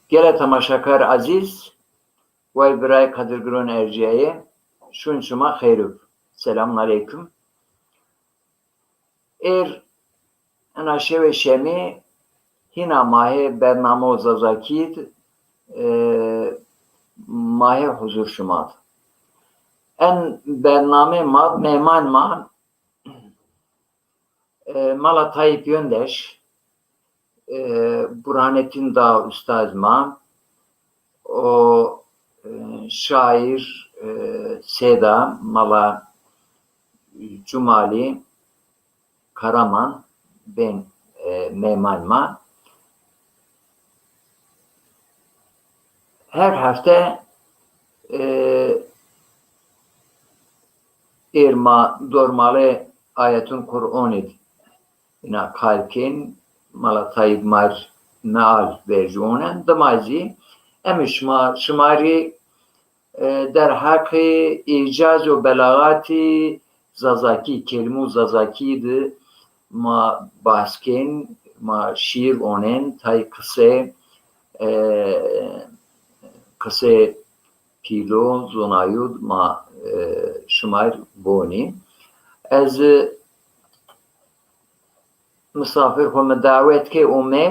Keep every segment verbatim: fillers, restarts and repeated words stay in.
Gelê temaşakar ezîz, way birayê Kadirgiron ercîyayê, şûn şima xeyr ib. Selamun aleykum. Êr ena şewê şemî hîna ma hê bernamo Zazakî d, e, ma hê huzur şima d. En bernamê ma d, mehman ma, e, Mala Tayyip Yöndeş, e, Burhanettin Dağ ustaz ma, o, e, şair, e, sêda Mala Cumali Karaman bên, e, mehman ma. Her hefte, e, êr ma dormalê ayetun Qur'onî d ina qal kên, Mala Tayyip mar meal vercûnen. Dima zî emî şima, şima rî, e, derheqê îcaz û belaxatî Zazakî, kelîmû Zazakî di ma bahs kên, ma şîîr onên, tay qise, e, qise pîlo, zonayû d ma, e, şima r bonî. Ez, e, misafir xwu mi dawet ke ome.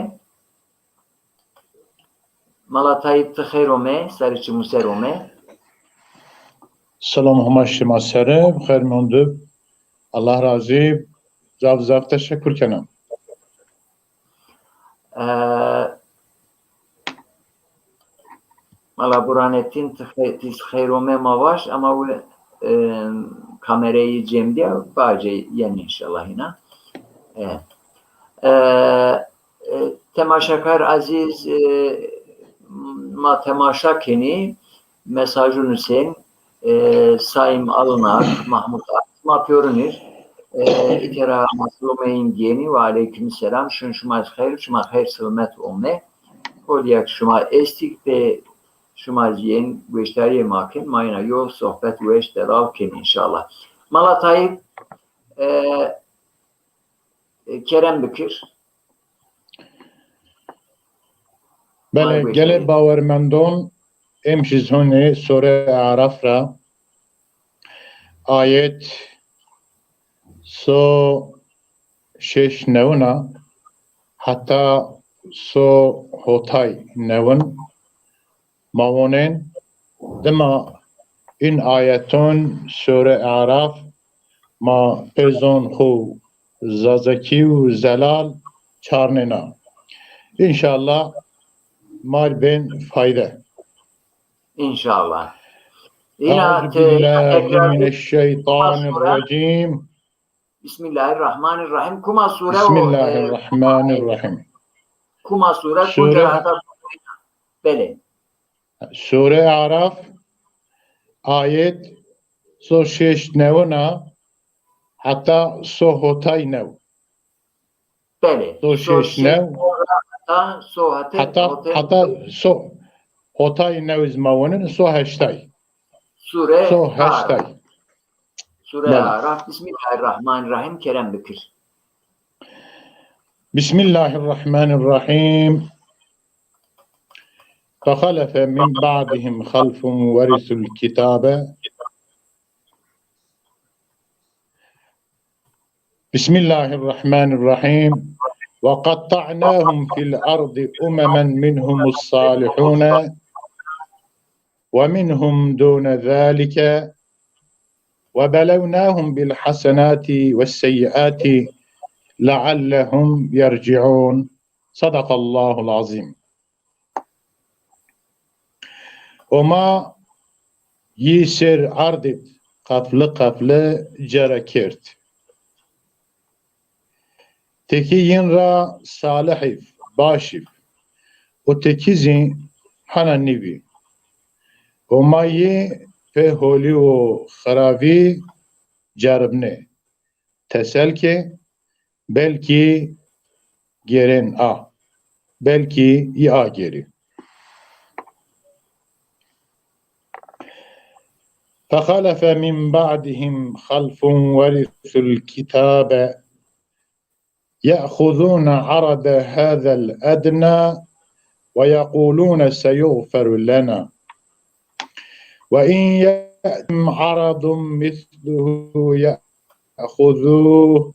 Mala Tayyip, ti xeyr ome, serê çimû ser ome. Selam hema şima sere, bi xeyr mondib. Allah razî, zaf zaf teşekkür kena. E, Mala Burhanettin, ti xey-, ti xeyr ome ma vaş, ama wi, e, kamerayî cem dîya, bacê yen înşallah hîna. E, e, e, temaşakar ezîz, e, ma temaşa kenî, mesajû nusên, e, Saîm Alınak, Mahmut Ak, ma pêrunî r, e, îtera ma silomeyîn dîyenî, we aleyküm selam, şun şima xeyr, şima xeyr silmet ome. Holîya ke şima estî, pê şima zî yên goşdarîyê ma kên, ma yena yo sohbet weş delal kên înşallah. Mala Tayyip, e, e, kerem bikir. Belê, gelê bawermendon, êm jî zonê Sure Araf ra, ayet so şeş newin a heta so hotay newin ma wonên. Dima in ayeton Sure Araf ma pê zon xwu zazakî û zelal çarnêna. Înşallah mar bên fayde. Înşallah. Îna Euzu billahi mineşşeytanirracîm. Bismillahirrahmanirrahim. Kuma sure o, e, Bismillahirrahmanirrahim. Kuma sure, sure kunca hata. Belê. Sure Araf, ayet so şeş newin a heta so hotay new. Belê. So şeş new. Heta so hotay. Heta, heta so hotay new iz ma wonin, so heştay. Sure Araf. So heştay. Sure Araf. Bismillahirrahmanirrahim. Kerem bikir. Bismillahirrahmanirrahim. فخلف من بعدهم خلف ورثوا الكتاب. بسم الله الرحمن الرحيم. وقطعناهم في الأرض أمما منهم الصالحون ومنهم دون ذلك وبلوناهم بالحسنات والسيئات لعلهم يرجعون. صدق الله العظيم. Û ma yî ser erdî qefli qefli cere kerd. Tekî yin ra salih îv, baş îv. Û tekî zî hena nîvî. Û ma yî pê holî û xiravî ceribnê. Tesel ke belkî gêrên a, belkî yî agêrî. فخلف من بعدهم خلف ورثوا الكتاب يأخذون عرض هذا الأدنى ويقولون سيغفر لنا وإن يأتهم عرض مثله يأخذوه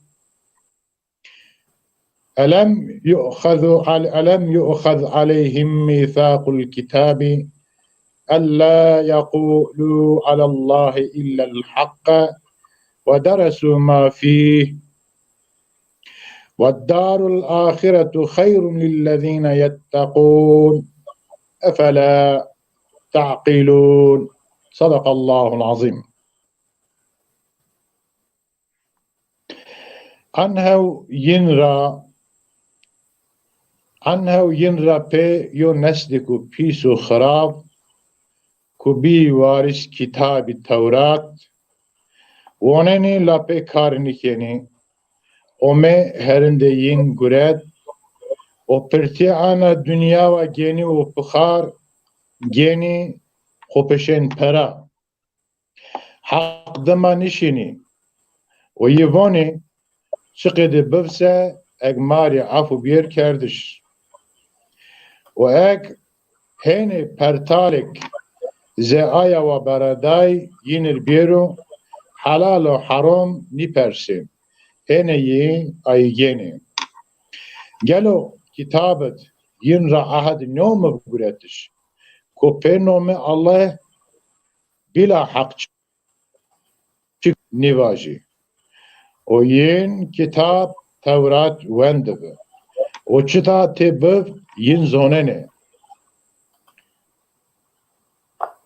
ألم يؤخذ عل-، ألم يؤخذ عليهم ميثاق الكتاب ألا يقولوا على الله إلا الحق ودرسوا ما فيه والدار الآخرة خير للذين يتقون أفلا تعقلون. صدق الله العظيم. Anhew yin ra, anhew yin ra pê yo neslêko pîs û xirab, ku bî warîs kitabî Tewrat, wonenî la pê kar nîkenî, omê herindê yin guret, û pirtî ana dinya wa genî û pixar genî xo peşên pera. Heq dima nişinî û yi vonî, çiqê de bivse, eg ma rê efû bîyêr kerdiş. Û eg hênê pertalêk zê aya wa bereday yînir bêro, helal û herom nîpersê, hênê yi ayîgenê. Gelo kitab id yin ra ehd nêomib guretiş, ku pê nomê Allah bîla heq çik nîvajî. Û yin kitab Tewrat wendibi. Û çita tê biv yin zonenê.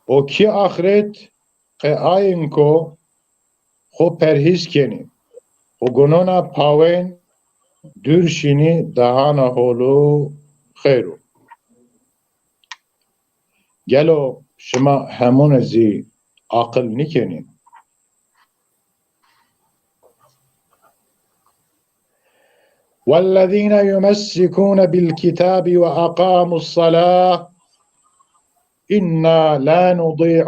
Û kî axret qe ayin ko xo perhîz kenî û gunona pawên dûr şinî dahana hol û xeyr o. Gelo şima hemûne zî aqil nîkenî? والذين يمسكون بالكتاب وأقاموا الصلاة إنا لا نضيع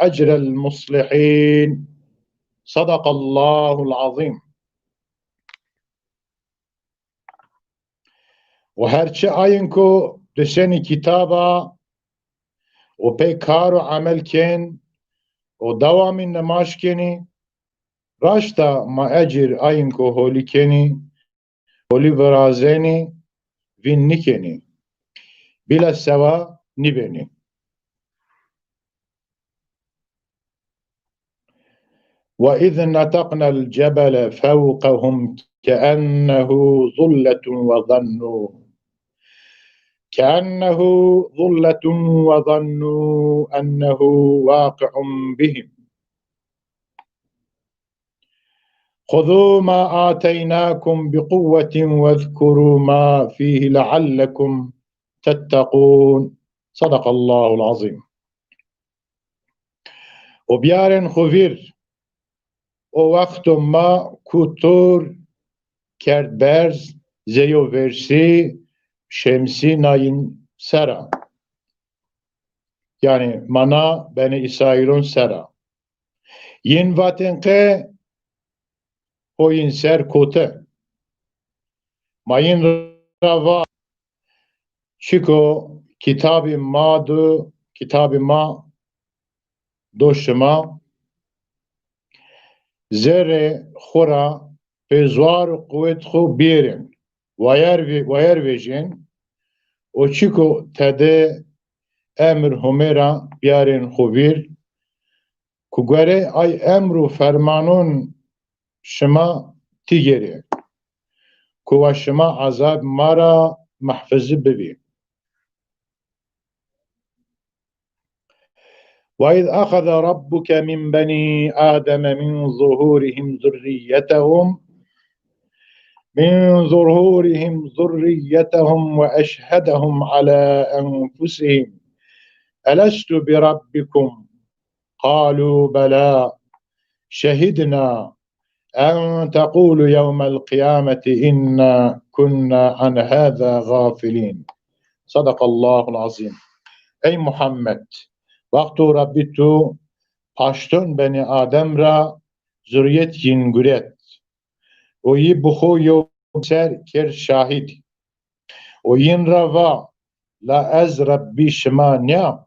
أجر المصلحين. صدق الله العظيم. Û her çi ayin ku disenî kitaba û pey kar û emel kên û dewamî nimaj kenî, raşta ma ecir ayîn ku holî kenî, holî virazenî, vîn nîkenî. Bîle sewa nîbenî. وإذ نتقنا الجبل فوقهم كأنه ظلة وظنوا كأنه ظلة وظنوا أنه واقع بهم. خذوا ما آتيناكم بقوة واذكروا ما فيه لعلكم تتقون. صدق الله العظيم. O biyarên xo vîr, o wexto ma ku tur kerd berz, zeyo versî, şemsî nayîn sera. Yanî mana Benî Îsraîlon sera. Yin vatên qe o yin ser kote. Ma yin ra va, çiko kitabî ma do, kitabî ma do şima, zerrê xo ra pê zuar û quwet xo bêrên, wayer vê-, wayer vejên, o çiko tede emir Homê ra biyarên xo vîr, ku guerê ay emr û fermanon şima tîgerê, ku wa şima ezab ma ra mehfizî bibî. وإذ أخذ ربك من بني آدم من ظهورهم ذريتهم من ظهورهم ذريتهم وأشهدهم على أنفسهم ألست بربكم قالوا بلى شهدنا أن تقولوا يوم القيامة إنا كنا عن هذا غافلين. صدق الله العظيم. Ey Muhammed, wexto Rebbî tu paşton Benî Adem ra zurîyet yin guret û yî bi xo yew ser kerd şahîd û yin ra va, la ez Rebbî şima nîya?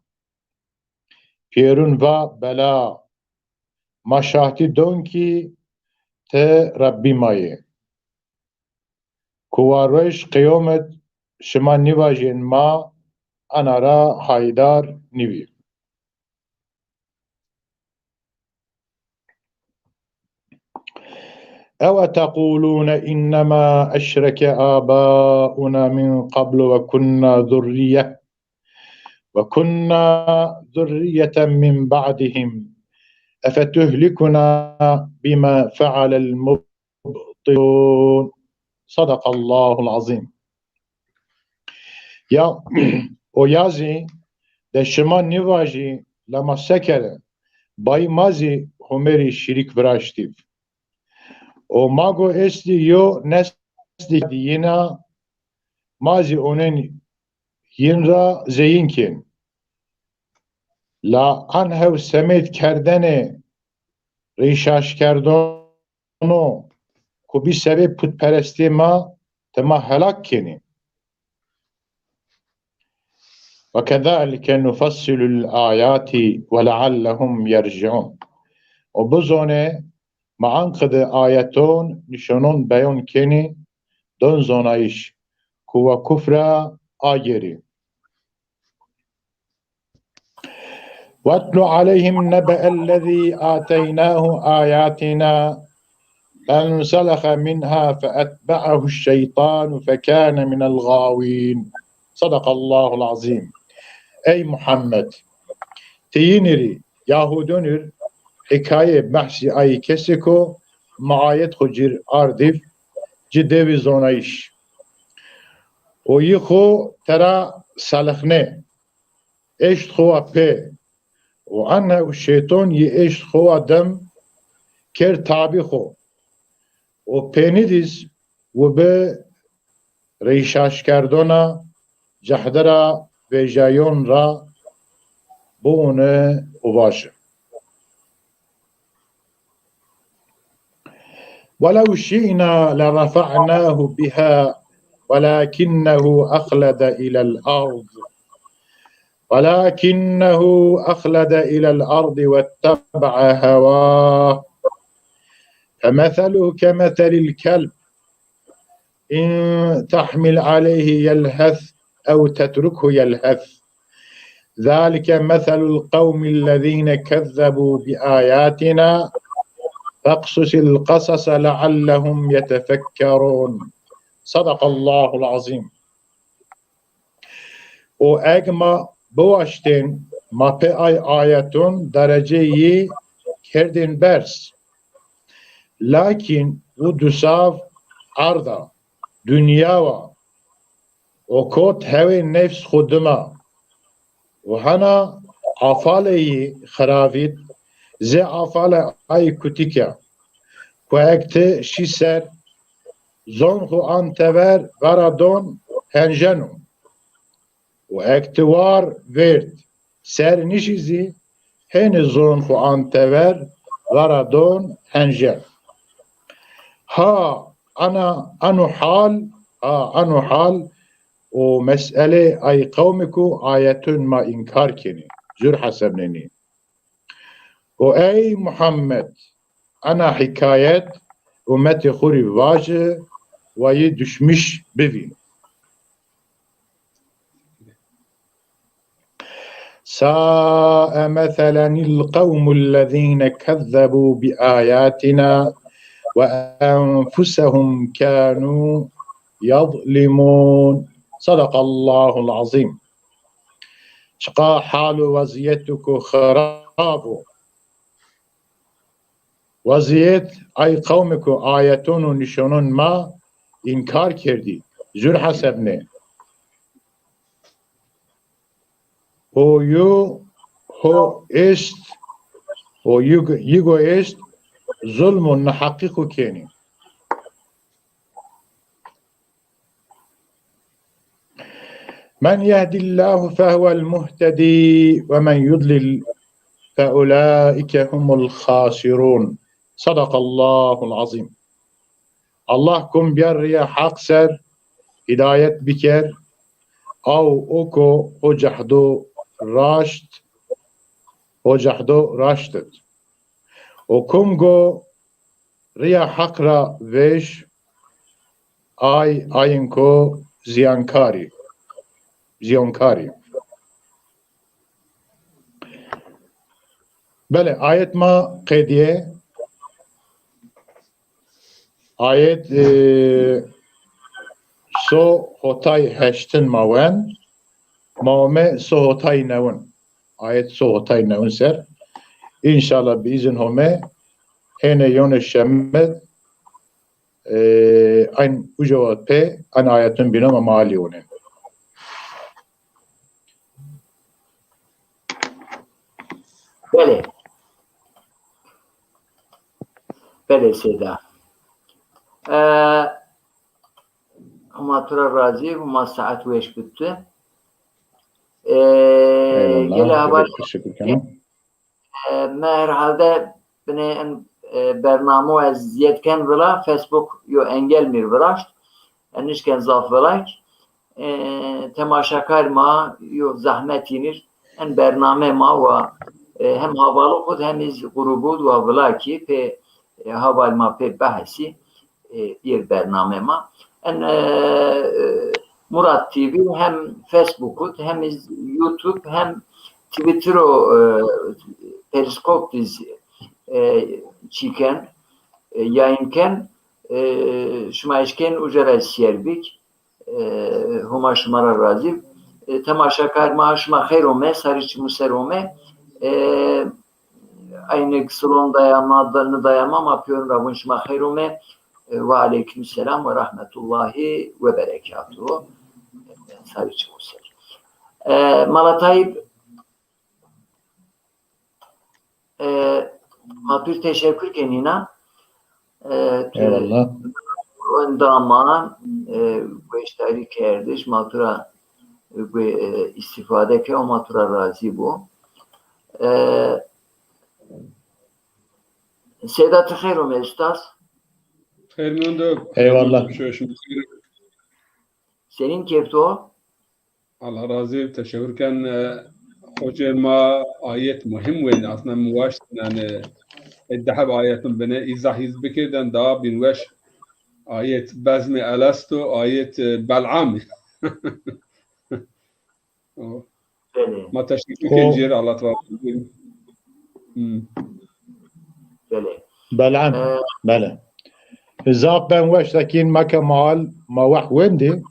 Pêrun va, bela, ma şahdî don kî ti Rebbî ma yê. Ku wa roj qiyomet şima nîvajên ma ana ra haydar nîbî. أو تقولون إنما أشرك آباؤنا من قبل وكنا ذرية وكنا ذرية من بعدهم أفتهلكنا بما فعل المبطلون. صدق الله العظيم. Ya, o ya zî de şima nîvajî, la ma se kere, bayî ma zî Homerî şirîk viraştîv. O ma go estî yo nesdî yina, ma zî onên yin ra zeyin kên. La an hew semêd kerdene rîşaşkerdon no, ku bî sebeb putperestê ma, ti ma helak kenî. وكذلك نفصل الآيات ولعلهم يرجعون. O bizone ma anqide ayeton nîşanon beyon kenî, don zonayîş, ku wa kufra agerî. واتل عليهم نبأ الذي آتيناه آياتنا فانسلخ منها فأتبعه الشيطان فكان من الغاوين. صدق الله العظيم. Ey Muhammed, ti yînî rî, Yahudonî rî hîkaye behsî ayî kesêko ma ayet xo cîr ardîv, ci devî zonayîş. O yî xo tera selixne, eşt xo wa pê. Û ene û şeyton yî eşt xo wa dem kerd tabî xo. Û pênî dîz û bi rîşaşkerdona cehde ra vejyayon ra biwune û vaje. ولو شئنا لرفعناه بها ولكنه أخلد إلى الأرض، ولكنه أخلد إلى الأرض واتبع هواه، فمثله كمثل الكلب إن تحمل عليه يلهث أو تتركه يلهث، ذلك مثل القوم الذين كذبوا بآياتنا فاقصص القصص لعلهم يتفكرون. صدق الله العظيم. Û eg ma biwaştên, ma pê ay ayeton dereceyî kerdên berz. Lakîn û dusav arda, dinya wa, û kot hewê nefs xwu dima. Û hena afalê yî xiravît, zê afale ay kutîke. Ku eg ti şî ser, zon xwu an tever, vera don henjeno. Û eg ti war vêrd, ser nişî zî, hênî zon xwu an tever, vera don henjen. Ha, ana, anu hal, ha, anu hal, û meselê ay qewmî ku ayetun ma înkar kenî, zur hesebnenî. Û ey Muhammed, ena hîkayet umetê xwu rî vaji, wa yî duşmîş bivîn. ساء مثلا القوم الذين كذبوا بآياتنا وأنفسهم كانوا يظلمون. صدق الله العظيم. Çiqa hal û wezîyet ku xirab o. Wezîyet ay qewmî ku ayeton û nîşanon ma înkar kerdî, zur hesebnê. Û yî ho est, û yî, yî go est, zulm û neheqî xwu kenî. من يهد الله فهو المهتدي ومن يضلل فأولئك هم الخاسرون. صدق الله العظيم. Allah kom biyar riya haq ser, hidayet biker, aw o ko ho cehdo raşt, ho cehdo raşt id. O kom go riya haq ra vêş, ay, ayin ko ziyankarî, ziyankarî. Belê, ayet ma qedîye. Ayet, e, so hotay heştin ma wen, ma ome so hotay newin. Ayet so hotay newin ser. Înşallah bi îzin Home hêne yone şemed, e, ayn uca wa pê an ayetun bîno ma ma alî onin. Belê. Belê Seyda. E, Huma tu ra razî, huma saet weş bid tu. E, Eyvallah, gelê heval, gelek teşekkür kena. E, me herhalde binê en, e, bernamo ez ziyed ken vila, Facebook yo engel mîr viraşt. En nişken zaf vilak. E, temaşakar ma yo zahmet yinir. En bername ma wa, e, hem havalo xud hem iz grubu wa vilakî pê, e, haval ma pê behsî, e, bir bername ma. En, e, e, Murat T V hem Facebook û hem iz YouTube hem Twitter û, e, Periskop iz, e, çîken, e, yayın ken, e, şima eşken uca ra sîyer bik. E, Homa şima ra razî. E, temaşakar ma şima xeyr ome, sarî çimû ser ome. E, Aynı salon dayama, da, ni dayama ma piyon ra vun şima xeyr ome. E, ve aleyküm selam ve rahmetullahi ve berekatuhu. Sarî çimû ser. E, Mala Tayyip, e, ma pir teşekkür kenîna. E, tu Eyvallah. Endama, e, gueştarî kerdiş, ma tu ra, e, gue-, e, îstîfade ke, ma tu ra razî bo. E, Seyda, ti xeyr ome, ustaz. Xeyr mendo. Eyvallah. Şima xeyr. Senin keyf to? Allah razı, teşekkür ken. E, hocê ma ayet muhim wên. Aslında mi waşt, yani, e, deheb ayetun bine izah iz bikirden daha bin weş ayet bezmi elestu, ayet, e, Bel'am. O. Belê. Ma teşekkür ken cêr, Allah razı olsun. Hmm. Belê. Bel'am. Belê. Zaf ben weş, lakin ma ke mal, ma weh wendî.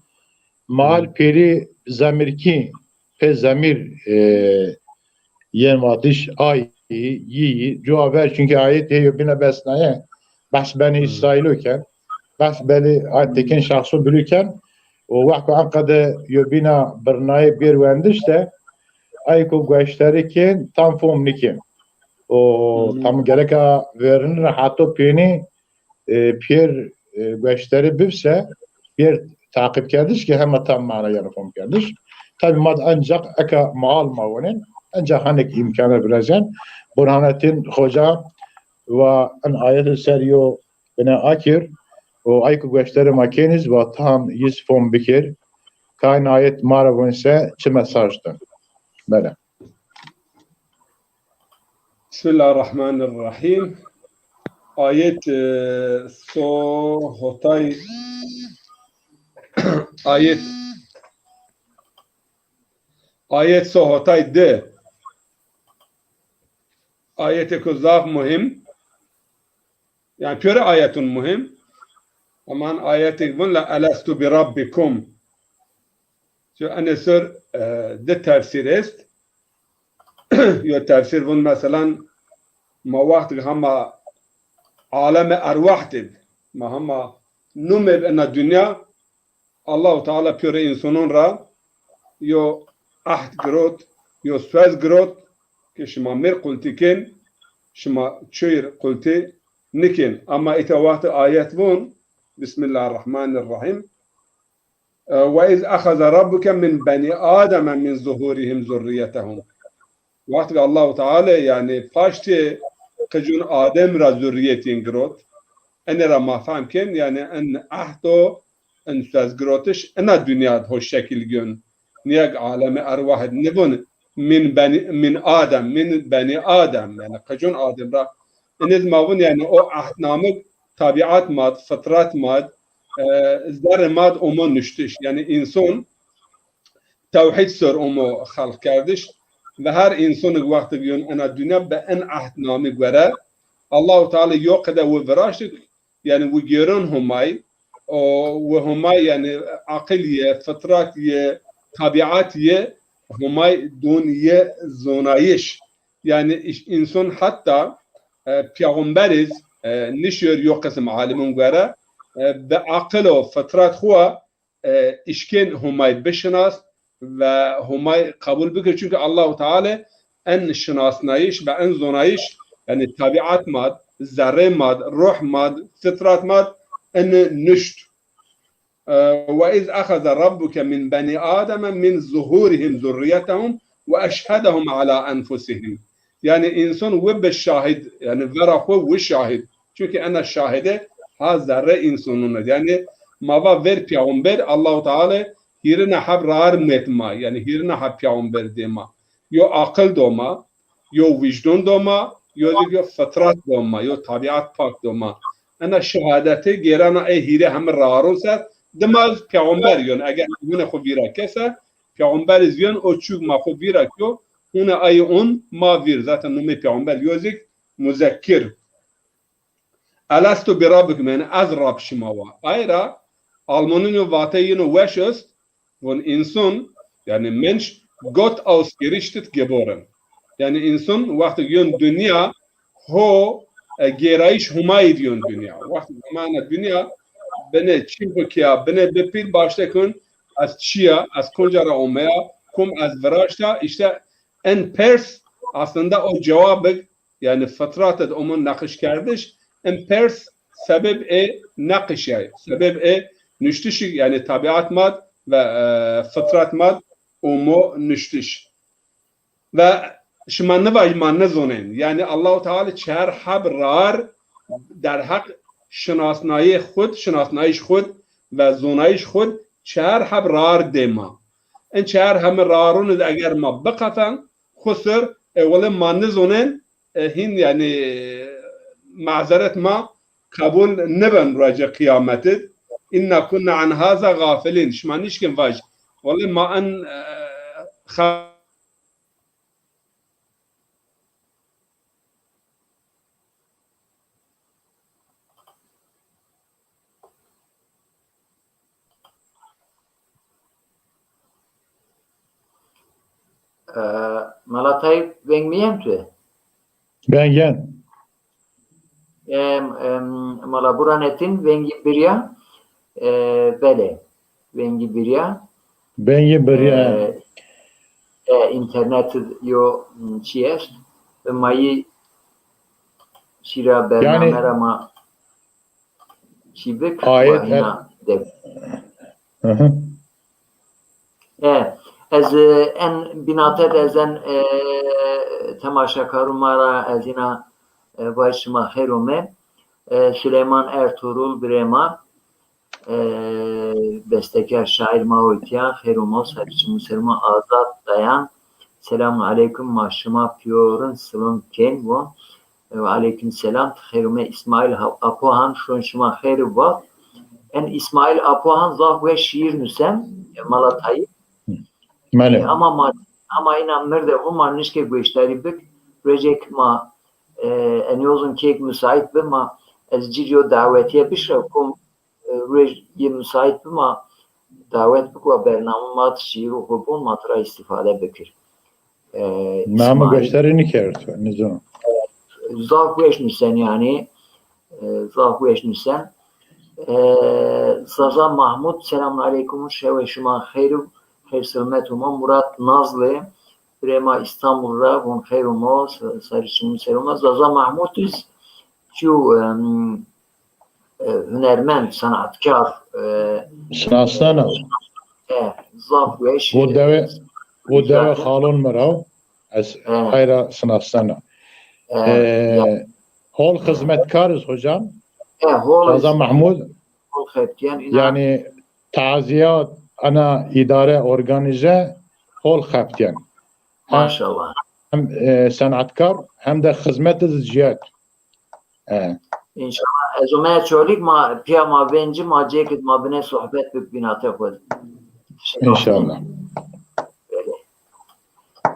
Mal pêrî zemirkî, pê zemir, e, yên vatiş ay, yi, yi, cuwa ver, çünkü ayet hê yo bîna besnaye, behs Benî Îsraîlo ken, behs Benî Tekin şahsu bilû ken, û wext ku enqede yo bîna birnayê bêr wendiş de, ay ku gueşterî kên, tam fom nikên. O tam gereka verînî ra heto pênî, e, pêr, e, gueşterî bibse, pêr taqîbkerdiş ki hema tam mana yanî fom kerdiş. Tabi ma de ancak eka mal ma wonên, ancak hanek îmkana virazen. Burhanettin Hoca wa en ayet ser yo bine akir, o ay ku gueşterî ma kêniz wa tam yiz fom bikir. Kayn ayet ma ra wonse çi mesaj din? Bele. Bismillahirrahmanirrahim. Ayet, e, so hotay, ayet, ayet so hotay de. Ayetêko zaf muhim. Yani pêro ayetun muhim. Ama ayetêk vun la elestu bi rabbikum. Çi ene ser, e, di tefsîr est. Yo tefsîr vun meselan ma wextig hema aleme erwah dib, ma hema numê bi ena dinya, Allahu Teala pêro însonon ra yo ehd girot, yo suez girot ki şima mêr qultî kên, şima çoyir qultî nikên. Ama îta wexti ayet vun, Bismillahirrahmanirrahim. E, "Ve iz ahaza rabbuke min beni Ademe min zuhurihim zurriyetehum." Wextê Allahu Teala, yani, paştê qicûn Adem ra zurriyetîn girot. Ene ra ma fehm kên, yani, en ehdo, en suez girotiş, ena dinya ho şekil gön. Niyek alemi erwah id nivun min beni, min Adem, min beni Adem, yani, qicûn Adem ra. Iniz ma vun, yani, o ehdnamik tabiat mad, fitrat mad, e, zerrê mad omo nuştiş. Yani, înson tewhîd ser omo xelq kerdiş ve her însonik wextig yon ena dinya bi en ehdnamî gore Allahu Teala yo qede wi viraştik, yani wi gêron Homay, o wi Homay yani aqil ye, fitrat ye, tabiat ye, Homay don ye zonayiş. Yani iş-, înson hetta, e, peyxamber iz, e, nişêr yo qisim alimun gore, e, bi aqil û fitrat xwu e, îşkên Homay bişinas ve Homay qebul bikir. Çünkü Allahu Teala en şinasnayış ve en zonayış, yani tabiat mad, zerrê mad, ruh mad, fitrat mad, en nuşt. E, "Ve iz ahaza rabbuke min beni Ademe min zuhurihim zurriyetehum ve eşhedehum ala enfusihim." Yani înson wi bi şahid, yani vera xwu wi şahid. Çünkü ena şahide ha zerrê însonon id. Yani ma va ver peyxamber, Allahu Teala hîrine heb raar met ma. Yani hîrine heb peyxamber dê ma. Yo aqil do ma, yo wîcdon do ma, yo zî yo fitrat do ma, yo tabiat pak do ma. Ena şehadetî gêrana ê hîrê hemi raaron ser, dima peyxamber yon. Eger hune xwu vîra kese, peyxamber iz yon, o çûk ma xwu vîra kyo, hune ay on ma vîr. Zaten numê peyxamber yo zîk muzekkir. Elestu bi rabbikum, yani ez Rab şima wa. Ay ra Almanîn yo vate yino weş est, von insan, yani Mensch, Gott aus gerichtet geboren. Yani înson wextig yon dinya, ho, e, gêrayîş Homay id yon dinya. Wextig Homay ena dinya, bine çîn xwu kiya, bine bipîl başte kun, ez çi ya, ez konca ra omeya, kum ez viraşta, işte en pers aslında o cewabig, yani fitrat id omo neqişkerdiş, en pers sebeb ê neqişay, sebeb ê nuştişi, yani tabiat mad ve, e, fitrat mad omo nuştiş. Ve şima nivaj ma nizonên. Yani Allahu Teala çer heb raar derheq şinasnayê xud, şinasnayış xud ve zonayış xud çar heb rar dê ma. En çar hemi rarun id eger ma biqefen, xusir, e, wele ma nizonen, e, hîn, yanî, mazeret ma qebul nibin ruecê qîyamet id. Inna kunna an haza gafilîn. Şima nişkin vaj. Wele ma en, e, xa- E, Mela Tayîp, veng mi yen tu? Veng yen. Em, em, Mela Burhanettin, vengî birya. E, belê. Vengî birya. Vengî birya. E, e, înternet yo, m, çi est. Ve ma yî şîra bername ra ma çî bik, ayet wa hîna de. Hı hı. E, ez, e, en bînate de ez en, e, temaşekarû ma ra ez îna, e, vaj şima xeyr ome. E, Süleyman Ertuğrul birê ma, e, bestekar şair ma o îtya, xeyr ome, serê çimû serê ma Azad Dayan. Selamun aleykum, ma şima pîyorin silom kên wo. Ve aleykum selam, ti xeyr ome. Îsmaîl Ha-, Apohan, şon şima xeyr vat. En Îsmaîl Apohan zaf weş şîîr nusen, e, Mela Tayîp. Belê. E, ama ma, ama îna mirde xo ma nişkê gueştarî bik. Ruecêk ma, e, en yozun kêk musaît bi ma, ez cîr yo dawetîye bişrew, kom e, ruej yê musaît bima, dawet bik wa bername ma di şîîr û xo bon ma tira îstîfade bikir. E, Name Îsmaîl. Gueştarî nikerd, nizon. Zaf weş nusen yanî. E, zaf weş nusen. E, Zaza Mahmud, selamun aleykum, şewê şima xeyr û xeyr selamet ûma. Murat Nazlı, birê ma Îstanbul ra, von xeyr ûmo, sa-, sarî çimû ser ûma. Zaza Mahmud iz çiyo, em, e, hunermend, sanatkar, e, sinasnena. E, zaf weş, o dewe, o dewe xalon mi ra, ez, e, hayra sinasnena. E, e, ya. Hol xizmetkar iz hocam. E, hol Zaza Mahmud. Hol xebtîyen, îna. Yanî tazîyat, ana îdare, organîze, hol xebtîyen. Maşallah. Hem, e, senatkar hem de xizmet iz ciyet. E. Înşallah. Ez ome Çolîg, ma pîya ma vencî, ma cêkid ma binê sohbet bik bînate xwu. Înşallah.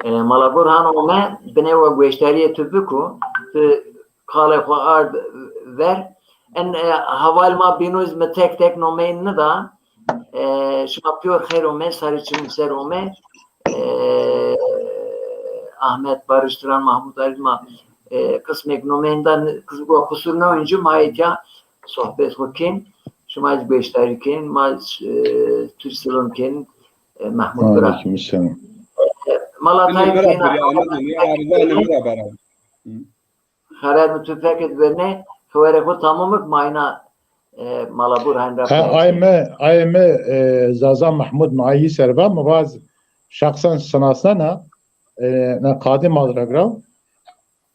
E, Mala Burhan ome, binê we gueştarîyê tu biko, tu qalê xwu ard ver. En, e, heval ma bîno iz mi tek tek nomeyin nida. E, şima pîyor xeyr ome, sarî çimû ser ome. E, Ahmet Barış Turan, Mahmut Arif ma, e, qismêk nomeyên da, qis-, wa qusur newin ci, ma êtya sohbet xwu kên, şima ez gueştarî kên, ma, e, tu silom kên, e, Mahmut Bira. Aleykum selam. E, Mala Tayîp kêna. Xeber mi tu fekit vernê, xewerê xwu tamam bik, ma îna, e, Mala Burhan ra. Ha, ay mi, ay mi, e, Zaza Mahmud mi ayî ser va, mi vaz şexsen sinasnena, e, na Qadî Mazrak ra.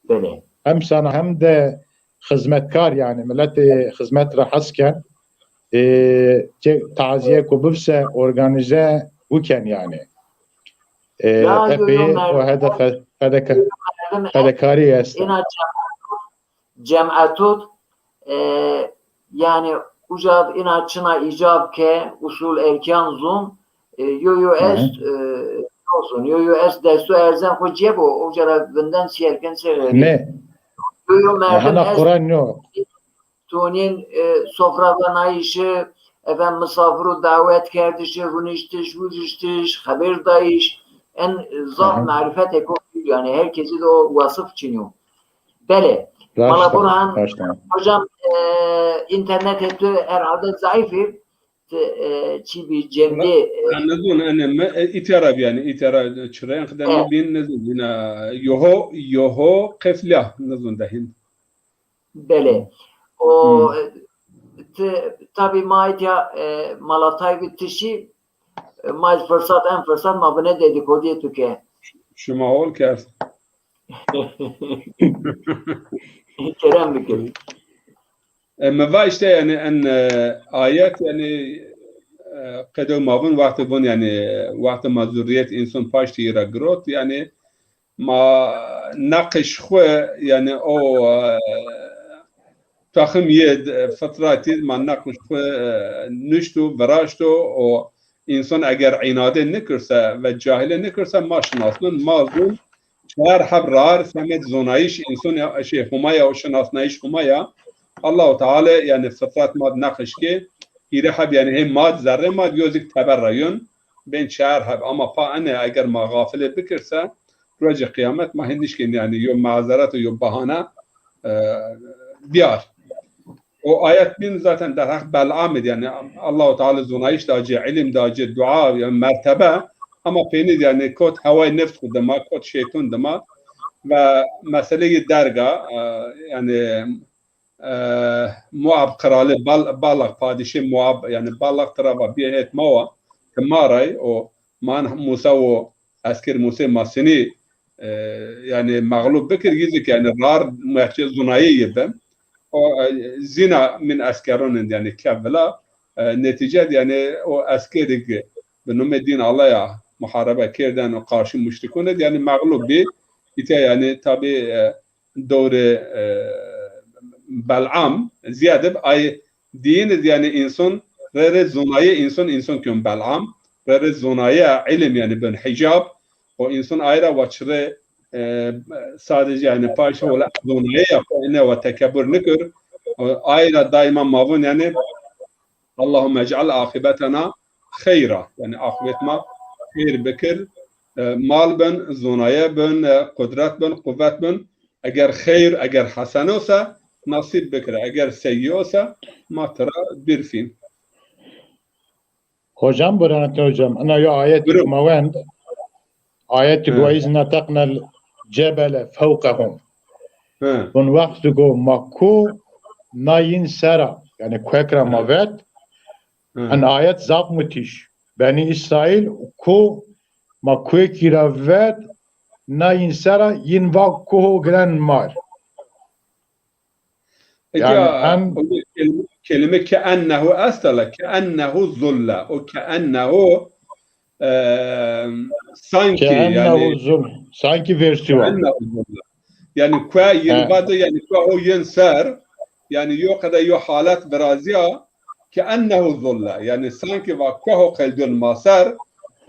Belê. Hem sana hem de xizmetkar yanî, miletê xizmet ra hes ken. E, ce-, tazîye ku bibse, organîze biken yanî. E, ya, yo, epey yo, o hede fe-, fedeka-, yo, yo, merdim, fedekarî est. Îna cem-, cem'etut, e, yanî uca îna çina îcab ke, usul erkan zun, e, yo yo est, e, zun, yo yo est destu erzen xo cebo, uca ra vinden sîyer ken se xerî. Ne. Yo yo merdim est. Hana Quran yo. Tonîyên, e, sofradanayîşi, efendim, misafirû dawet kerdişi, runiştiş, vuriştiş, xebêr dayîş, en, e, zaf marîfetêko, yanî her kesî de o wasif çin yo. Belê. Mala Burhan, hocam, e, înternetê tu herhalde zayıf î, ti, e, çî bî cemdê, e, nizûn, enê mi, e, îtya ra bî yanî, îtya ra çireyên qidemî bîn nizûn. Yine yoho, yoho qeflya nizûn de hîn. Belê. O, e, ti, tabî ma îtya, e, Mala Tayîp tişî, e, ma firsat, en firsat ma binê dedîkodîyê tu ke. Şima hol kerd. Kerem bikir. E, mi va îşte yanî en, e, ayet yanî e, qedo ma vun, wextê vun, yanî, wextê ma zurriyet însan paştî ra girot, yanî, ma neqiş xwu, yanî, o, e, toxim yê d-, fitratî ma neqiş xwu, e, nuşto, viraşto, o însan eger înadê nikirse ve cahilê nikirse ma şinasnin, ma zun çar heb rar semed zonayîş însan ya, şey, Huma ya, o şinasnayîş Huma ya. Allahu Teala, yanî, fitrat ma d neqiş kê, hîrê heb, yanî, hê ma d, zerrê ma d, yo zik teber ra yon, bên çar heb. Ama pa ene eger ma xafilê bikirse, rocê qîyamet ma hê nişkên, yanî, yo mazeret û yo bahane, e, biyar. O ayet bîn zaten derheq Bel'am id, yanî Allahu Teala zonayîş da ci, îlim da ci, dua, yanî mertebe, ama peynî, yanî, kot hewayê nefs xwu dima, kot şeytun dima ve meseleyê derga, e, yanî, e, Muab qiralê Bal-, Balak, padîşê Muab, yanî Balak tira va bîye hêt ma wa, ti ma ray, o man Musa û esker Musê ma sinî, e, yanî mexlub bikir, yî zik, yanî, rar mehçê zonayê yê bi. O, e, zîna min eskerun id, yanî, ke vila, e, netîce d, yanî, o eskerig bi nomê dîn Allah ya muharebe kerdên û qarşî muşrikûn id, yanî, mexlub bî. Îtya, yanî, tabî, e, dewrê, e, Bel'am zîyade bi, ay dîyin id, yanî, însan rê rê zonayê însan, însan kên Bel'am, rê rê zonayê îlim, yanî, bin hicab, o însan ay ra wa çirê, e, sadece, yanî, paşê wela zonayê ya xwu ene wa tekebur nikir. O, ay ra daîma ma vun, yanî, Allahümme ec'al akıbetena xeyra. Yanî, akıbet ma xeyr bikir. E, mal bin, zonaye bin, e, qudret bin, quwwet bin. Eger xeyr, eger heseno se, nasîb bikire. Eger seyyi o se, ma tira birfîn. Hocam, Burhanettin hocam, ina yo ayet Buyurun. Ma wend. Ayet Hı. Ve iz neteknel cebele fewqehum. Hı. Vun wextî go ma ku na yin sera, yanî kuek ra ma Hı. vet. Hı. En ayet zaf mutîş. Benî İsrail ku ma kuekî ra vet, na yin sera, yin va kuho giren mar. Eke, yanî, a, em o kelime, kelime keennehu esta la, keennehu zulle. O keennehu, e, sanki, keennehu yanî, zul-, sanki versiwa. Keennehu zulle. Yanî kue yin He. Vade, yanî kue ho yin ser, yanî yo qede yo halet virazîya, keennehu zulle. Yanî sanki va kue ho qeldon ma ser,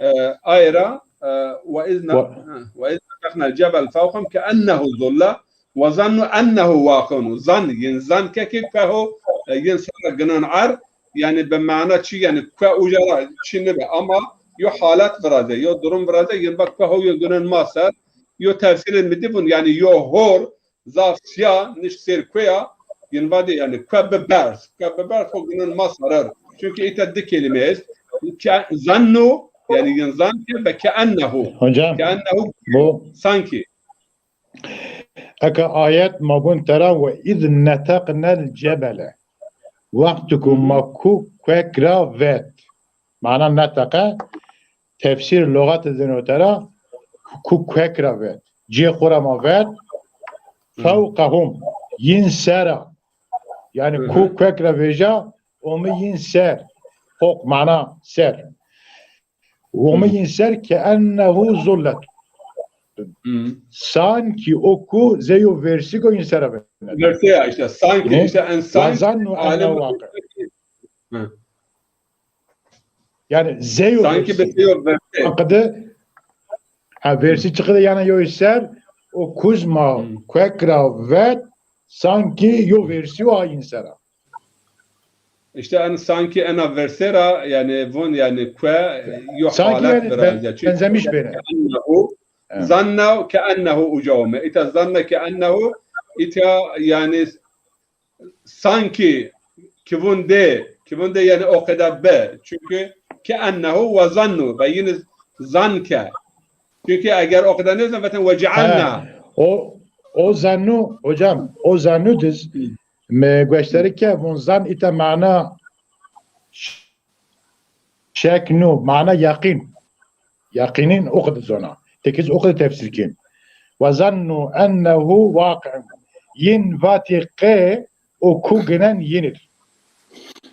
e, ay ra, e, ve izne, Ve he, ve izne teknel cebel fewqehum keennehu zulle. Ve zannu ennehu waqi'un. Zan, yin zan ke ki kue ho, e, yin sera ginon er, yanî bi mana çi, yanî kue uca ra çi nibe, ama yo halet viraze, yo durum viraze, yin va kue ho yo ginon ma ser, yo tefsîrê mi dî vun, yanî yo hor, zaf sîya, nişt sêr kue ya, yin va de, yanî kue bi berz, kue bi berz ho ginon ma serer. Çunkî îta di kelîme est. Ke, zannu, yanî yin zan ke ve keennehu. Hocam, keennehu bu sanki. Eke ayet ma gun tera ve iz neteknel cebele. Wextî ku ma ku kuek ra vet. Mana neteke tefsîr luxatî dino tera ku kuek ra vet. Cê xwu ra ma vet. Fewqehum. Yin sera. Yanî ku kuek ra vêja, omi yin ser. Fok mana ser. Omi yin ser keennehu zullet. Sanki o ku zey yo versî go yin sera vêneno. Versî ya îşte, sanki îşte en sanki. Ve zannu ennehu waqi. Yanî zey yo sanki versî. Bi zey yo versî. Qidi, ha, versî çi qidi yanî yo ser, o kuz ma kuek ra vet, sanki yo versî wa yin sera. Îşte en sanki ena verse ra, yanî vun, yanî kue yo halet, yanî, virazîya. Çunkî benzemiş bêne. Ennehu, zanna keennehu uca ome. Îta zanna keennehu, îta yanî sanki ki vun de, ki vun de yanî o qeda be. Çunkî keennehu ve zannu ve yine zan ke. Çunkî eger o qeda nêzan veten ve cealna. O, o zannu, hocam, o zannu diz Mi gueşterî ke vun zan îta mana şek nû, mana yaqîn. Yaqînîn o qede zona. Tekiz o qede tefsîr kên. Ve zannu ennehu waqi'un. Yin vatî qe o ku ginen yinir.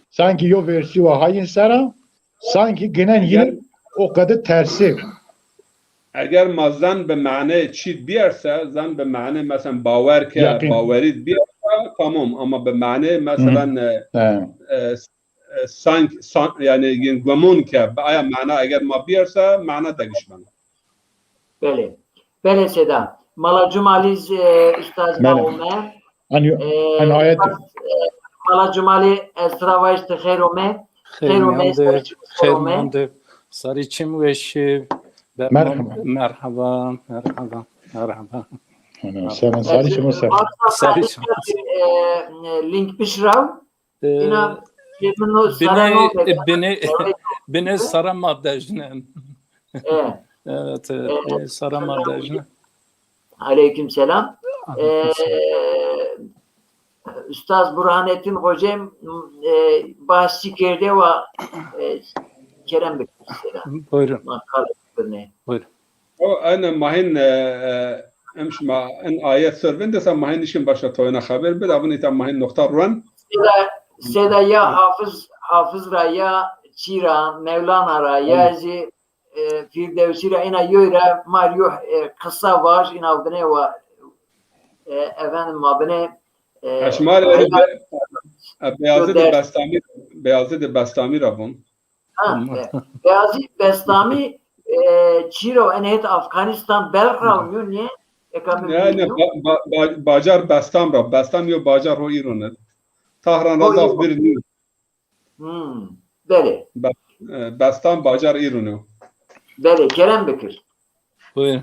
Sanki yo versî wa ha yin sera, Sanki ginen yîn o qede tersê. Eger ma zan bi mane çî bîyerse, zan bi mane, mesela, bawer ke, yaqîn, bawerî bîyerse, tamam. Ama bi mane, mesela, e, e, e, sank, san, yani, yin gumon ke, bi aya mana eger ma bîyerse, mana degiş beno. Belê. Belê Seda. Mala Cumalî z-, e, ustaz ma ome. An, e, an ayet. Ustaz, e, Mala Cumalî, ez tira vajî ti xeyr ome. Xeyr ome, sarî çim, xeyr ome. Sarî çim weşî. Merhaba. Merhaba, merhaba, merhaba. Ana, selam, sarî çim, selam. Sarî çim. E, e, link bişiraw. E, îna binê, binê, binê sara ma dejnen. E. Evet, e, binê sara ma dejnen. Aleyküm selam. Aleyküm selam. E, Ustaz Burhanettin Hocam, e, bahsî kerde wa, e, kerem bikir. Buyurun. Buyurun. O, ene ma hên, e, e, em şima en ayet ser vindesa ma hên nişkên başa toyna xeber bid, avun îta ma hên noxta ruwen. Seda, Seda ya Hafiz, Hafiz ra ya çî ra, Mevlana ra, ya zî, e, Firdewsî ra, îna yoy ra, ma rê yo, e, qisa vaj, îna binê wa, e, efendim ma binê, e, Eşmar, e, Beyazid Bestamî, Beyazid Bestamî ra vun. Ha, e, Beyazî Bestamî, e, çîro, ene het Afganistan, Belx ra ûnîyo, nîye? Eka mi bînîyo? Ba-, ba-, ba-, bacar Bestam ra. Bestam yo bacar ho îron id. Tahran ra zaf dûr nîyo. Hmm, belê. Be-, e, Bestam bacar îron o. Belê, kerem bikir. Buyurun.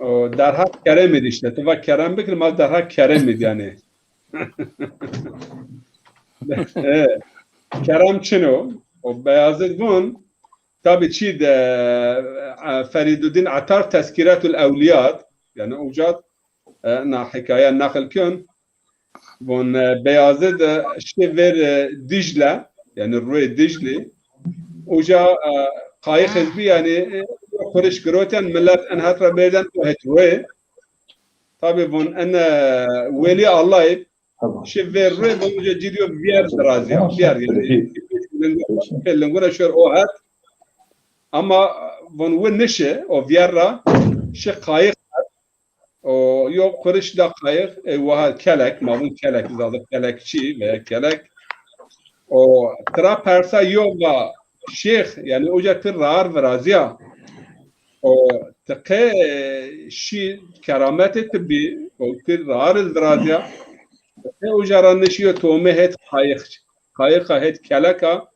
O derheq kerem id îşte. Tu va kerem bikir, ma derheq kerem id yanî. E, kerem çin o. O Beyazid vun, tabî çî de, e, Ferîduddîn Etar Tezkîretul Ewlîya d, yanî uca d, e, na hîkaye neqil kên. Vun, e, Beyazid, e, şi vêr, e, Dîcle, yanî rûyê Dîclî. Uca, e, qayix iz bî, yanî, e, quriş girotên, milet en het ra berdên o het rûyê. Tabî vun en, e, welî Allahî şi vêr rûyê, vun uca cî d yo vîyer virazîya, vîyer, yanî, pê lingû ra şor o het. Ama vun wi nişi, o vîyer ra, şi qayix O yo quriş da qayix, e, waha kelek, ma vun kelek, zaza kelekçî veya kelek. O tira persa yo va, şêx, yanî uca ti raar virazîya. O ti qe, e, şî kerametê ti bî, o ti raar iz virazîya. Ti uca ra nişî yo tomê het qayix, qayixa het keleka,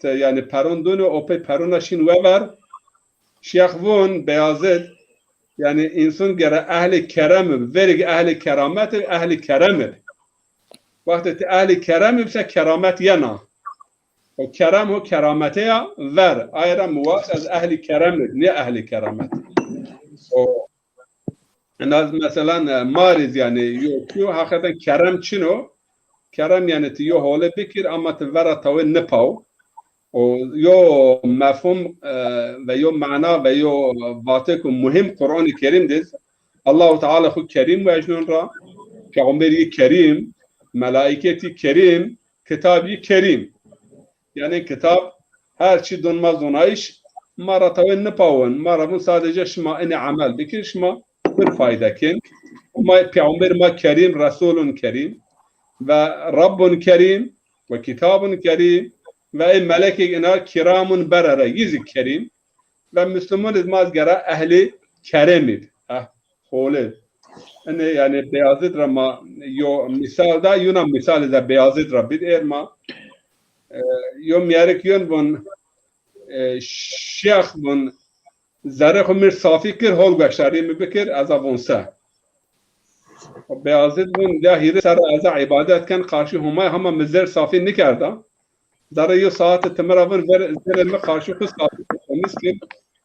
ti, yanî peron dûnî, o pey perona şîn wever. Şêx vun, Beyazid, yanî însan gere ehlê kerem ib, verîg ehlê keramet ib, ehlê kerem ib. Wextê ti ehlê kerem ib se keramet yena. O kerem ho keramete ya ver. Aye ra mi waxt ez ehlê kerem ib, nê ehlê keramet. O Ena mesela, e, ma rê zî yanî yo kîyo heqîqeten kerem çin o. Kerem yanî ti yo hole bikir ama ti vera tawê nipaw. O yo mefhum, e, ve yo mana ve yo vatêko muhîm Quranî Kerîm de z, Allahu Teala xwu Kerîm vejnon ra, Peyxamberî Kerîm, melaîketî Kerîm, kitabî Kerîm. Yanî kitab her çî don ma zonayîş, ma ra tawê nipawin, ma ra vun sadece şima inê emel bikir, şima pir fayde kên. Ma peyxamber ma kerîm, resulun kerîm ve Rabbun kerîm ve kitabun kerîm ve ey melekêk ina kiramun berere, yî zî kerîm. Ve Musluman iz ma gera ehlê kerem id. Heh, hole. Ene yanî Beyazid ra ma yo mîsal da, yuna mîsal iz a Beyazid ra bid êr ma. E, yo mîyerik yon vun, e, şêx vun, zerrê xwu mi r safî kir, hol gueşdarî mi bikir, ez a vun se. Beyazid vun, ya hîrê serre ez a îbadet ken, qarşî Homay hama mi zerr safî nikerda. Zerrê yo saete ti mi ra vun, ver, zerrê mi qarşî xwu safî kir, temiz kir.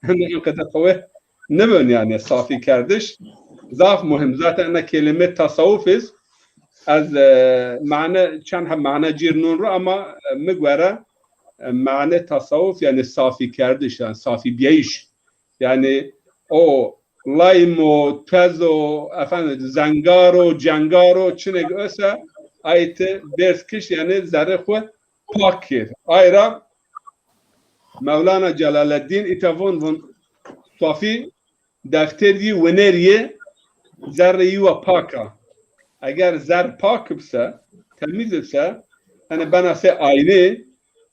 Enqede qewê nibin yanî safî kerdiş. Zaf muhîm. Zaten ena kelîme tasawuf iz, ez, e, mane, çend heb mane cîr nun ro ama, e, mi gore, e, mane tasawuf yanî safî kerdiş, yanî safî bîyayîş. Yanî o laymo, tezo, efendim, zengaro, cengaro, çinêk ose, ay ti bêrz kişt, yanî zerrê xwu pak kir. Ay ra Mewlana Celaleddîn îta von, von safî defter yî, winer yî, zerrê yî wa pak a. Eger zer pak bise, temîz bise, yanî bena sey aynî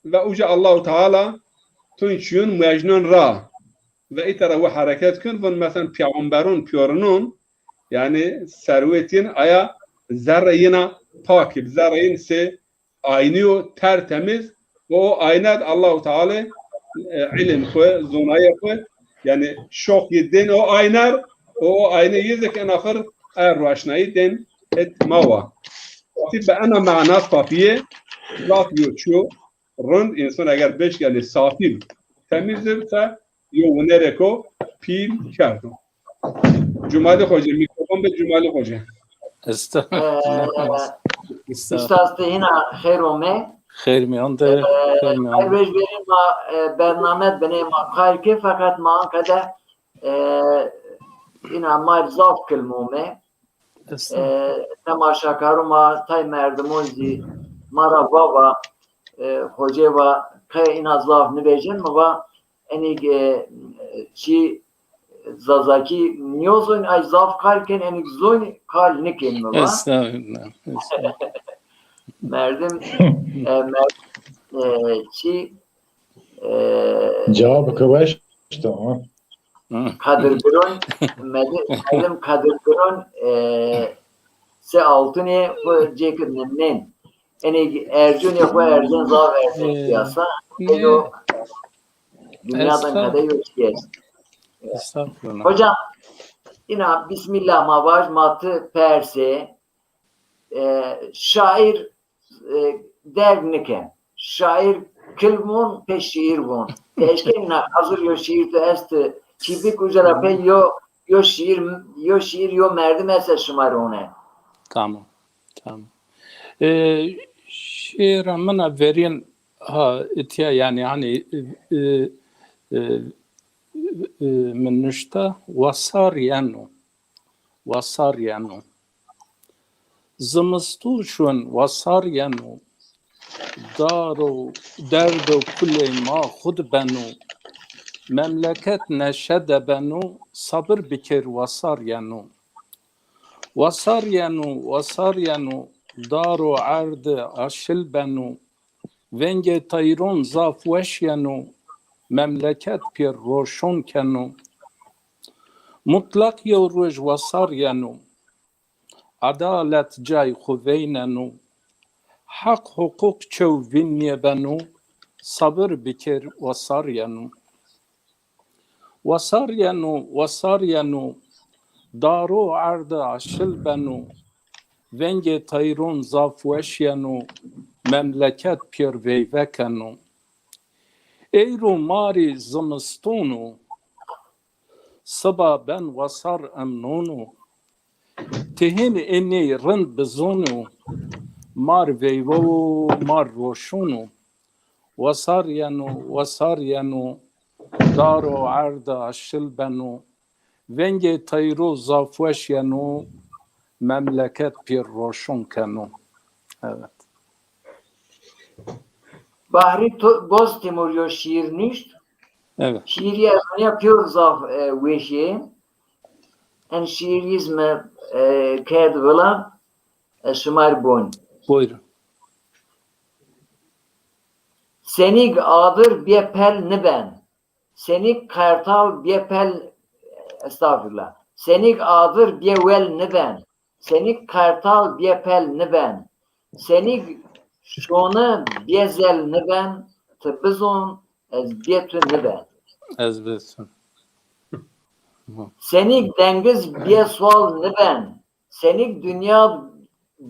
ve uca Allahu Teala tun çîyun muejnun ra ve îta ra wi hereket kin, vun, meselen, peyxamberun, pîyorinun, yanî serwetîn, aya zerrê yîna pak ib, zerrê yîn sey aynî yo, tertemîz, ve o ayna de Allahu Teala, e, îlim xwu, zonayê xwu, yanî şoq yî dên o ayner, o, o ayna yî zî ke en axir e roşnayî dên id ma wa. Safî bi ena mana safîye, zaf yo çîyo rind, însan eger bêşk, yanî safî, temîz ib se, yo winerêko pîl kerdo. Cumalî Xoce, mîkrofon bi Cumalî Xoce. Estağfurullah. Estağfurullah. Ustaz, ti hîna xeyr ome. Xeyr mîyan de, xeyr mîyan de. Xeyr wej verîn ma, e, bername binê ma kar ke, feqet ma anka de, e, hîna ma zaf kilm ome. Estağfurullah. E, temaşakarû ma, tay merdimûn zî ma ra va va, e, Xocê va, qe hîna zaf nivejin, mi va, enî, e, çî Zazakî nîyo zon, ay zaf kal ken, enî zon kal nikên, mi va. Estağfurullah, estağfurullah. Merdim, e, mer-, e, çî, e, Cevabı kıvaç işte ama. Kadir Giron, Medi-, Medim Kadir Giron, e, se altınê xwu cêkir nimnên. Enê ercunê xwu ercen zaf ercen piyasa. Eno dünyadan kade yo çî est. Estağfurullah. Hocam, ina bismillah ma vaj, ma ti persê, e, şair, e, derg nike. Şair kilm von, pê şiir von. Ti eşkenî na hazir yo şiir tu est, çî bik uca ra pê yo, yo şiir, yo şiir, yo merdim est şima rê one. Tamam, tamam. E, şiira min a verîn ha, îtya, yanî, hanî, e, e, e, e, min nuşta, wasar yeno. Wasar yeno. Zimistûn şun, wasar yeno. Dar û derd û kulê ma xwu di beno. Memleket neşe de beno, sabir bikêr, wasar yeno. Wasar yeno, wasar yeno, dar û erd aşil beno. Vengê teyron zaf weş yeno, memleket pêr roşon keno. Mutlaq yew roj wasar yeno, edalet cay xwu veyneno. Heq huquq çew vîn nêbeno, sabir bikêr, wasar yeno. Wasar yeno, wasar yeno, dar û erd aşil beno. Vengê teyron zaf weş yeno, memleket pêr veyve keno. Eyro ma rê zimistûn o, siba ben wasar emnûn o. Ti hîn enê rind bizûn o, mar veyve wo, mar roşûn o. Wasar yeno, wasar yeno, dar û erd aşil beno. Vengê teyro zaf weş yeno, memleket pêr roşon keno. Evet. Bahrî To-, Boz Timur yo şiir nuşt. Evet. Şiirî ez vanya pêro zaf, e, weş ê. En şiirî zî mi, e, kerd vila, e, şima rê bon. Buyurun. Senîg adir bê pel niben. Senîg qertal bê pel, estağfirullah. Senîg adir bê wel niben. Senîg qertal bê pel niben. Senîg şoni bê zel niben. Ti bizon ez bê tu niben. Ez bê tu. Senîg dengiz bê sual niben. Senîg dinya,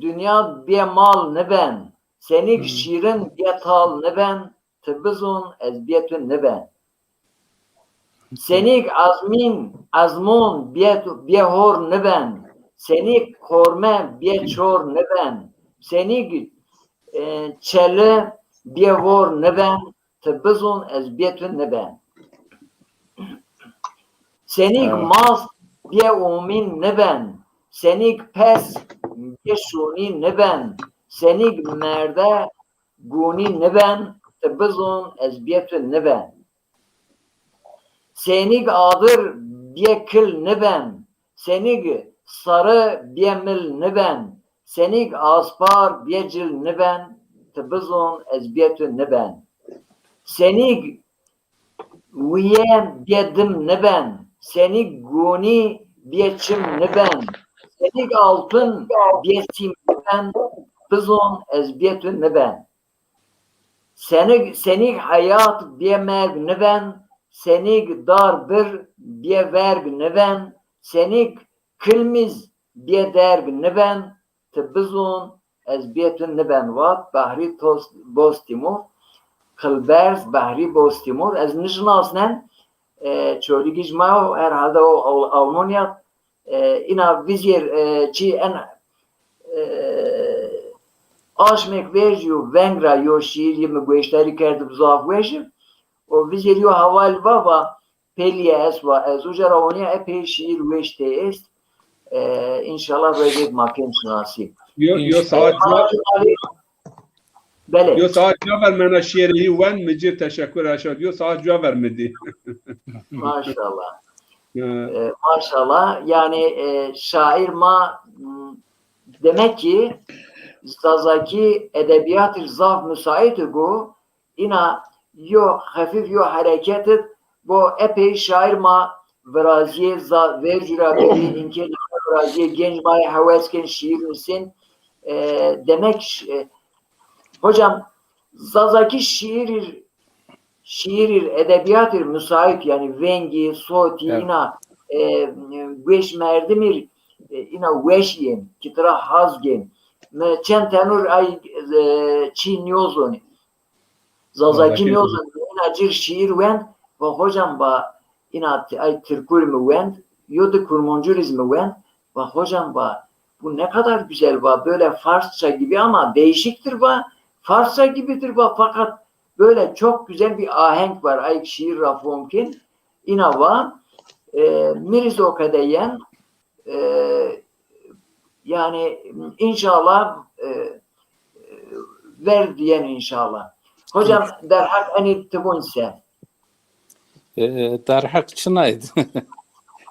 dinya bê mal niben. Senîg şîrin bê tal niben. Ti bizon ez bê tu niben. Senîg azmîn, azmon bê, bê hor niben. Senîg korme bê çor niben. Senîg, e, çeli bê vor niben. Ti bizon ez bê tu niben. Senîg mast bê omîn niben. Senîg pes bê şûnî niben. Senîg merde gûnî niben, ti bizon ez bê tu niben. Senîg adir bîye kil niben, senîg sarî bîye mil niben, senîg aspar bîye cil niben, ti bizon ez bîye tu niben. Senîg wîye bîye dim niben, senîg gonî bîye çim niben, senîg altun bîye sîm niben, bizon ez bîye tu niben. Senîg, senîg heyat bîye merg niben, senîg dar bir bîye verg niben, senîg kilmîz bîye derg niben, ti bizon ez bîye tu niben vat Behrî Tos-, Bostimur, Qilberz Behrî Bostimur. Ez nişinasnen, e, Çolîgij ma yo, herhalde o Al-, Almanya, e, îna vizêr, e, çî en, e, aşmêk vejîyo veng ra yo şîîr yê mi gueştarî kerdib zaf weş ib. O vizêr yo heval va, va Pelîye est va, ez uca ra onîya epey şîîr weş tê est. E, înşallah rejêk ma kên şinasî. Yo, yo saet cua-, Belê. Yo saet cua ver mena şîîrê yî wen mi ci teşekkür Reşad. Yo saet cua ver mi dî. Maşallah. Ya. E, maşallah. Yanî, e, şaîr ma, m, demek ki Zazakî edebîyatî zaf musaît id go, îna yo xefîf yo hereket id bo epey şaîr ma virazîyê za-, vercû ra bibî, îmkên virazîyê genc ma yê hewes kên şîîr nusên. E, demek ş-, e, hocam, Zazakî şîîrî, şîîrî, edebîyatî musaît, yanî vengî, sotî, evet, îna, e, gueş merdimî, e, îna weş yên, ki tira haz gên. Mi çend tenur ay, e, çî nîyozonî. Zazakî nîyozonî, îna cir şîîr wend, va hocam va, îna t-, ay tirkûr mi wend, yo di kurmancûr iz mi wend, va hocam va, bu ne kadar güzel va, böyle Farsça gibi ama değişiktir va, Farsça gibidir va, fakat böyle çok güzel bir ahenk var, ay şîîr ra fom kên, îna va, e, mi riz o qede yen, e, yanî înşallah, e, e, ver diyen înşallah. Hocam, derheq enî ti vûn se? E, derheq çinaydı?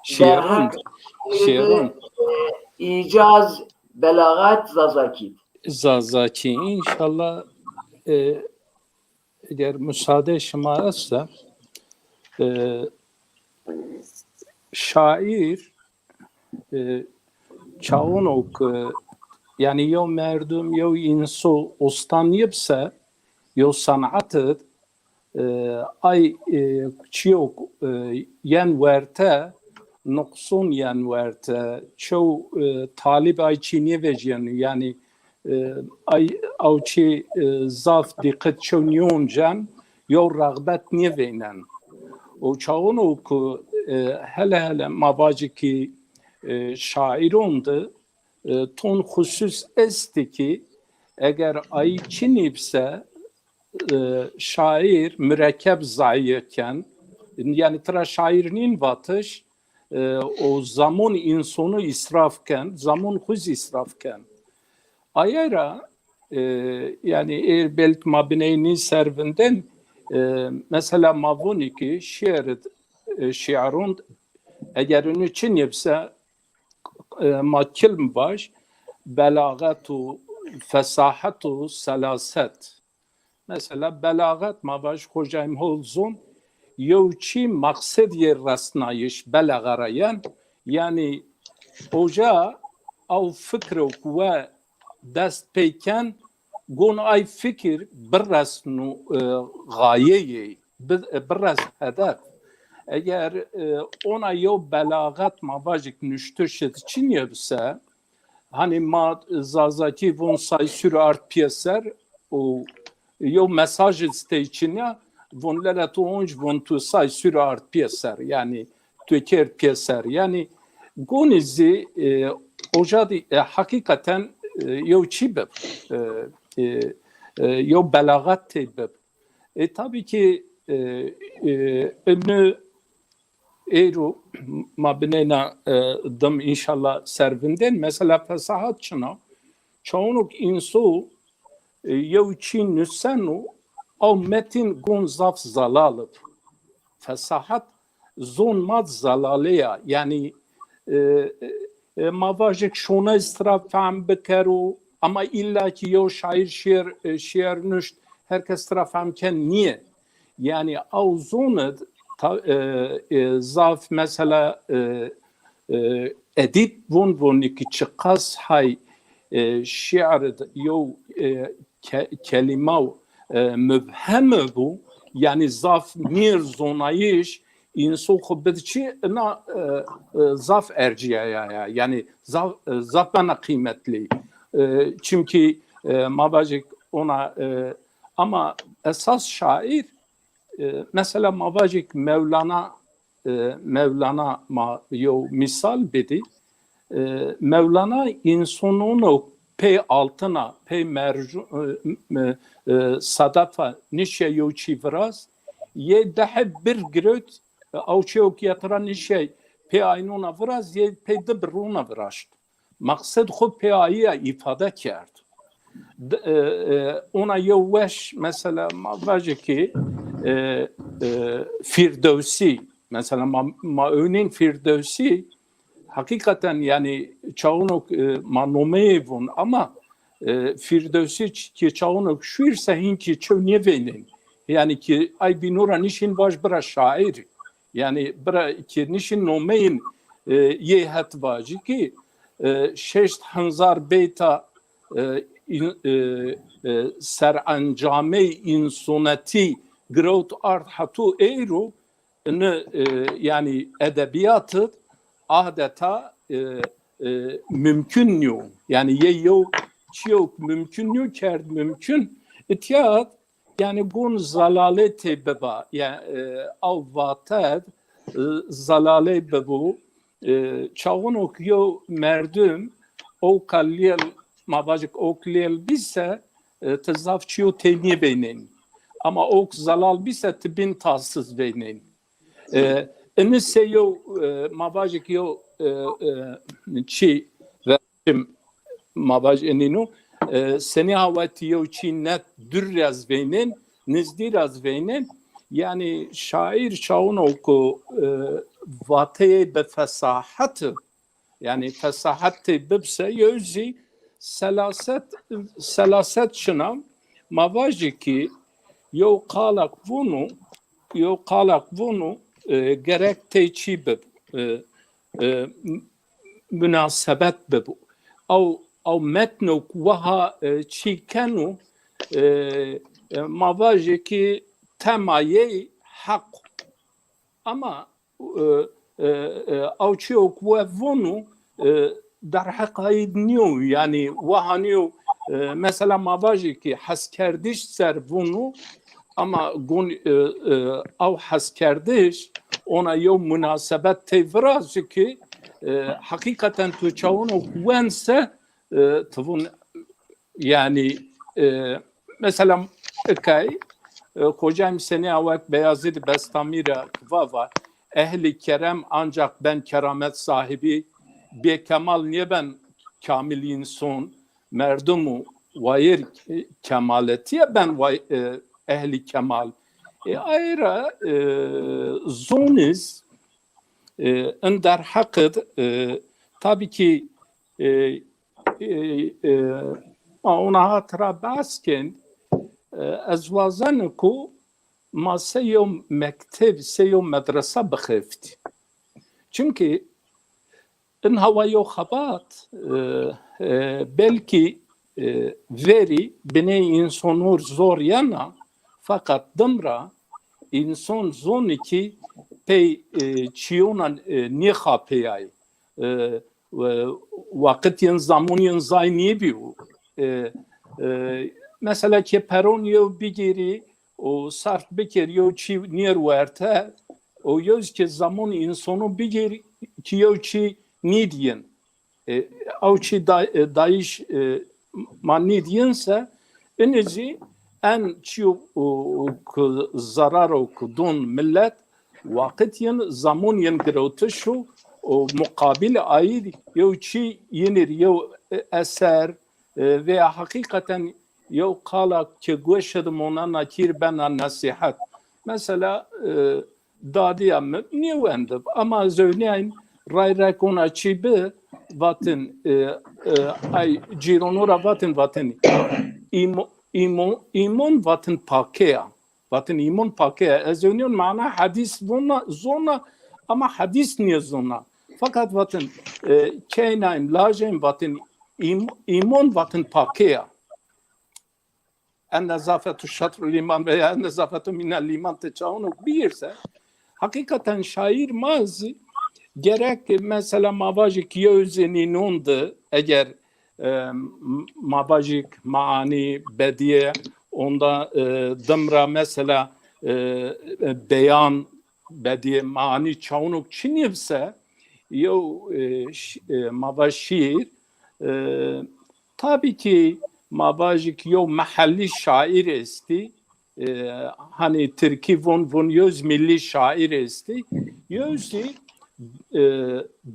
Şiirun. Derheq şiirun. E, îcaz, belaxat, Zazakî. Zazakî, înşallah, e, eger musade şima esta, e, şaîr, e, çawuno ke, yanî yew merdum, yew înso ustan nîbse, yew sanat id, e, ay, e, çîyo, e, yen werte, nuqsun yen werte, çew, e, talib ay çî nêvejîyeno, yanî, e, ay, aw çî, e, zaf dîqet çew nîyoncen, yew rexbet nêveynen. O çawuno ku, e, hele hele ma vajî ki, e, şairon de, e, ton xusus estî ki eger ay çinî bise, e, şair murekkeb zayî ken, yanî tira şair nîn vatiş, e, o zamon însonu îsraf ken, zamon xwu zî îsraf ken. Aye ra, e, yanî êr belk ma biney nî ser vindên, e, mesela ma vonî ki şiir, e, şiirun eger inu çinî bise, e, ma kilm vaj, belaxet û fesahet û selaset. Mesela belaxet ma vaj Xoca Emînol zon, yew çî maqsed yê resnayîş belaxe ra yen, yanî oca aw fikro ku we dest pey ken, gon ay fikir biresno, e, xayeyê, bi-, e, biresn hedef. Eger, e, ona yew belaxet ma vajik nuştiş id çinî bise, hanî ma Zazakî von say sur ard pîyeser û yew mesaj id stey çinî ya, von lele tu onc von tu say sur ard pîyeser, yanî tu kêr pîyeser. Yanî gonî zî, e, oca dî, e, heqîqeten, e, yew çî bib, e, e, e, yew belaxet tey bib. E, tabî ki, e, e, inu êro ma bineyna, e, dim înşallah ser vindên. Mesela fesahat çin a? Çawunok înso, e, yew çî nuseno, aw metîn gon zaf zelal ib. Fesahat, zon ma zelale ya. Yanî e, e, ma vajik şona zî tira fehm bikero, ama îlla ki yew şaîr şiir, e, şiir nuşt, herkes tira fehm ken nîye. Yanî aw zon id ta-, e, e, zaf mesela, e, e, edîb von vonî ki çiqas hay, e, şiir id yew, e, ke-, kelîma, e, mubhem bû, yanî zaf nîr zonayîş, însan xo bid çi, ina, e, e, zaf ercîyaya ya. Yanî zaf, e, zaf bena qîmetlî. E, çimkî, e, ma vajik ona, e, ama esas şaîr, e, mesela ma vajik Mewlana, e, Mewlana ma yew mîsal bidî. E, Mewlana însonono pey altina, pey mercu-, e, e, e, sedefa nişe yew çî viraz, yê dehê bir girewt, e, aw çîyo ki ya tira nişe pey aynona viraz, yê pey di birrona viraşt. Maqsed xo pê ayî ya îfade kerd. D-, e, e, ona yew weş, mesela, ma vajê ki, e, e, Fîrdewsî, mesela, ma, ma ewnên Fîrdewsî, heqîqeten, yanî, çaxono, e, ma nomeyê vûn, ama, e, Fîrdewsî ç-, ki çaxono şuîr se hîn ki çew nêveynên. Yanî ki ay bîno ra nişîn vaj bira şaîr. Yanî bira ki nişîn nomeyên, e, yê het vajî ki, e, şeşt hezar beyta, e, in-, e, e, serencamey însonetî girewt ard heto eyro, ini, e, yanî edebîyat id adeta, e, e, mumkun nîyo. Yanî yê yew çîyo mumkun nîyo kerd mumkun. Îtya yanî gon zelalê tey biba. Yanî, e, aw vate d, e, zelalê bibo. E, çaxono ki yew merdim ewka lêl, ma vajik ewk lêl bî se, e, ti zaf çîyo tey nêveynên. Ama ewk zelal bî se ti bîn tasiz veynên. E, ini sey yew, e, ma vajik yew, e, e, çî ve-, ma vaj enîno, e, senî hawetî yew çî net dûr ra zî veynên, nizdî ra zî veynên. Yanî şaîr çaxono ku, e, vateyê bi fesahet, yanî fesahet tey bib se, yew zî selaset, selaset çin a. Ma vajî ki yew qalak vûnû, yew qalak vûnû, e, gerek tey çî bib, e, e, munasebet bib. Aw, aw metno ku waha, e, çî keno, e, e, ma vajê ki tema yey heq. Ama, e, e, e, aw çîyo ku we vûnû, e, derheq ayî nîyo, yanî waha nîyo, e, mesela ma vajî ki heskerdiş ser vûnû, ama gon, e, e, aw heskerdiş ona yew munasebet tey virazî ki, e, heqîqeten tu çaxono wen se, e, ti vûn Yanî, e, mesela, ikay, e, Xocayîm senî awek Beyazîd Bestamî ra va va, ehlî kerem ancak ben keramet sahibi, bêkemal nêben kamil înson, merdum û wayîr, e, kemaletîye ben way-, e, ehlî kemal. E, ay ra, e, zon iz, e, in derheq id, e, tabî ki, e, e, e, ma ona hat ra behs kên, e, ez wazeno ku ma sey yew mekteb, sey yew medresa bixeftî. Çimkî in hawa yew xebat, e, e, belkî, e, verî biney însanor zor yena, feqet dim ra însan zonî ki pey, e, çîyonan, e, nêxapeyay. E, e, waqit yên, zamon yên zay nêbîyo. E, e, mesela ke peron yew bigîrî û sarf bikir, yew çî nêr werte, û yew zî ke zamon însono bigîr ki yew çî nîdîyin. E, ew çî day-, e, dayîş, e, ma nîdîyin se, inî zî en çîyo, o, o, ku zerar o ku don milet, waqit yin, zamon yin girewtiş o, û muqabil ayî yew çî yinîr yew, e, eser, e, veya heqîqeten yew qala ke goşe de mona nakîr bena nesîhet. Mesela, e, dadîya mi nêwendib. Ama ez ewnîyayn ray rekona çî bi, vatin, e, e, ay cîrono ra vatin, vatin îmo-, îmo-, îmon vatin pakeya. Vatin îmon pakeya. Ez ewnîyon mana hedîs vona, zona, ama hedîs nêzona. Fakat vatin, e, keynayn, lajên vatin, îm-, îmon vatin pakeya. En nezafetu şetrul îman veya en nezafetu minel îman ti çawunok bîyir se, heqîqeten şaîr ma zî gerek mesela ma vajî ki yew zî nînon di, eger, e, m-, ma vajîk maanî, bedîye, onda, e, dim ra mesela, e, e, beyan, bedîye, maanî çawunok çinî bi se, yew, e, ş-, e, ma vaj şîîr, e, tabî ki ma vajî ki yew mehellî şaîr estî, e, hanî tirkî von, von yew zî millî şaîr estî, yew zî, e,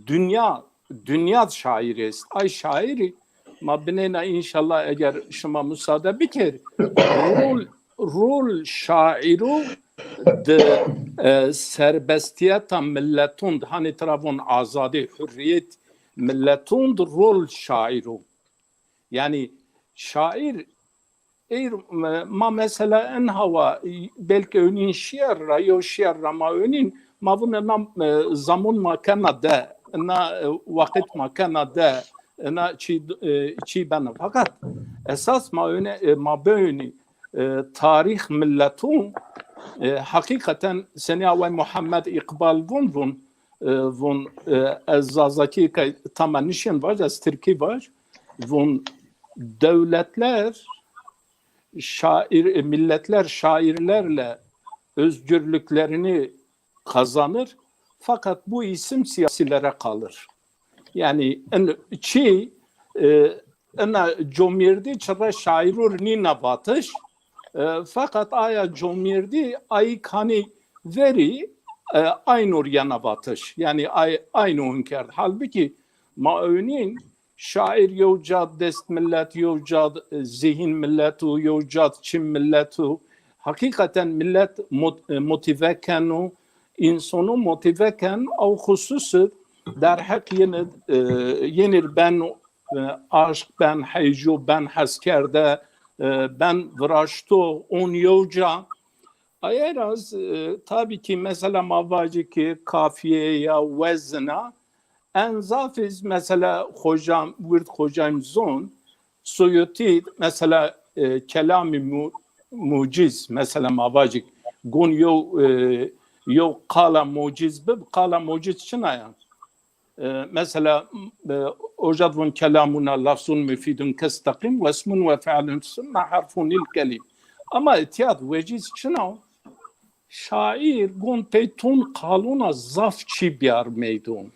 dinya, dinya şaîr est. Ay şaîrî ma binêna înşallah eger şima musade biker, rol, rol şaîro di, e, serbestiyeta milleton di, hanî tira von azadî, hurriyet milleton di rol şaîro. Yanî şaîr ey, ma mesela en hawa belkî ewnîn şîer ra, yew şîer ra ma ewnîn, ma vun ina, e, zamon ma kena de, ina, e, waqit ma kena de, ina çî, e, çî bena. Fakat esas ma öne, e, ma bewnî, e, tarîx milleton, e, heqîqeten senî away Muhammed Îqbal vun, vun, e, vun, e, ez Zazakî ke tama nişên vaj, ez Tirkî vaj, vun dewletler şaîr, e, milletler şairlerle özgürlüklerini kazanır, fakat bu isim siyasilere kalır. Yani en, çi, e, ina comêrdî çirre şaîrûr nîna vatiş, e, feqet aya comêrdî ayî kanî verî, e, aynur yena vatiş. Yanî ay, aynû hûn kerd. Halbukî ma ewnîn şaîr yew cad dest millet, yew cad, e, zihîn millet û yew cad çim millet û heqîqeten millet mot-, e, motive keno, însonu motive ken, ew xususi derheq yenî, e, yenîr ben, e, aşq ben, heyco ben, heskerde, e, ben viraşto, on yew ca. Aye ra z, e, tabî ki mesela ma vacî ki kafiye ya wezina, en zaf iz mesela xocam, wird xocam zon, Suyutî mesela, e, kelamî mu-, muciz, mesela ma vacîk gon yew, e, yew qala muciz bib, qala muciz çina ya? E, mesela, e, ojad vun kelamuna lafzun mufidun kesteqîm wesmun ve fe'lun sümme harfun il kelim. Ama itiyad veciz çina o? Şaîr gon pey ton qaluna zaf çî biyar meydon.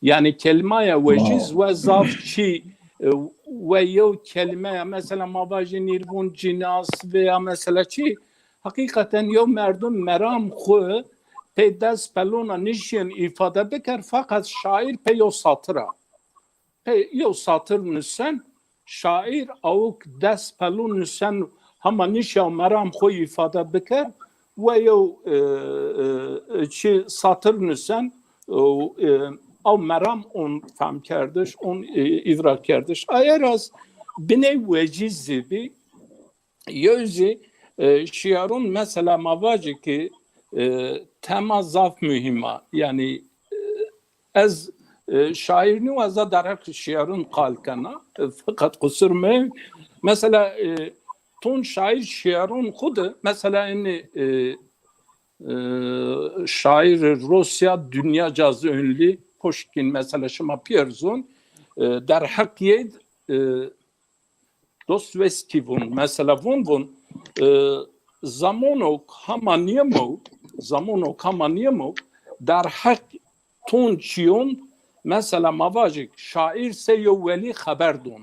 Yanî kelîmaya weciz we zaf çî, e, we yew kelîmeya, mesela ma vajî nîrvûn cînas veya mesela çî, heqîqeten yew merdim meram xwu pey des pelûna nişîyen îfade biker, feqet şaîr pey yew satir a. Pey yew satir nusen, şaîr awik des pelûn nusen hema nişya meram xwu îfade biker, we yew, e, e, çi satir nusen, e, e, ew meram on fehmkerdiş, on, e, îdrak kerdiş. Aye ra z biney wecîz zî bî, yew zî, e, şîarûn mesela ma vacî ki, e, tema zaf muhîm a. Yanî, e, ez, e, şaîr nîyo, ez a derheq şîarûn qal kena. E, feqet qusur me. Mesela, e, ton şaîr şîarûn xwu de, mesela enî, e, e, şaîr Rusya dünyaca zî önlî, Puşkin mesela şima pîyer zon, e, derheq yê, e, Dostoyevskî vun, mesela vun, vun, e, zamonok hema nîyemo, zamonok hema nîyemo, derheq ton çîyon, mesela ma vajik, şaîr sey yew welî xeber don.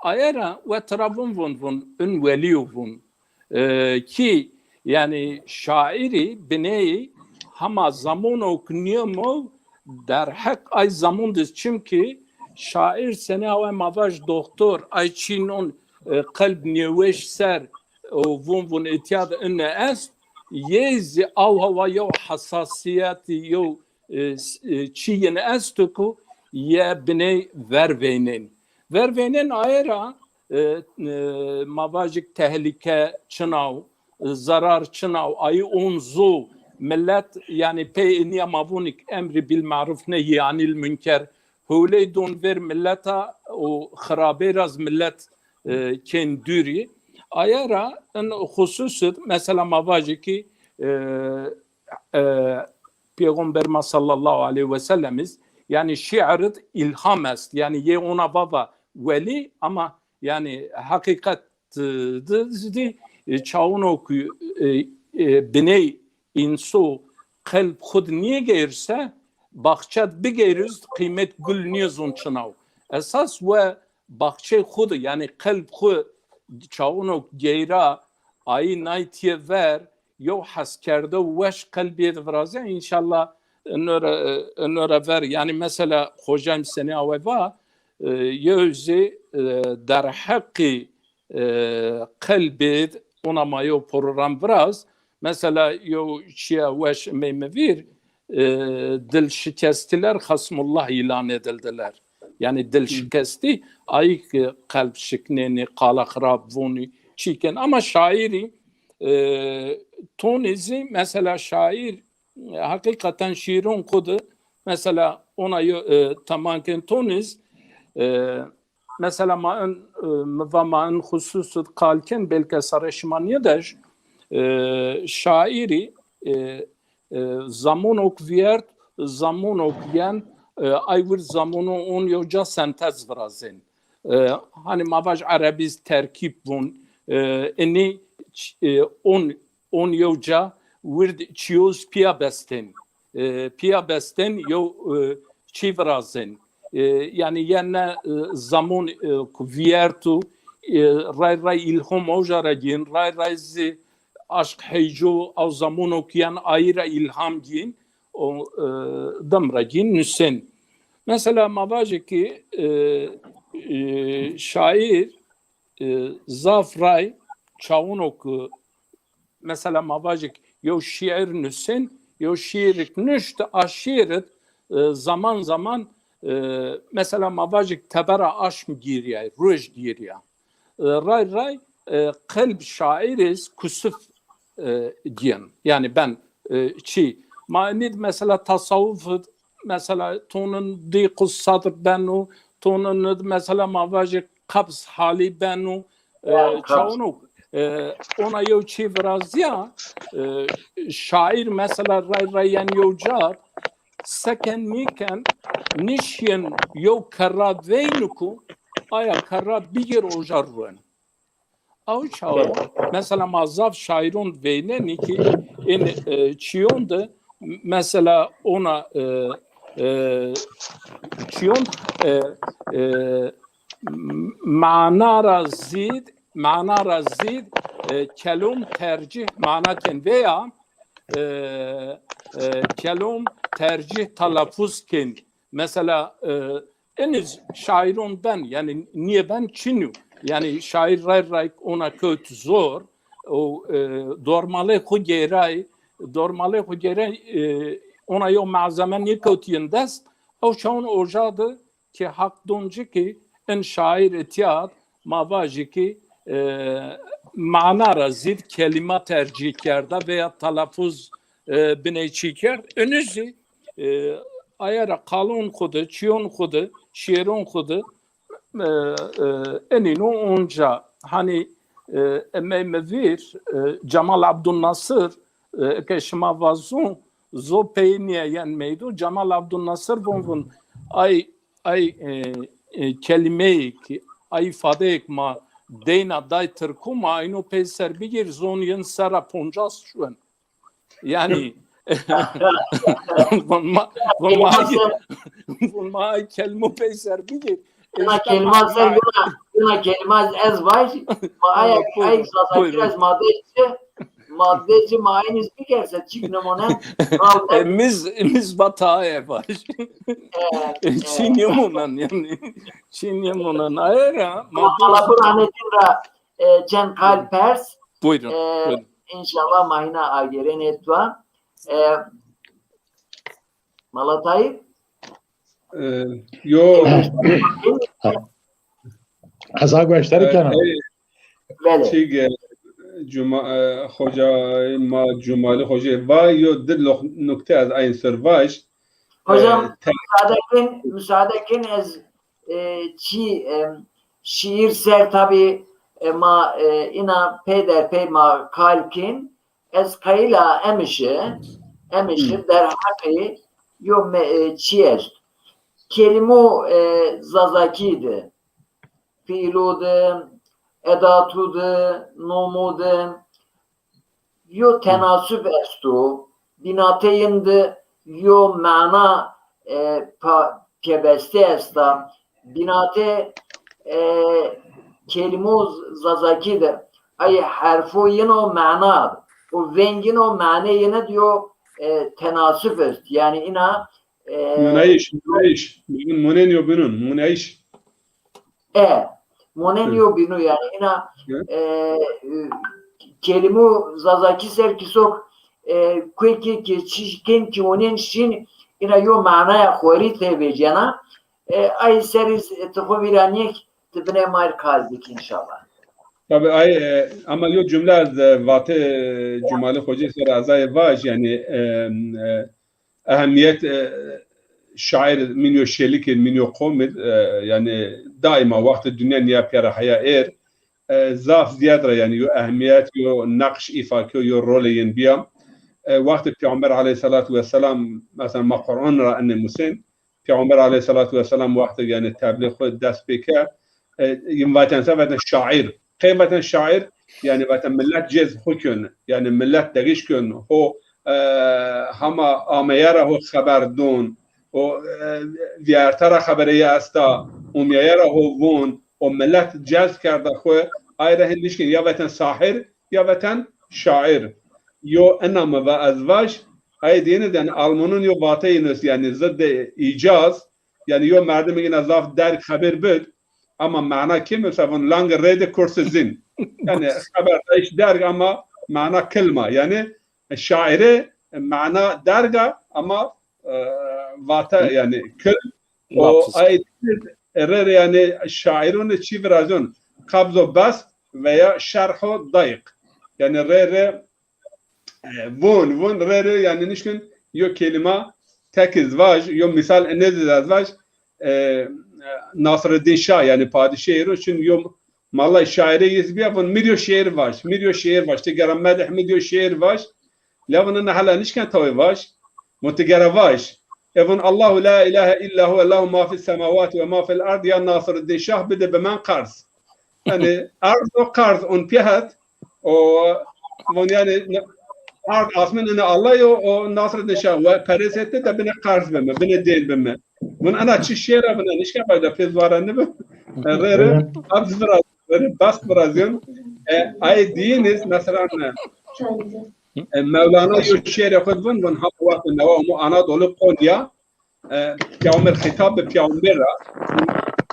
Aye ra we tira vun, vun, vun, in welî yo vun. E, ki, yanî şaîrî bineyî hema zamonok nîyemo derheq ay zamon di, çimkî şaîr senî awe ma vaj doktor, ay çînon, e, qelb nêweş ser, e, vun vun îtya di ine est, yê zî aw hawa yew hesasîyetî, yew, e, s-, e, çî yin esto ku ye biney ver veynên. Ver veynên aye ra, e, e, ma vajik tehlîke çinaw, e, zerar çinaw, ayî on zu millet, yanî pey nîya ma vûnîk emrî bil maruf nehyî anil münker, hewley dûn ver milleta û xirabey ra zî millet, e, kên dûrî. Aye ra in xusus id, mesela ma vajî ki, e, e, Pêxember ma sallallahu aleyhi ve sellem iz, yanî şîir id îlham est. Yanî yê ona vava welî, ama yanî heqîqet, e, di, di, e, çawuno ku, e, e, biney înso qelb xwu di nêgeyrse, baxçe di bigeyriz, qîmet gul nêzon çinaw. Esas we baxçey xwu di, yanî qelb xwu çawuno geyra, ayî nay tiye ver, yew heskerde û weş qelbîye di virazîya. Înşallah ino ra, ino ra ver. Yanî mesela xocayîm senî awe va, e, yew zî, e, derheqî, e, qelbî di ona ma yew program viraz. Mesela yew çîya weş emey mi vîr, e, dilşikestiler Hasmullah îlan edildiler. Yanî dilşikestî, ayî ki qelb şiknenî, qala xirab vûnî, çî ken. Ama şaîrî, e, tonî zî, mesela şaîr, e, heqîqeten şîîron xwu di, mesela ona yo, e, teman ken tonî zî, e, mesela ma in, e, mi va ma in xusus id qal ken, belke serê şima nêdej, e, şaîrî, e, e, zamonok vîyert, zamonok yen, e, ay wir zamono on yew ca sentez virazên. E, hanî ma vaj erebî zî terkîb vûn, e, inî ç-, e, on, on yew ca wird çiyoz pîya bestên. E, pîya bestên yew, e, çî virazên. E, yanî yene, e, zamon, e, ku vîyertu, e, ray ray îlhom oja ra gîn, ray ray zî aşq heyco aw zamono ku yen ayî ra îlham gîn, o, e, dem ra gîn nusên. Mesela ma vajê ki, e, e, şaîr, e, zaf ray çawuno ku, mesela ma vajik yew şîir nusên, yew şîirik nuşt, a şîir id, e, zaman zaman, e, mesela ma vajik tebera aşm gîriyay, roj gîriya. E, ray ray, e, qelb şaîr iz kusif, e, gîn. Yanî ben, e, çî. Ma nîd mesela tasawuf id, mesela tonin dîqu sadr beno, tonin id mesela ma vajê qebz halî beno, e, çawuno, e, ona yew çî virazîya, e, şaîr mesela ray ray yen yew ca, seken nîken nişyen yew kerra veyni ku aya kerra bigêr oja ruen. Aw çawa? Mesela ma zaf şaîron veynenî ki in, e, çîyon de mesela ona, e, e, çîyon, e, e, mana ra zîd, mana ra zîd, e, kelom tercîh mana ken veya, e, e, kelom tercîh telafuz ken. Mesela, e, eniz şaîron ben, yanî nîye ben çinî yo. Yanî şaîr ray ray ona kewt zor, o, e, dormalê xwu gêray, dormalê xwu gêray, e, ona yew malzeme nêkewtîyen dest, ew çawun oja di ki Haq don ci ki in şaîr itiyat, ma vajî ki, e, mana ra zîd kelîma tercîh kerda veya telafuz, e, biney çî kerd. Inî zî, e, aye ra qalon xwu di, çîyon xwu di, şîîron xwu di, e, e, enîno onca. Hanî, e, emey mi vîr, e, Cemal Abdulnasir, e, ke şima vazûn, zo peynîye yen meydo. Cemal Abdulnasir vûn vûn, ay, ay, e, e, kelîmeyêk, ay îfadeyêk ma deyna day tirku, ma ayno peyser bigîr, zon yin serra poncas şuen. Yanî, vun ma, vun ma, vun ma kelîmo peyser bigîr. Ina kelîma ser, ina, ina kelîma ez, ez vaj, ma aye, ay Zazakî ez madde ci, madde ci ma aynî bikerse çîk nimone. E, miz, miz vata aye vaj. E, çî nîmonan yanî. Çî nîmonan. Aye ra, ma ala bu rahmetin ra, e, çend qal pers. Buyurun, e, buyurun. înşallah ma hîna agêrenê to. E, Mala Tayyip? E, yo. Ez a gueşdarî kena. Belê. Çîg, e, Cuma, e, Xoca ma Cumalî Xocê va yo di lox-, nukte ez ayn ser vaj. Hocam, e, te- müsaade kin, müsaade kin ez, e, çi, e, şiir ser tabi, e, ma, e, ina peyderpey ma kal kin. Ez qayîl a emişi, emişi derheqê yo me-, e, çi est. Kelîmo, e, Zazakî de, fîlo de, edato de, nomo de, yo tenasub esto, bînate yin de yo mana, e, pa-, pêbeste esta. Bînate, e, kelîmo Zazakî de ay herfo yin o mana, o veng yin o mane yin de yo, e, tenasub est. Yanî ina, e, munayîş, munayîş. Munên yo binun, munayîş. E, monen yo bîno yanî. Ina, e, e, kelîmo Zazakî ser kî sok, e, kuê kî, kî çi kên kî onên şîn, ina yo manaya xorî tê vecena. E, ay serî, e, ti xo vîra nêk, ti binê ma rê kal bik înşallah. Tabi ay, e, ama yo cumle ez, e, vate, e, Cumalî Xocê ser ez ay vaj, yanî, e, e, ehemmiyet, e, şair min yo şelik id, min yo qom id, e, yanî daîma wextê dinya nîya pîya ra heya êr, e, zaf zîyad ra yanî yo ehemmiyet, yo neqş îfa kyo, yo rolê yin bîya. E, wextê Peyxamber aleyhîsselatu wesselam, mesela ma Quran ra inê musên, Peyxamber aleyhîsselatu wesselam wextê yanî teblîx xwu dest pê ke, e, yin vatên se vatên şair. Qey vatên şair? Yanî vatên milet cez xwu kön. Yanî milet degiş kön. Ho, e, hama ameye ra ho xeber don. O, e, vîyerte ra xeberê yi esta. Umyeye ra ho von. O milet cez kerda xwu. Ay ra hin nişkên ya vatên sahir, ya vatên şair. Yo ina mi va ez vaj, ay dîyêne de yanî Almanun yo vate yin est, yanî zidê îcaz, yanî yo merdim ina zaf derg xeber bid, ama mana kêm, mesela von lange Rede, kurze Sinn. Yanî xeber dayîş derg ama mana kilm a. Yanî şaîre mana derg a ama, e, vate yanî kilm. O ay rê rê yanî şaîrûn çî virazyon, qabzo best veya şerho dayîq. Yanî rê rê, e, von, von rê rê yanî nişkên yo kelîma tek iz vaj, yo mîsal inê zî ez vaj, e, Nasreddîn Şah yanî padîşahê êro çin yo mala şaîrê yi zî bîya von mi rê yo şêr vaj, mi rê yo şêr vaj, ti gera medih mi rê yo şêr vaj. La vun ina hela nişken tawê vaj. Vun ti gera vaj. E vun Allahu la ilahe illa huve lehu ma fis semawati ve ma fil ard, ya Nasreddîn Şah bide bi men qerz. Yanî erz o qerz on pîya het. O vun yanî ard asmin ina Allah yo, o Nasreddîn Şah we perê sete de bine qerz bime, bine dên bime. Vun ena çi şêr a, vun nişken vajda pê zî vara nibi. E, rê rê, qerz viraz, rê rê best virazyon. E, ay dîyin iz, mesela, e, Mewlana yo şêrê xwu vun, vun hama wextê newa omo Anadolu, Konya, e, peyxamber, xîtab bi peyxamber ra.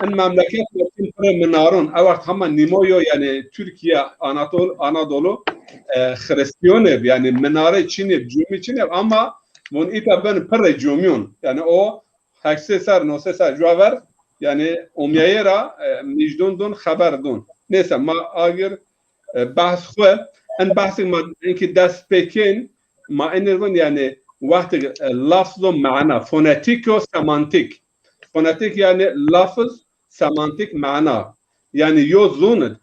In memleket wextîn pirê minarun. E wext hama nîmo yo, yanî Türkiye, Anadolu, Anadolu, e, Xirîstîyon ib, yanî minare çin ib, cumî çin ib, ama vun îta ben pirê cumîyon. Yanî o heşt sey ser, no sey ser cuwa ver, yanî omyayê ra, e, mijdon don, xeber don. Neyse, ma agir, e, behs xwu, en behsê ma inkî dest pê kên, ma enê vun, yanî wextê, e, lafz û mana, fonetîk û semantîk. Fonetîk yanî lafz, semantîk mana. Yanî yo zon id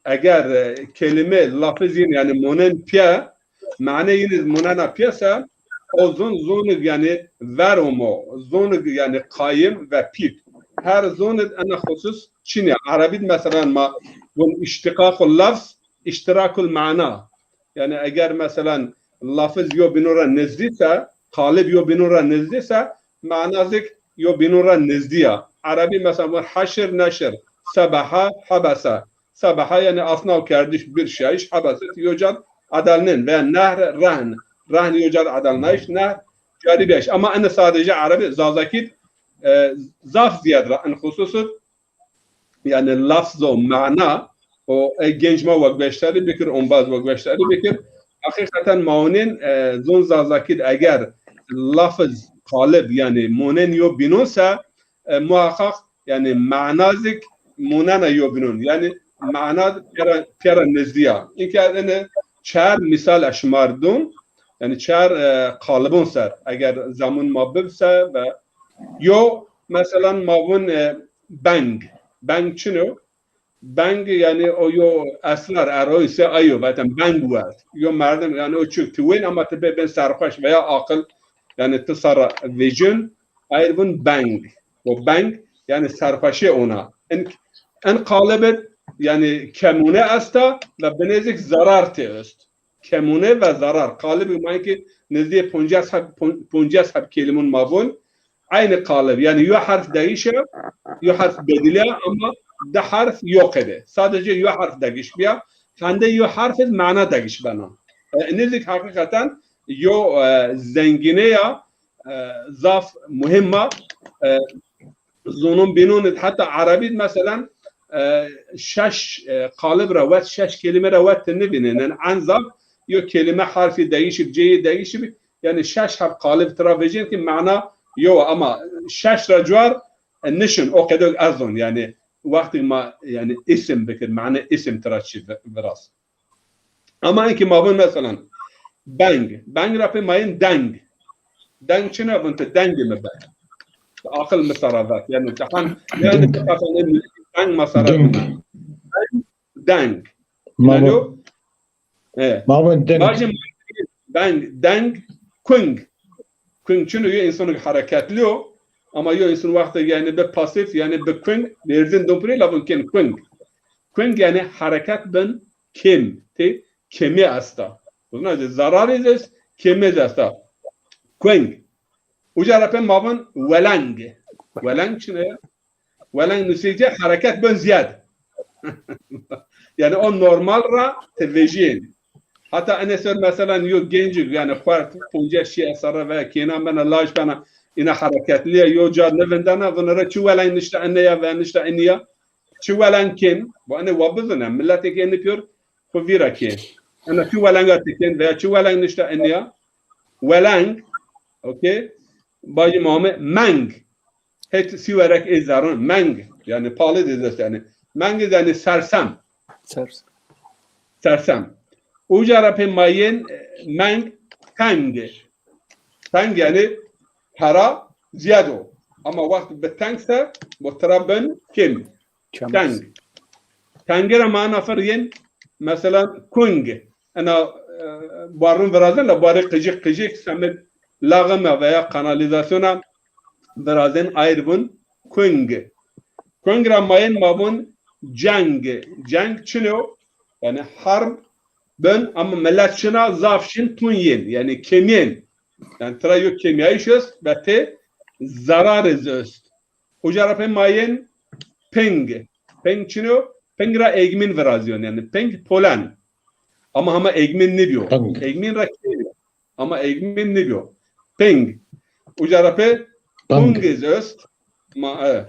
eger, e, kelîme, lafiz yin, yanî monen pîya, mane yin iz monena pîya se, o zon, zon id yanî ver omo, zon id yanî qayim ve pît. Her zon id ena xusus çin ya. Erebî d mesela ma vun iştiqaqul lafz, iştirakul mana. Yanî eger mesela lafiz yo bîno ra nizdî se, qalib yo bîno ra nizdî se, mana zîk yo bîno ra nizdî ya. Erebî mesela vun heşir, neşir, sebeha, hebese. Sebeha yanî asnaw kerdiş, bir şeyiş, hebese yo cad edelnên veya nehr, rehn. Rehn yo cad edelnayîş, nehr carî bîyayîş. Ama ene sadece Erebî, Zazakî d, e, zaf zîyad ra in xusus id, yanî lafz û mana, o, e, genc ma wa gueştarî bikir, ombaz wa gueştarî bikir, Heqîqeten ma onên, e, zon Zazakî de eger lafiz qalib, yanî monen yo bînon se, e, muheqeq, yanî mana zik monena yo bînon. Yanî mana pêra, pêra nizdî ya. Înke ez ene çar mîsal ez şima r' dûn, yanî çar, e, qalibon ser. Eger zemun ma bib se ve yo, meselan, ma vûn, e, beng. Beng çin o? Beng, yanî o yo esrar eroyî se ayo, vatên beng werd. Yo merdim, yanî o çik ti wên ama ti bê bên serxweş veya aqil, yanî ti serra vecin, ayr vûn beng. O beng, yanî serxweşê ona. En, en qalib id, yanî kemûne esta ve binêzik zarar tê est. Kemûne ve zarar. Qalibî ma ki nizdî poncas heb, pon-, poncas heb kelimun ma vûn. Aynî qalib. Yanî yo herf degîş e, yo herf bedîl e ama di herf yo qede. Sadece yo herf degîş bîya. Hende yo herf id mana degîş bena. E, nizik heqîqeten yo, e, zengîne ya, e, zaf muhîm a. E, zonun bînon id, heta erebî d meselan, e, şeş, e, qalib ra wet, şeş kelîme ra wet ti nivînên. Yanî en zaf yo kelîme herfî degîşî bi, cêyî degîşî bi. Yanî şeş heb qalib tira vecên ki mana yo, ama şeş ra cuar, e, nişin, o qedo ez zon. Yanî wextî ma, yanî îsim bikir, mana îsim tira çi vi-, viraz. Ama enkî ma vûn meselan beng. Beng ra pê ma yên deng. Deng çin e? Vûn ti dengê mi be. Aqil mi sera vet. Yanî ti hen, yanî ti qefanê mi deng ma sera vet. Deng. Deng. Ma vûn. E. Ma vûn deng. Bajim beng, deng, kuing. Kuing çin o? Yo însanik hereketlî yo. Ama yo însan wextê yanî bi pasîf, yanî bi kuing, lêrzin dûn pirê, la vûn kên kuing. Kuing yanî hereket bin kêm. Tê kêmî esta. Buna de zararî zî est, kêmî zî esta. Kuing. Uca ra pê ma vûn weleng. Weleng çin e? Weleng nusîyê ci hereket bin zîyad. Yanî o normal ra ti vejîyên. Heta ene ser meselan yo gencik, yanî xwert, poncas şîya serre veya kênan bena, laj bena, îna hereketlî ya, yo ca nivindena, vûn ra çi weleng nişta ene ya veya nişta enî ya. Çi weleng kên? Bo ene wa bizine, miletê ke ene pîyor xwu vîra kên. Ena çi welenga ti kên veya çi weleng nişta enî ya? Weleng, okey. Bajî ma ame meng. Hêt sîwerek ê zerrin. Meng. Yanî palî de zest yanî. Meng iz yanî sersem. Sersem. Sersem. Uca ra pê ma yên, e, meng, teng. Teng yanî pera zîyad o. Ama wext bi teng se, bo tira bin kêm. Teng. Tengî ra ma ena fer yên, meselan, kuing. Ena, e, buarun virazên, la buarê qicik qicik, semê laxime veya kanalîzasyona virazên, ayr vûn kuing. Kuing ra ma yên ma vûn ceng. Ceng çin o? Yanî herb bin, ama milet şina zaf şin tun yên, yanî kêmîyên. Yanî tira yo kêmîyayîş est ve tê zararî zî est. Uca ra pê ma yên ping. Ping çin o? Ping ra egmîn virazîyon. Yanî ping polen. Ama hema egmîn nîbîyo. Ping. Egmîn ra kêmîyo. Ama egmîn nîbîyo. Ping. Uca ra pê pung iz est. Ma, e.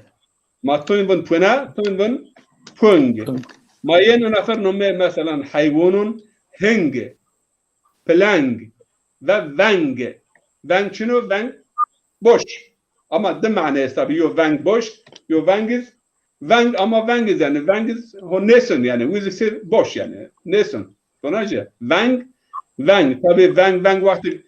Ma tuyn vûn pune, tuyn vûn pung. Pung. Ma yên ina fer nomê meselan heywanun hing. Pleng ve veng. Veng çin o? Veng boş. Ama di mane esta bi. Yo veng boş, yo veng iz. Veng ama veng iz yanî. Veng iz ho nêsin yanî. Wiz sir boş yanî. Nêsin. Kona ci. Veng, veng. Tabî veng, veng wextî,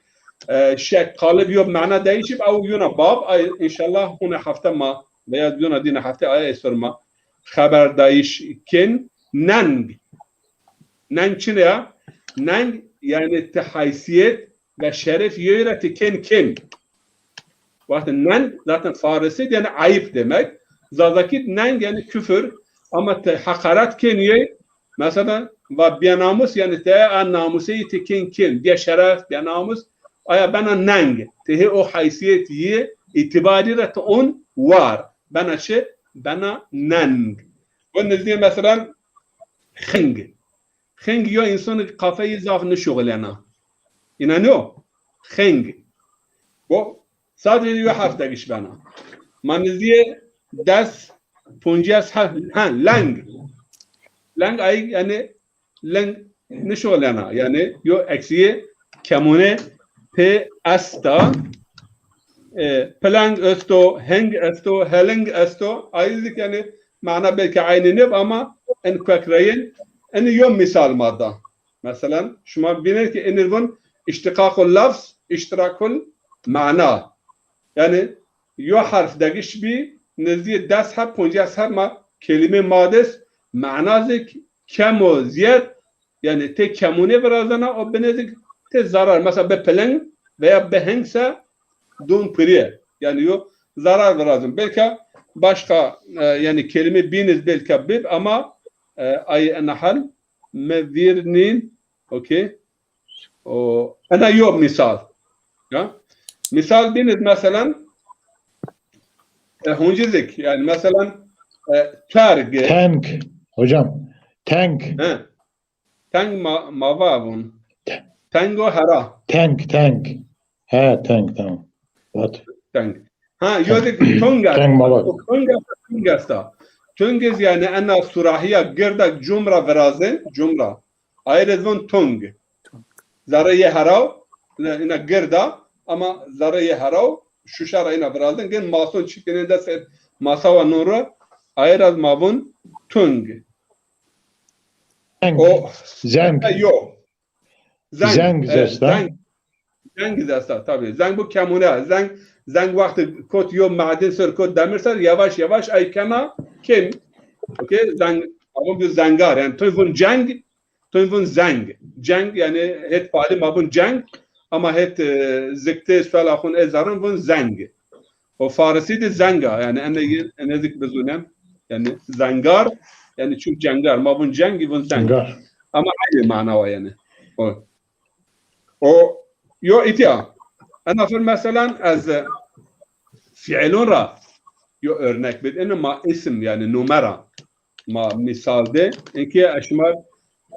e, şek, qalib yo mana değişip, ew yona bab, ay, înşallah hona hefte ma, veya yona dîna hefte ay esor ma xeberdayîş kên. Neng. Neng çin ya? Neng, yanî ti haysîyet ve şeref yoy ra ti kên kêm. Wextê neng zaten Farisî de yanî ayıp demek. Zazakî de neng yanî küfür. Ama ti heqaret kên yoy, mesela, va bênamus, yanî ti a namuseyî ti kên kêm. Bêşeref, bênamus, aya bena neng. Ti hê o haysîyet yî, îtîbarî ra ti on war. Bena çi? Bena neng. Bo nizdî mesela xing. Xing yo însanî qafeyî zaf nişuxulena. Înanîyo? Xing. Bo sadece yo herf degîş bena. Ma nizdîyê des, poncas herf, ha, leng. Leng ay, yanî leng nişolena. Yanî yo eksîyê kemûne pê esta. E, pilang esto, heng esto, heling esto. Ayî zî kî yanî mana belkî eynî nêb ama en kuekreyên, en yo mîsal ma da. Mesela, şima vînên ke enî vûn îştîqaqul lafz, îştîrakul mana. Yanî, yo herf degiş bî, nizdîyê des heb, poncas heb ma kelîmê ma dest, mana zî kemo zîyed, yanî tê kemûnê virazena û binê zî tê zarar. Mesela, bi piling veya bi heng se dûn pirîye. Yanî, yo zarar virazin. Belka başka, e, yanî kelîme bîn iz belka bib ama, e, ay ena hal mi vîr nîn. Okey. O, ena yo mîsal. Ya. Mîsal bîn iz, meselan, e, huncizîk, yanî, meselan, e, terg. Teng. Hocam, teng. He. Teng ma, ma va vûn. Te- Tengo hera. Teng, teng. He, teng, tamam. What? Teng. Ha, yo de tong esta. Teng ma va. Tong esta, tong esta. Tong iz yanî ena surahîya girda cum ra virazên, cum ra. Ayî rê vûn tong. Zerrê yê heraw, ina, ina girda, ama zerrê yê heraw şuşa ra ina virazên, gên mason çikenên dest masawa non ra, ayî ra ma vûn tong. Zeng. O zeng. Yo. Zeng. Zeng, evet, zesta. Zeng. Zeng zesta, tabî. Zeng bu kemûne. Zeng, zeng wextî kot yo madin ser, kot demir ser, yavaş yavaş ay kena kêm. Okey, zeng, ama bu zengar. Yanî to vûn ceng, to vûn zeng. Ceng, yanî het palî ma vûn ceng, ama het, e, zikte suela xûn e zarin vûn zeng. O Farisî de zeng a, yanî ene, ene zik bizûnen. Yanî zengar, yanî çu cengar. Ma vûn cengî, vûn zeng. Cengar. Ama eynî mana wa yanî. O, o yo îtya. Ena fir meselan ez, e, fiilûn ra yo örnek bid. Ene ma isim yanî nume ra ma mîsal de. Inkî eşmar,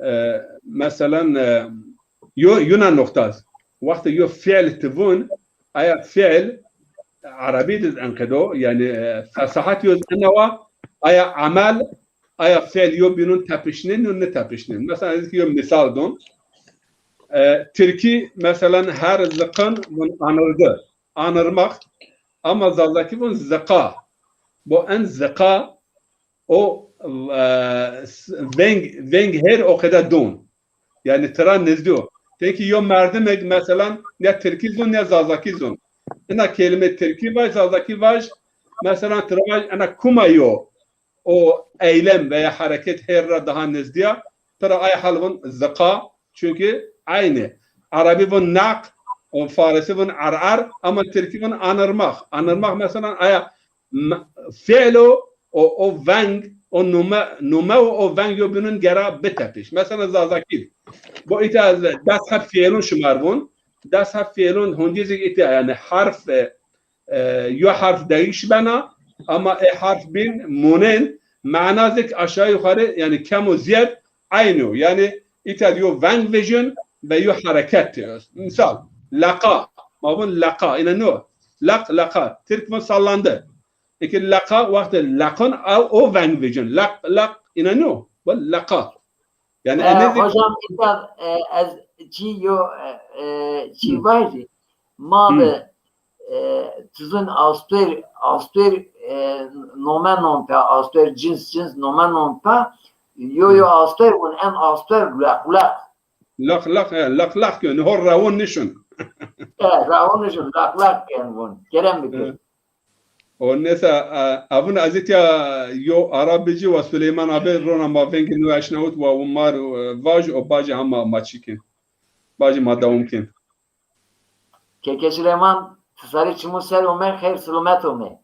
e, meselan, e, yo, yuna noqta. Wextê yo fiil ti vûn, aya fiil Erebî de enqedo, yanî, e, fesahet yo enawa, aya emel, aya fiil yo bînûn tepişnên, yo nitepişnên. Mesela, ez ki yo mîsal don. E, Tirkî, meselan, her ziqin vûn anırdı, anırmak. Ama Zazakî vûn ziqa. Bu en ziqa, o, e, s-, veng, veng her o qede don. Yanî tira nizdî yo. Peki yo merdimek, meselan, ne Tirkî zon ne Zazakî zon. Ina kelîme Tirkî vaj, Zazakî vaj, meselan, tira vaj, ena kuma yo o eylem veya hereket her ra daha nizdî ya, tira ay hal vûn ziqa, çünkü aynı. Erebî vûn naq, o Farisî vûn er'er, ama Tirkî vûn anırmak. Anırmak, meselan, aya m-, fiil o, o, o veng, o nume, nume û o veng yo bînûn gera bitepiş. Mesela Zazakî. Bu îta ez des heb fiilûn şimar vûn. Des heb fiilûn huncî zî îta, yanî herf, e, e, yo herf değiş bena, ama e herf bîn mûnên, mana zî aşağı yukarı, yanî kemo zîyed eynî yo. Yanî îta yo veng vejin ve yo hereket tê. Misal, leqa. Ma vûn leqa. Îna no. Leq, leqa. Tirk vûn sallandı. Eke leqa, wextê leqon, a, o veng vejin. Leq, leq, îna no. Bu leqa. Yanî, e, enê zî hocam, îta, e, ez çî yo, e, e, çî vajî. Ma de, e, tizin astor, astor, e, nome non pe, astor cins, cins nome non pe, yo, yo astor vûn, en astor leq, leq. Laq laq, he, laq laq kên. Hor rawon nişin. E, rawon nişin, laq laq kên vun. Kerem bikir. E. O neyse, e, avun ez îtya yo ara bicî wa Süleyman abi rona ma vengê nû eşnawit wa û mar, e, vaj o bacî hama ma çî kên. Bacî ma dewam kên. Keke Süleyman, ti sarî çimû ser ome, xeyr silomet ome.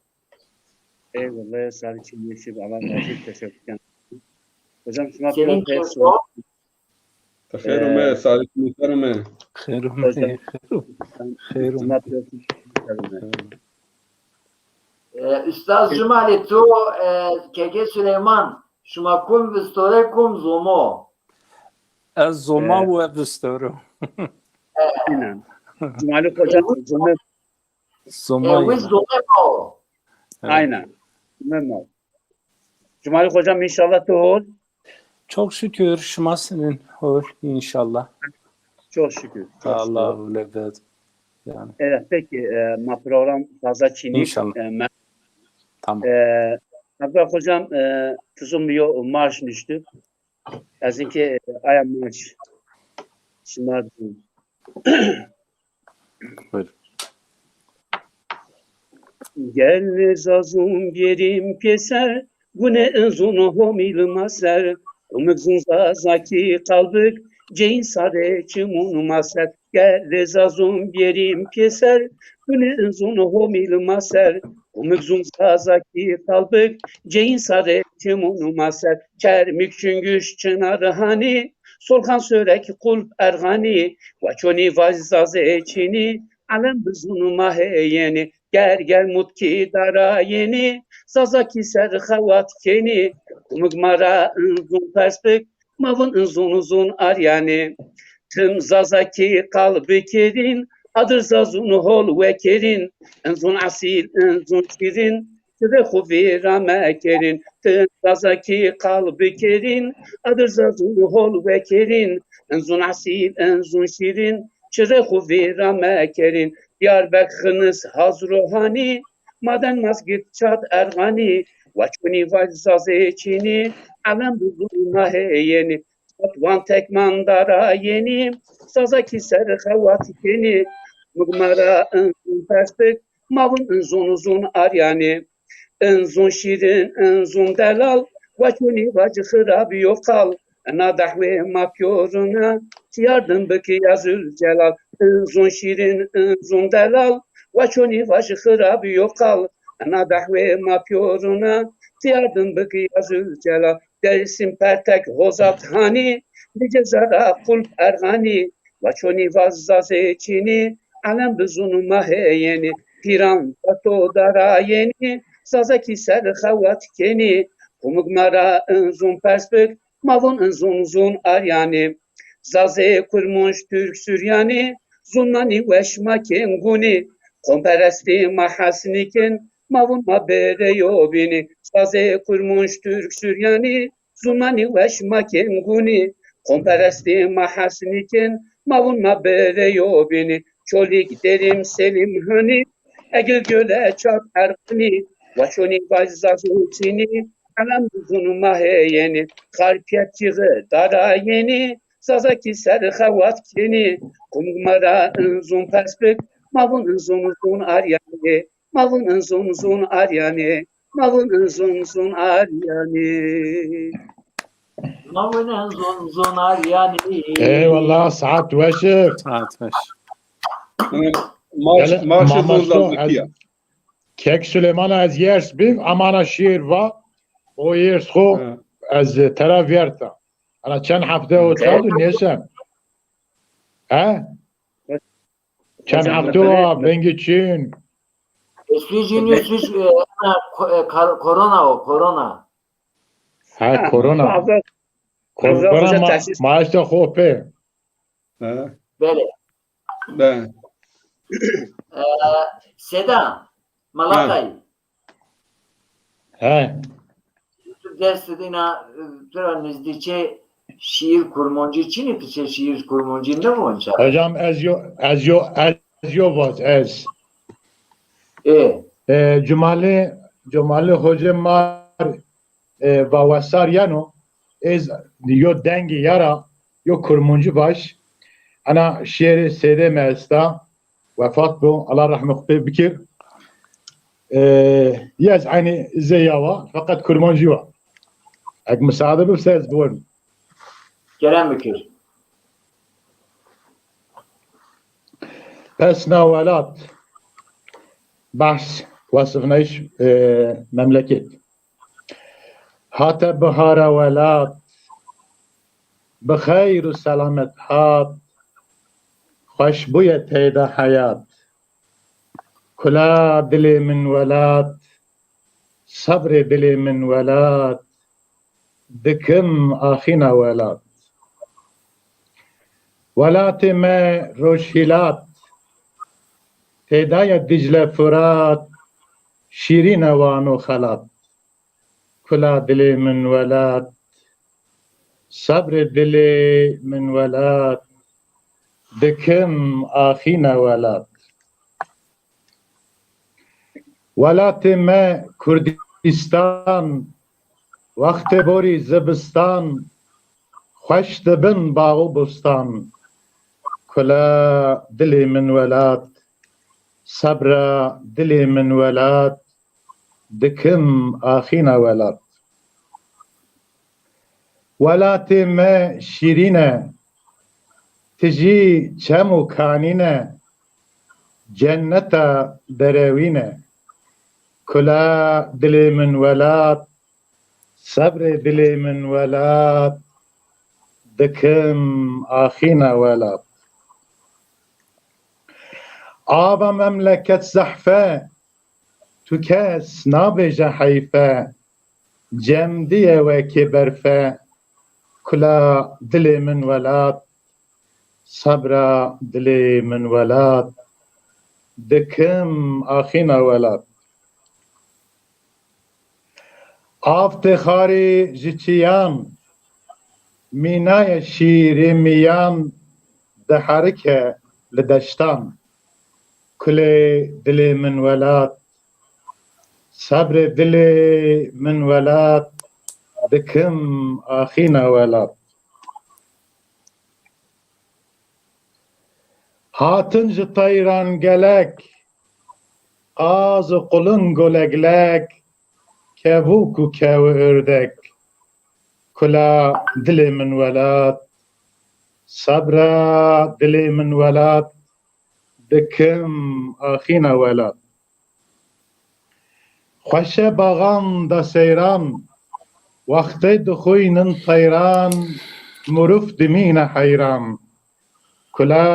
Eyvallah, sarî çimû şib, Allah razı olsun, teşekkür ederim. Hocam, şima pêro xeyr silomet. Xeyr ome, e, sarî çimû ser ome. Xeyr ome, xeyr ome. Xeyr ome. E, Ustaz Cumalî, tu, e, Keke Süleyman, şima kum vistore, kum zomo? Ez zoma, e, we vistoro. E. Aynen. Cumalî Hoca, e, zome. Zoma, e, we zome ma o. Evet. Aynen. Zome ma o. Cumalî Hocam, inşallah tu hol. Çok şükür, şima senîn, hol, înşallah. Çok şükür. Çok şükür. Allah öyle bir yani. Evet, peki, e, ma program fazla çinî. İnşallah. E, me- Tamam. e, Abdullah hocam, e, tu zû mi yo marş nuştî. Ez inke, e, aya marş. Şima Buyurun. Gel rê zazûn bêrîm pêser, gunê inzûn homîl ma ser. Kumik zûn zazakî qalbik, ceyîn sarê çimûn ma ser. Gel rê zazûn bêrîm pêser, gunê inzûn homîl ma ser. Kumik zûn zazakî qalbik, ceyîn sarê çimûn ma ser. Çermik çingüş çinar hanî, Solxan Sörek Qulp Erxanî, wa çonî vaj zazê çinî, elem bizûn ma hê yenî, ger ger mutkî dara yenî, zazakî ser xewat kenî, kumik ma ra inzûn pers bik, ma vûn inzûn zûn aryanî. Tim zazakî qal bikerîn, adir zazûn hol wekerîn, inzûn esîl, inzûn şîrîn, çirê xwu vîra mekerîn, tim zazakî qal bikerîn, adir zazûn hol wekerîn, inzûn esîl, inzûn şîrîn, çirê xwu vîra mekerîn. Diyarbek Xinis Hazro Hanî, Maden Mazgit Çat Erxanî, wa çonî vaj zazê çinî, elem bizûn ma hê yenî. Vat wan tek mandara yenî, zazakî ser xewat kenî. Mik ma ra inzûn pers bik, ma vûn inzûn zûn aryanî. Inzûn şîrin, inzûn delal, wa çonî vaj xirab yo qal. Ina dehwê ma pîyorûn a, ti yardim bik ya Zûlcelal. Inzûn şîrin, inzûn delal, wa çonî vaj xirab yo qal. Ina dehwê ma pîyorûn a, ti yardim bik ya Zûlcelal. Dêrsim Pertek Hozat Hanî, Licê Zara Qulp Erxanî, wa çonî vaj zazê çinî, elem bizûn ma hê yenî, pîran tato dara yenî, zazakî ser xewat kenî, kumik ma ra inzûn pers bik, ma vûn inzûn zûn aryanî. Zazê Kurmunc Turk Suryanî, zûn ma nîweş ma kên gunî, qomperestî ma hes nîkên, ma vûn ma bêrê yo bînî. Zazê Kurmunc Turk Suryanî, zûn ma nîweş ma kên gunî, qomperestî ma hes nîkên, ma vûn ma bêrê yo bînî. Çolîg Dêrîm Selîm Hanî, Egil Gole Çat Erxanî, wa çonî vaj zazê çinî, elem bizûn ma hê yenî. Xarpîyet Çîxî dara yenî, zazakî ser xewat kenî, kumik ma ra inzûn pers bik, ma vûn inzûn zûn aryanî. Ma vûn inzûn zûn aryanî. Ma vûn inzûn zûn aryanî. Ma vûn inzûn zûn aryanî. Eyvallah, saet weş. Saet weş. Marş, Gele, marşê Mamasto, zûn ez, zazakî ya. Kek Süleyman ez yers bîv, amana şiir va, o yers xo Ha. ez tera vierta. Ana çend hefte o çad û nêşen. He? Çend Hocam, hefte o vengî çin. Suîcînî suîc, e, ko-, e, kar-, korona o, korona. Ha, korona. Korona ma, ma işte xo pê. Ha. Belê. Be. E, Seda, Malatay. He. Tu dest dina, e, tu ra nizdîçe şiir kurmancî çinî, tu çe şiir kurmancî nivûn ça? Hocam ez yo, ez yo, ez yo vaz, ez. E. E, Cumali, Cumali Hoca mar, e, va wesar yeno, ez yo dengî yara, yo kurmancî baş. Ana şiirê sêdê mi esta, wefat bo, Allah rehmê xwu pê bikir. E, yez eynî zê ya wa, feqet kurmancî wa. Ek misaade bib se ez biwerim. Kerem bikir. Pesna welat. Behs, wesifnayîş, e, memleket. Hate bihara welat, bi xeyr û selamet hat, xweş bûye teyda heyat. Kula dilê min welat, sebrê dilê min welat, dikim axîna welat. Welatê me rojhîlat, têdaya Dîcle Furat, şîrîne wano xelat. Kula dilê min welat, Sebrê dilê min welat, dikim axîna welat. Welatê me Kurdîstan, wextê borî zibistan, xweş dibin bax û bustan. Kula dilê min welat, sebra dilê min welat, dikim axîna welat. Welatê me şîrîn e, tijî çem û kanîn e, cenneta derewîn e. Kula dilê min welat, sebrê dilê min welat, dikim axîna welat. Ava memleket zehf e, tu kes nabêje heyf e, cem dîye wekê berf e, kula dilê min welat, sebra dilê min welat, dikim axîna welat. Aftê xarî ji çîyan, mînaye şîrê mîyan, diherike li deştan. Kulê dilê min welat, sebrê dilê min welat, dikim axîna welat. Hatin ji teyran gelek, qaz û quling û leglek, kevûk û kew û urdek. Kula dilê min welat, sebra dilê min welat, dikim axîna welat. Xweşe baxan de seyran, wextê dixuynin teyran, mirov dimîne heyran. Kula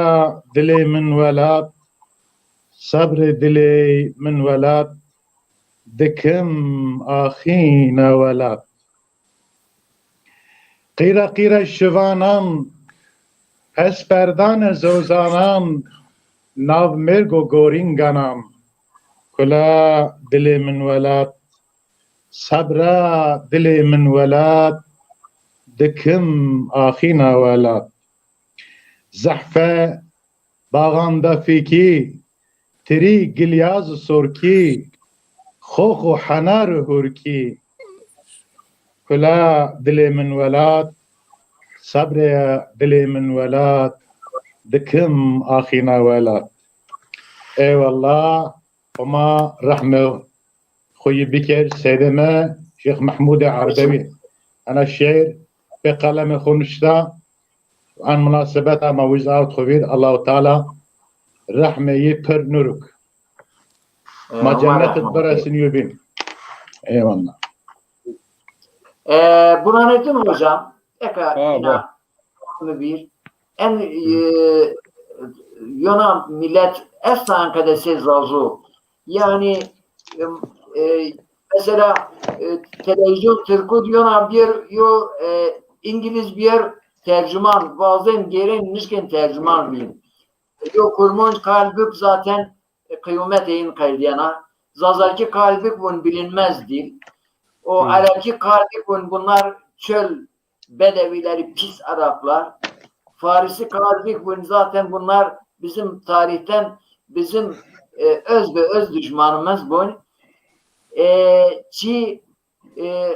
dilê min welat, sebrê dilê min welat, dikim axîna welat. Qîre qîre şivanan, pes perdane zozanan, nav mêrg û gorînganan. Kula dilê min welat, sebra dilê min welat, dikim axîna welat. Zehfe baxan de fîkî, tirî, gilyaz û sorkî, xox û henar û hurkî. Kula dilê min welat, sebrê dilê min welat, dikim axîna welat. Eyvallah, Homa rehmê xo yî biker, seydê me Şêx Mehmûdê Erbewî. Ena şîîr pê qelemê xo nuşta. En munasebeta ma wiz awt xo vîr, Allahu Teala rehmê yî pir nuruk. Ma cennet id biresin yobîn. Eyvallah. E, Burhanettin Hocam, eka ina mi bir. En e, yona millet estan qede sê Zazo. Yani e, mesela e, televizyon Tirku yona bir yo e, İngiliz bir tercüman, bazen geren nişken tercüman bin. Yo Kurmanc Kalbük zaten e, kıyamet in qeydiyena. Zazaki Kalbük bun bilinmez dil. O Arapki Kalbük bun bunlar çöl bedevileri, pis Araplar. Farisi Kalbük bun zaten bunlar bizim tarihten bizim e, öz ve öz düşmanımız bun. E, çi e,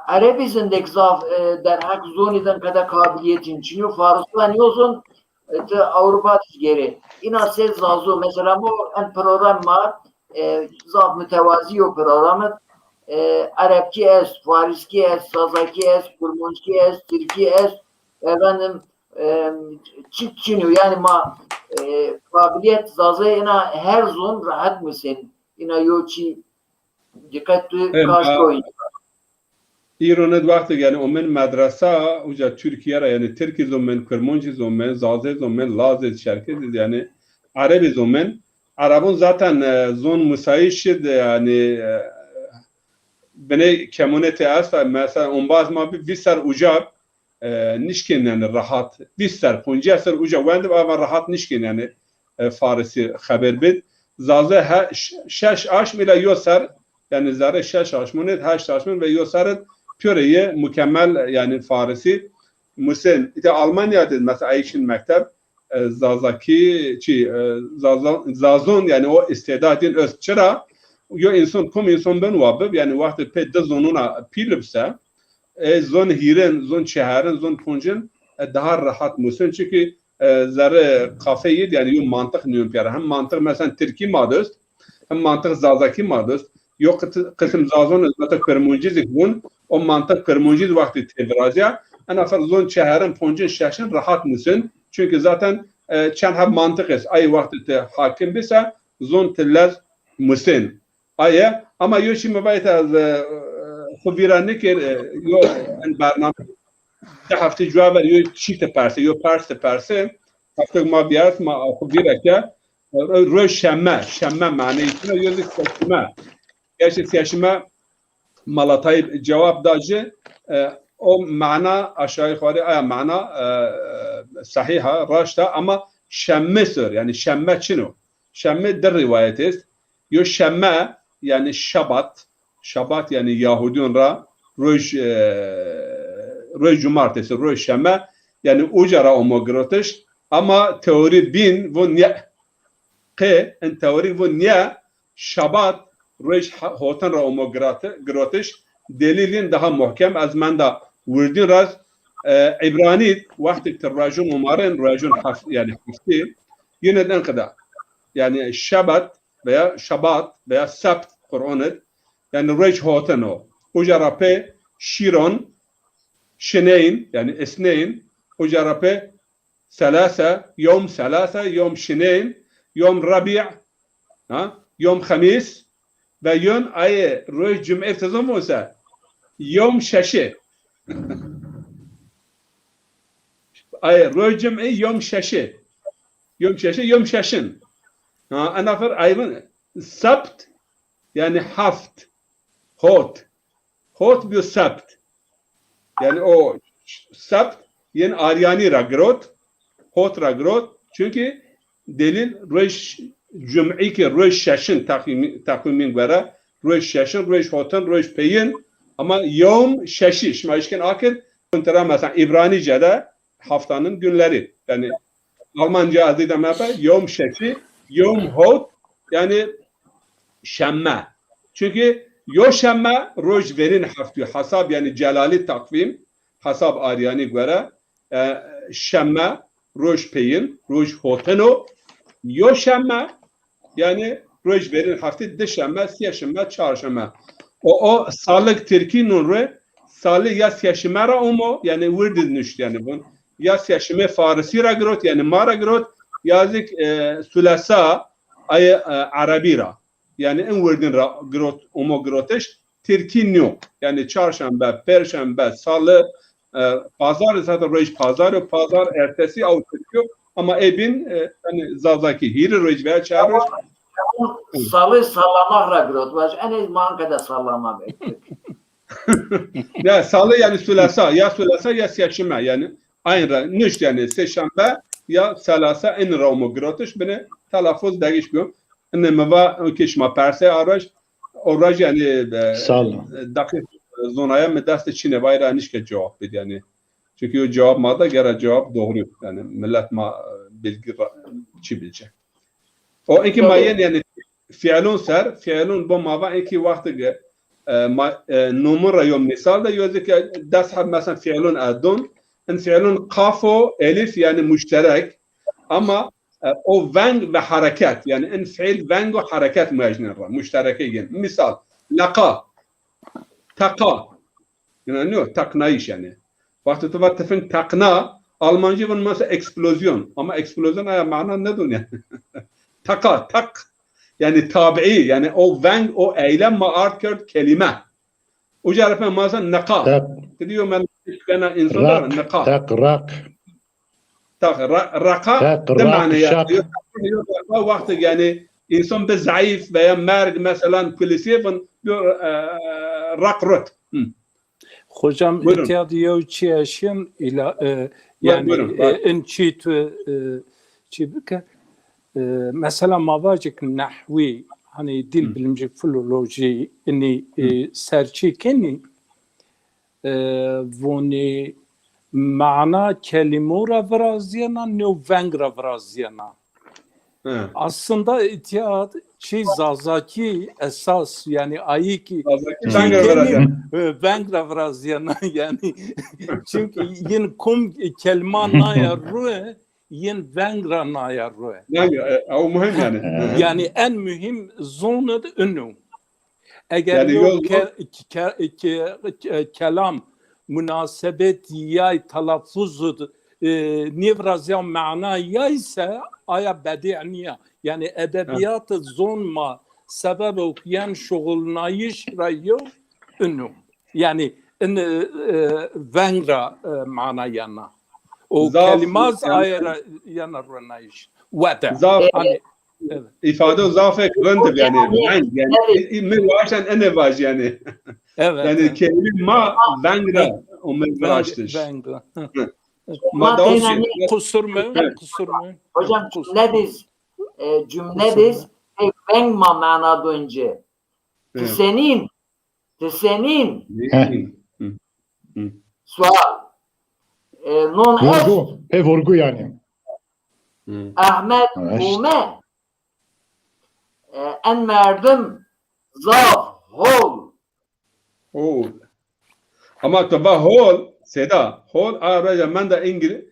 Erebî zindek zaf e, derheq zonî din qede kabiliyetîn çinî yo, Faristan yo zon e, ti Ewropa tî gêrê. Îna sê Zazo, mesela mo en program ma e, zaf mütevazi yo programit. E, Erebkî est, Fariskî est, Zazakî est, Kurmanckî est, Tirkî est, efendim e, çik çinî yo. Yani ma e, kabiliyet Zazayê îna her zon rehet musên. Îna yo çî Dîqet tu kaş koyî. Îro nid wextê yani omen medresa uca Türkiye ra yani Tirkî zomen, Kurmancî zomen, Zazê zomen, Lazê, Çerkezî yani Erebî zomen. Erebon zaten e, zon musayîş id yani e, biney kemunetê esta mesela ombaz ma bi vîst ser uca e, nişkên yani rahat. Vîst ser, poncîya ser uca wendib ava rahat nişkên yani e, Farisî xeber bid. Zaze he, şeş aşm îla yo ser, yani zerrê şeş aşmon id, heşt aşmon ve yo ser id pîyorê yê mukemmel yani Farisî. musên. Îta Almanya de mesela ay şin mekteb, e, Zazakî, çi, e, Zaza-, Zazon, yanî o îstedadîn ost. Çira? Yo însan, kom însan bin wa bib, yanî wextê pê di zonuna pîl bise, e, zon hîrin, zon çeherin, zon poncin, e, daha rehat musên. Çunkî, e, zerrê kafeyî, yanî yo mantiq nîyon pîya ra. Hem mantiq mesela tirkî ma dost, hem mantiq zazakî ma dost. Yo qit-, qisim Zazon zata Kurmancî zî vun, o mantiq Kurmancî zî wextî têvirazîya. Ena fer zon çeherin, poncin, şeşin rehat musên. Çunkî zaten, e, çend heb mantiq est. Ay wextî ti hakim bî se, zon ti lez musên. Aye, ama yo çî mi vayta ez, e, xwu vîra nikir, e, yo en bername di hefte cuwa ver yo çî ti perse, yo pers ti perse, heftek ma vîyart, ma xwu vîra ke, e, roj şeme, şeme maneyê çin o, yo zî sêşime. Gerçi sêşime Mala Tayyip cewab da ci, e, o mana aşağı yukarı, aya mana, e, sahîh a, raşt a, ama şemme ser, yanî şemme çin o. Şemme di rîwayet est. Yo şemme, yanî şebat, şebat yanî Yahudîyon ra roj, e, roj cumartesi, roj şeme, yanî uca ra omo girotiş, ama teorî bîn vun nîya. Qe in teorî vun nîya, şebat roj ha-, hotin ra omo girati-, girotiş, delîlîn daha muhkem, ez menda wirdîn ra, e, Îbranî, wextê ti rojun omarin, rojun heft-, yanî heftî, yine de enqida. Yanî şebat veya şebat veya sebt Qur'on id, yanî roj hotin o. Uca ra pê şîron, şineyn, yanî isneyn, uca ra pê selase, yom selase, yom şineyn, yom rebî, ha? Yom xemîs ve yon ayê roj cumê ti zon vun se, yom şeşi. Ayê roj cumê yom şeşi. Yom şeşi, yom şeşin. Ha, ena fer ayvin sebt, yanî heft, hot. Hot bîyo sebt. Yanî o sebt yên Aryanî ra girot, hot ra girot. Çunkî delîl roj cumî ki roj şeşin teqwîmî-, teqwîmîn gore, roj şeşin, roj hotin, roj peyin, ama yewm şeşî. Şima eşkên akir, kuntra mesela Îbranîce de haftanın günleri. Yanî Almanca ez dîdem mepe, yewm şeşî, yewm hot, yanî şemme. Çunkî yo şemme roj verîn heftî yo. Hesab, yanî celalî takvîm, hesab Aryanî gore, e, şemme roj peyin, roj hotin o. Yo şemme, yanî roj verîn heftî, di şemme, sê şemme, çar şemme. O, o salik tirkî nun rê, sali ya sêşime ra omo, yanî wirdî nuşt, yanî vun. Ya sêşime farisî ra girot, yanî ma ra girot, ya zî, e, sulesa, ayê, e, erebî ra. Yanî in wirdîn ra girot, omo girotiş, tirkî nîyo. Yanî çarşembe, perşembe, salı, e, pazar, zaten roj pazar o, pazar ertesi aw tirkî yo. Ama ê bîn, e, yanî zazakî hîrê roj veya çar roj. Salı sallamak ra girot. Vaj, en ez manka da sallama be. Ya salı yanî sulasa, ya sulasa ya sêşime yanî. Aynı ra, nuşt yanî sêşembe ya selasa in ra omo girotiş, bine telaffuz degiş biyo. Ine mi va, o ki şima perse a roj, o roj yanî, e, Sağ olun. Deqîq zonaya mi dest çîne, vay ra nişke cewab bid yanî. Çunkî o cewab ma da gera cewab doğru. Yanî millet ma, e, bilgi ra-, çi bilecek. O inkî ma yen yanî fiilun ser, fiilun bo ma va inkî wextê ke, e, ma, e, nomun ra yo mîsal de yo zî ke des heb mesela fiilun ez don, in fiilun qaf o, elîf yanî muşterek, ama, e, o veng ve hereket, yanî in fiil veng û hereket muecnên ra, muştereke yin. Mîsal, leqa, teqa. Yanî nîyo, teqnayîş yanî. Wextê tu va tifing teqna, Almancî vun mesela eksplozyon. Ama eksplozyon aya mana nêdon yanî. Teqa, teq. Yanî tabiî, yanî o veng, o eylem ma ard kerd kelîme. Uca ra pê mesela neqa. Teq. Ti dî yo mel-, bena însan ra Raq, neqa. Teq, raq. Tabii, ra-, raqa Teq, di raq, manaya. Şaq. Yo, yo raqa wextê yanî însan bi zayıf veya merg, mesela, kulisiye vun, yo, e, raq rut. Hı. Hocam, Buyurun. Îtya di yew çî eşîn îla, e, Buyurun, yanî, buyurun, e, buyurun. In çî tu, e, çî bike. E, mesela ma vajik nehwî, hani dil Hı. bilimci, filolojî, inî, e, Hı. serçî kenî, e, vonî Mana kelîmo ra virazîyena, nêw veng ra virazîyena. He. Aslında îtya çî Zazakî esas, yanî ayî kî Zazakî çî veng ra kenî, virazîyena. E, veng ra virazîyena yanî. Çimkî yin kom kelîma naya rue, yin veng ra naya rue. Veng ra, e, ew muhîm yanî. He. Yanî en muhîm zon id ino. Eger yanî yew yol ke-, ke-, ke-, ke-, kelam munasebet yay, telafuz id, e, nêvirazîya mana yay se, aya bedî nîya. Yanî edebîyat id zon ma sebeb o yen şuxulnayîş ra yew ino. Yanî in, e, veng ra, e, mana yena. O zaf kelîma id yanî aye ra yena ronayîş. Wede. Zaf. Hanî, evet. Îfade zafek rind bi yanî. Yanî, veng, yanî, evet. Î-, î-, mi waşten ene vaj yanî. Evet, yanî evet. Kelîme ma veng ra, evet, ome viraştiş. Veng ra. Hı. Hı. Ma da yanî qusur mu, evet, qusur mu? Hocam, qusur. Cümlediz, e, cümlediz, e, veng ma mana donce. Evet. Ti senîn, ti senîn? Hı. Hı. Sual. E, non est. Vurgu, pê vurgu yanî. Hı. Ahmet ome. E, en merdim zaf hol. Oo. Ama tu va hol, Seyda, hol, a reja menda îngil-,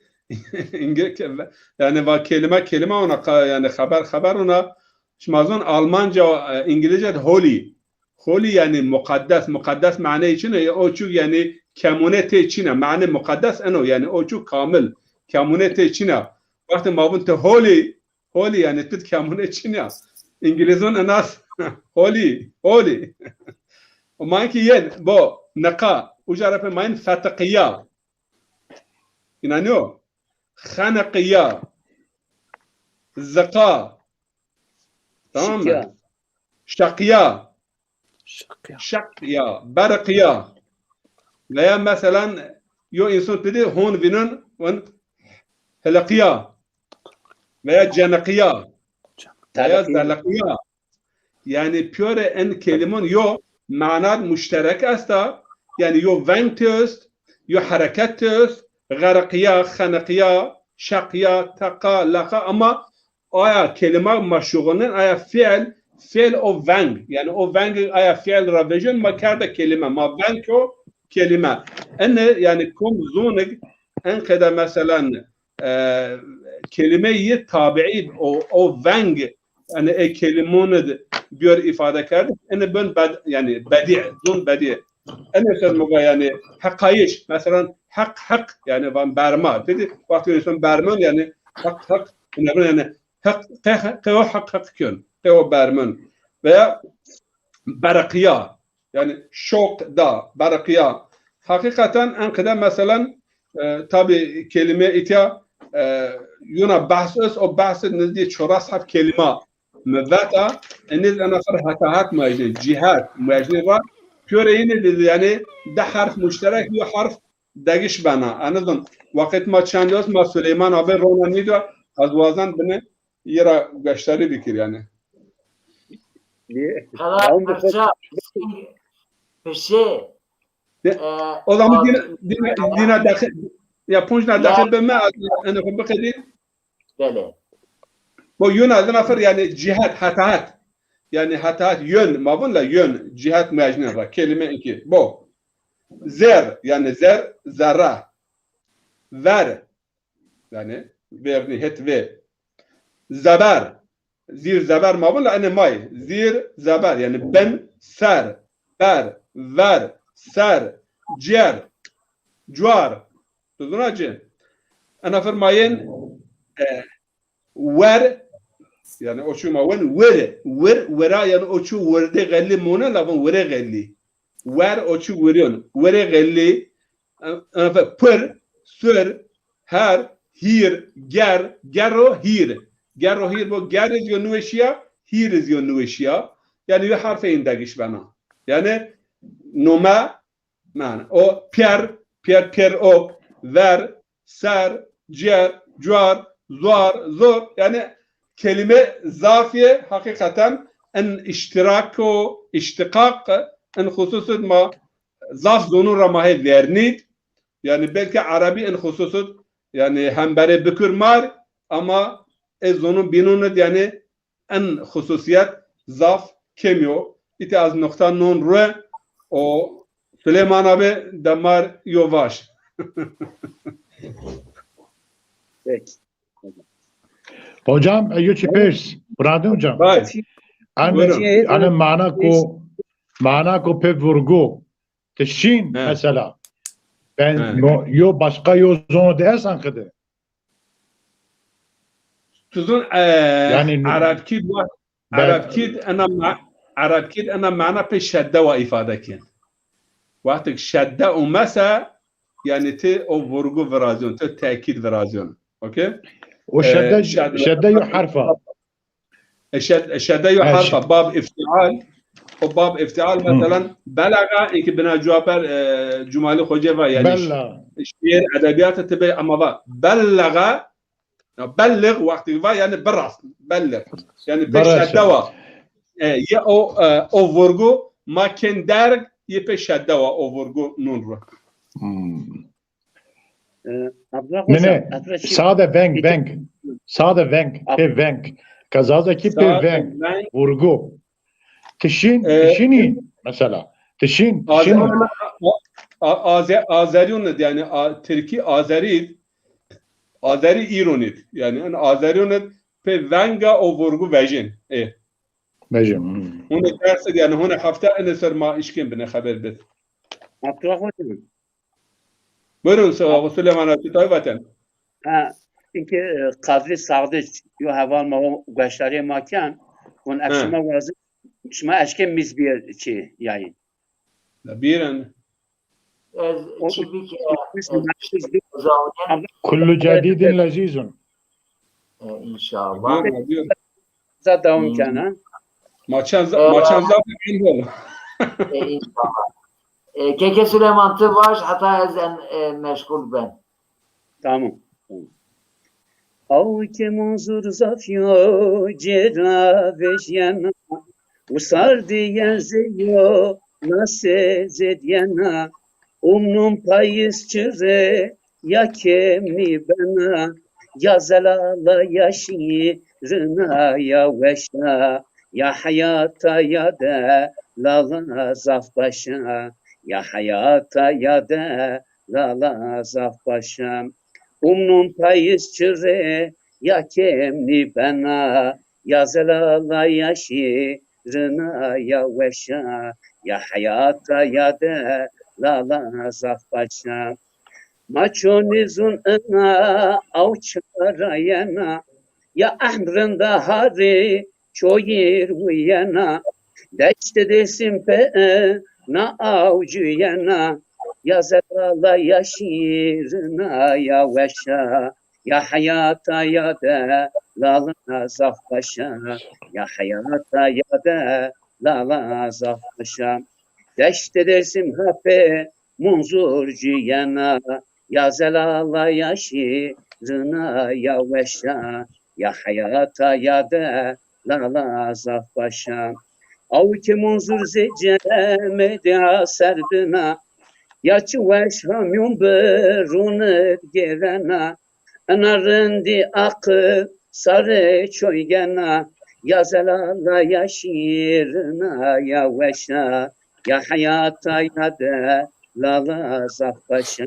îngil-, yanî va kelîme, kelîme ona ka-, yanî xeber, xeber ona, şima zon Almanca, e, îngilîzce de holy. Holy yanî muqeddes, muqeddes maneyê çin o, o çû yanî kemûne tê çin a, manê muqeddes eno, yanî o çû kamil, kemûne tê çin a. Wextê ma vûn ti holy, Holî, yanî ti di kemûne çin ya. Îngilîzon inas holî, holî. Ma kî yen, bo, nika, uca ra pê ma yen fetiqiya. Înanîyo? Xeniqiya. Ziqa. Tamam mı? Şiqiya. Şaqiya. Şaqiya. Şaqiya, beriqiya. Veya meselan, yo însan ti dî hon vînon, vûn hiliqiya. Veya ceniqiya. Veya zeliqiya. Yanî pîyorê en kelîmon yo manad muşterek esta. Yanî yo veng tê est, yo hereket tê est. Xeriqiya, xeniqiya, şaqiya, teqa, leqa, ama aya kelîma ma şuxulnên, aya fiil, fiil o veng. Yanî o veng aya fiil ra vejên ma kerde kelîme. Ma veng o kelîme. Ene yanî kom zonik en qede meselan, e, kelîmeyî tabiî o, o veng, yanî ê kelîmon id bîyor îfade kerdin. Ene ben bed-, yanî bedî, zon bedî. Ene ser mi va yanî heqayîş, meselan heq, heq, yanî van berma. Dedi, wextê însan bermen yanî heq, heq, ene ben yanî heq, qe, qe o heq, heq kön, qe o bermen. Veya beriqiya, yanî şok da, beriqiya. Heqîqeten en qede meselan, e, tabî kelîme îtya, e, yuna behs est, o behs nizdî çoras heb kelîma mi veta, eniz ena ser hetahet muejnên, cîhet muejnên ra, pîyorê yîne de yanî di herf muşterek, yo herf degiş bena. Enizon, waqit ma çend est, ma Suleyman abi rona nîdo, ez wazan bine yi ra goştarî bikir yanî. Qala parça pişê, e, o zaman dîna, dîna, dîna deqî-, ya ponc na deqî bime, ez ene xo biqedî. Belê. Bo yona zina fir, yanî cîhet, hetahet. Yanî hetahet, yön, ma vûn la yön, cîhet muejnên ra, kelîme inkî. Bo. Zer, yanî zer, zerre. Ver, yanî vernî, het vê. Zeber, zîr zeber ma vûn la ene may. Zîr zeber, yanî bin, ser, ber, ver, ser, cer, cuar. Tu zûna ci? Ena fir ma yên, e, wer, yanî o çû ma wen wir, wir, wira, yanî o çû wirdê xelî mone, la vûn wirê xelî. Wer, o çû wirîyon. Wirê xelî, e, e, pir, sur, her, hîr, ger, gero, hîr. Gero, hîr bo, ger iz yo niweşîya, hîr iz yo niweşîya. Yanî yo herfê în degiş bena. Yanî nome, Mane. O pîyer, pîyer, pîyer o, ver, ser, ciyer, cuar, zuar, zor. Yanî kelîme zaf yê, heqîqeten in îştîrak o, îştîqaq, in xusus id ma zaf zonû ra ma hê vernî d. Yanî belkî erebî in xususut, yanî hemberê bikir mar, ama ez zonun bînun id, yanî in xususîyet zaf kêm yo. Îtî ez nuqta non rue û Süleyman abi de mar yo vaj. Peki. Hocam, e, yo çi pers. Burhan hocam. Bay. Ane, Buyurun. Ane mana ko, mana ko pê vurgu. Ti şîn mesela. Ben He. no, yo başka yo zono de esan kıdı. Tuzun e, Yani Erebkîd wa Ben- Erebkîd ena ma- Erebkîd ena mana pê şedde wa îfade kin. Wextik şedde û mese, yanî ti o vurgu virazyon, ti tekîd virazyon. Okey? O E, şedde, şedde- şedde yo harfa. E, şed- e, şedde yo Ha, harfa, bab iftial. O bab iftial mesela belaga, inki bina cuaber e, Cumali Hoca va yanî. Bella. Şiir edebiyatı tibe ama va belaga, ya belliğ wextik va yanî birast, belliğ. Yanî pê Birast. Şedde wa. E, ye o e, o vurgu ma ken derg, ye pê şedde wa o vurgu nun ru. Hmm. E, Abdullah Hocam, Nene, Abdullah Çiğ- sade veng, Peki. veng. Sade veng, Ab- pê veng. Kazazaki pê Sade veng. veng. Vurgu. Tişin, E, tişini mesela. Tişin, Azer, tişini. a- a- Azer, Azerîyon id, yanî a, Tirkî Azerî id, Azerî Îronî id. Yanî en Azerîyon id pê venga o vurgu vejin. E. Vejin. Hmm. Hune ders id, yanî hune hefte ene ser ma işkin bine xeber bid. Abdullah Hocam. Buyurun, Süleyman abi, tabi vaten. Ha, inki e, Kadri Sağdiç yo heval ma o gueşdarê ma ken, on ev Hı. şima wazin, şima eşkên mîz bir çi yayın. Birin. Ez O- çî bik Biz- biz- Kullu cedidin lezizun. E, inşallah. Buyurun, buyurun. Za devam Hmm. ken ha. Maçan za, Ee, maçan za bir ol. E, inşallah. E, Keke Süleyman, ti vaj, heta ez en, e, meşgul ben. Tamam. Tamam. Aw ke munzur zaf yo cêra vejyena, usar diyen zeyo nase zediyena, umnum payız çire ya kemî bena, ya zelala ya şîrina ya weşa, ya heyata ya delala zaf başa, ya heyata ya delala zaf başa. Umnum payız çire ya kemî bena, ya zelala ya şîrina ya weşa, ya heyata ya delala zaf başa. Ma çonî zun ina aw çarayena, ya ehmrin de harî çoyîr wiyena, deştê Dêrsim pe na aw cuyena, ya zelala ya şîrina ya weşa, ya heyata ya delala zaf başa, ya heyata ya delala zaf başa. Deştê Dêrsim ha pê munzur cuyena, ya zelala ya şîrina ya weşa, ya heyata ya delala zaf başa. Aw ke munzur zê cemedê ha ser bina, ya çi weş ha mîyon birûn id gêrena, ina rindî aqil sarê çoy gena, ya zelala ya şîrina ya weşa, ya heyata ya delala zaf başa,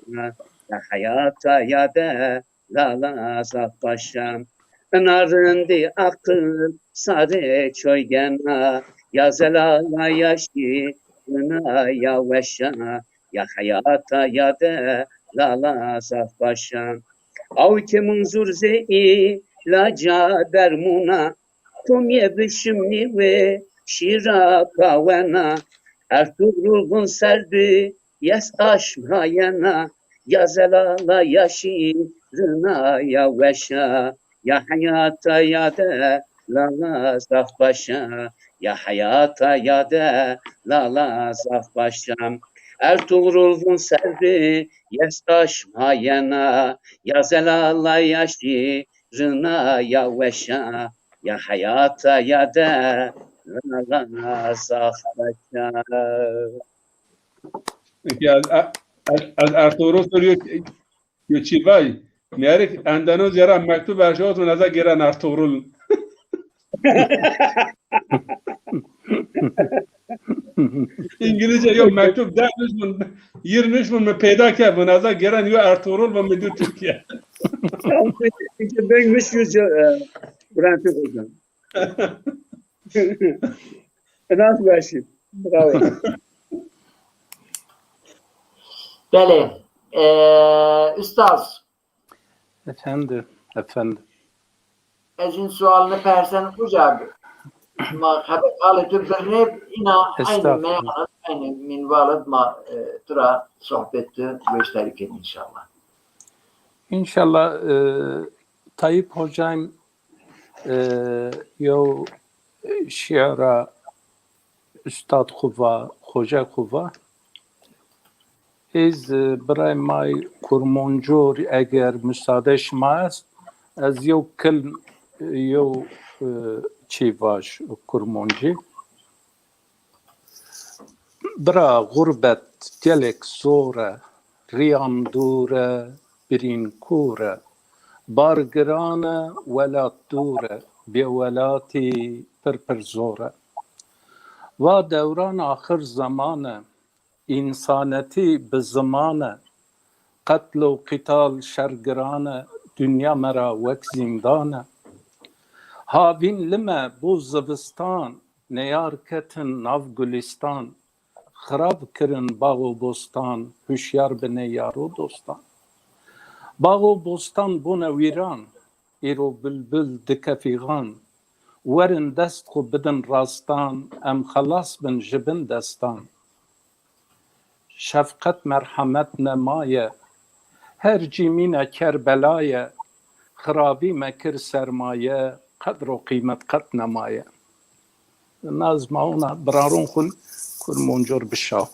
ya heyata ya delala zaf başa. Ina rindî aqil sarê çoy gena, ya zelala ya şîrina ya weşa, ya heyata ya delala zaf başa. Aw ke munzur zê îlaca dermûna, kum ye bişim nîwê şîra pawena, Ertugrul vun ser bi yes aşm hayena, ya zelala ya şîrina ya weşa, ya heyata ya delala zaf başa, ya heyata ya delala zaf başa. Ertugrul vun ser bi yes aşm hayena, ya zelala ya şîrina ya weşa, ya heyata ya delala zaf başa. Ya, e, Ez, ez Ertuğrul ser yo, yo çî vay. Merik Endonezya ra mektub erşawit, vun ez a gêren Ertuğrul. İngilizce yo mektub der nuşmun, yir nuşmun mi peyda ke, vun ez a gêren yo Ertuğrul, vun mi dû Türkiye. Bengmiş yüz, e, Bülent Hocam. Inas weşî. Bravo. Belê. E, ustaz. Efendim, efendim. Ez in sual nipersen uca bi. Ma xebet halê tu birnê, ina aynı Estağfurullah. Meyanı, aynı minvalı ma, e, tu ra sohbet tu gösterî ken inşallah. İnşallah, e, Tayyip Hocam, e, yo, e, şiira ustad xu va, xoce xu va. Ez, e, birayê ma yê Kurmoncor, eger musade şima est, ez yew kilm, e, yew, e, çî vaj Kurmoncî. Bira, xurbet gelek zor e, rîyan dûr e, birîn kûr e. Bar giran e, welat dûr e, bêwelatî pir pir zor e. Va dewran axir zeman e, însanetî bi ziman e. Qetl û qîtal şer giran e, dinya me ra wek zîndan e. Havîn lim e, bo zivistan, neyar ketin nav gulîstan. Xirab kirin bax û bostan, huşyar binê yar û dostan. Bax û bostan bûne wîran, îro bilbil dike fîxan. Werin dest xwu bidin rastan, em xelas bin ji bin destan. Şefqet merhemet nemaye, her cî mîne Kerbelaye, xirabî me kir sermaye, qedr û qîmet qet nemaye. Nazma ona biraron xun Kurmoncor bişaw.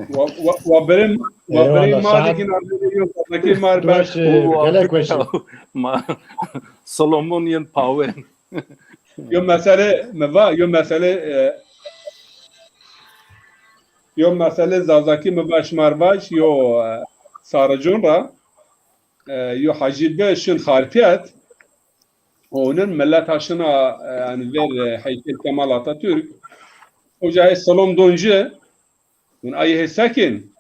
Wa, wa, wa birim, wa birim ma de gin amene yo, zazakî mar baş. Weş, e, gelek weş. Ma Solomon yin pawen. Yo mesele mi va, yo mesele, e, yo mesele zazakî mi va şima r vaj, yo, e, Sarıcon ra, e, yo Hacî Be şin Xarpiyet, onin millet ha şina, e, yani ver, e, heykel Kemal Atatürk. Hoca hey selam donci, vun ay hey sekin.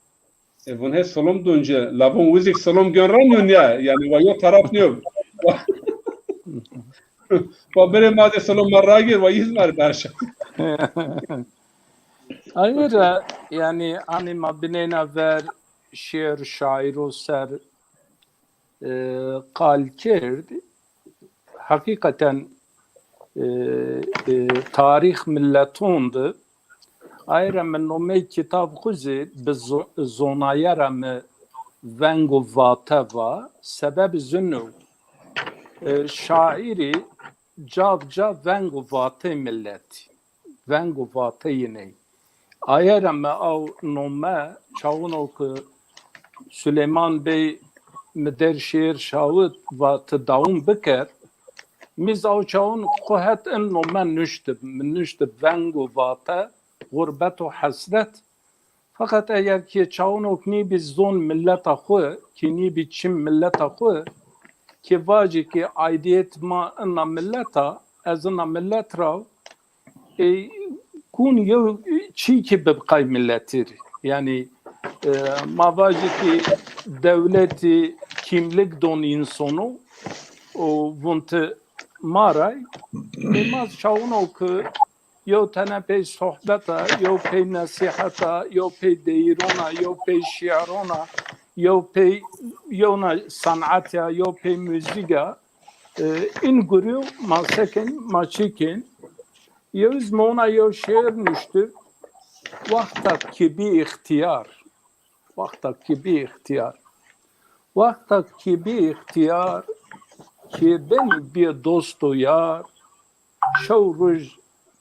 E, vun hey selam donci. La vun wizik selam gön ra nyon ya. Yani wa yo taraf niyo. Wa bere ma de selam ma ragir, wa yiz mar berşa. Ayra, yani, hani ma bineyna ver şiir, şair o ser, e, qal kerd. Heqîqeten, e, e, tarîx mileton di. Aye ra mi nomey kitab xwu zî bi zo-, zonaye ra mi Veng û Vate va. Sebeb zî no. E, şaîrî cav cav veng û vatey miletî. Veng û vateyî ney. Aye ra mi aw nome çawino ki Suleyman Bey mi der şiir şawit va ti dawam biker. Mi zî aw çawin xwu het in nome nuştib. Mi nuştib veng û vate, xurbet û hesret. Feqet eger ki çawinok nîbî zon mileta xwu, ki nîbî çim mileta xwu, ki vajî ki aidiyet ma ina mileta, ez ina milet ra, e, kun yew çî ki bibqay miletî rî. Yani, e, ma vajî ki dewletî kimlik don însono û vun ti ma ray, e, ma zî çawino ki yew tene pey sohbeta, yew pey nesîheta, yew pey deyîrona, yew pey şîîrona, yew pey yewna sanatî ya, yew pey muzîk a, e, in gurî ma sekên, ma çîkên. Yew zî mi ona yew şiir nuştib. Wexta ki bî îxtîyar. Wexta ki bî îxtîyar. Wexta ki bî îxtîyar, ki benî bîye dost û yar, şew roj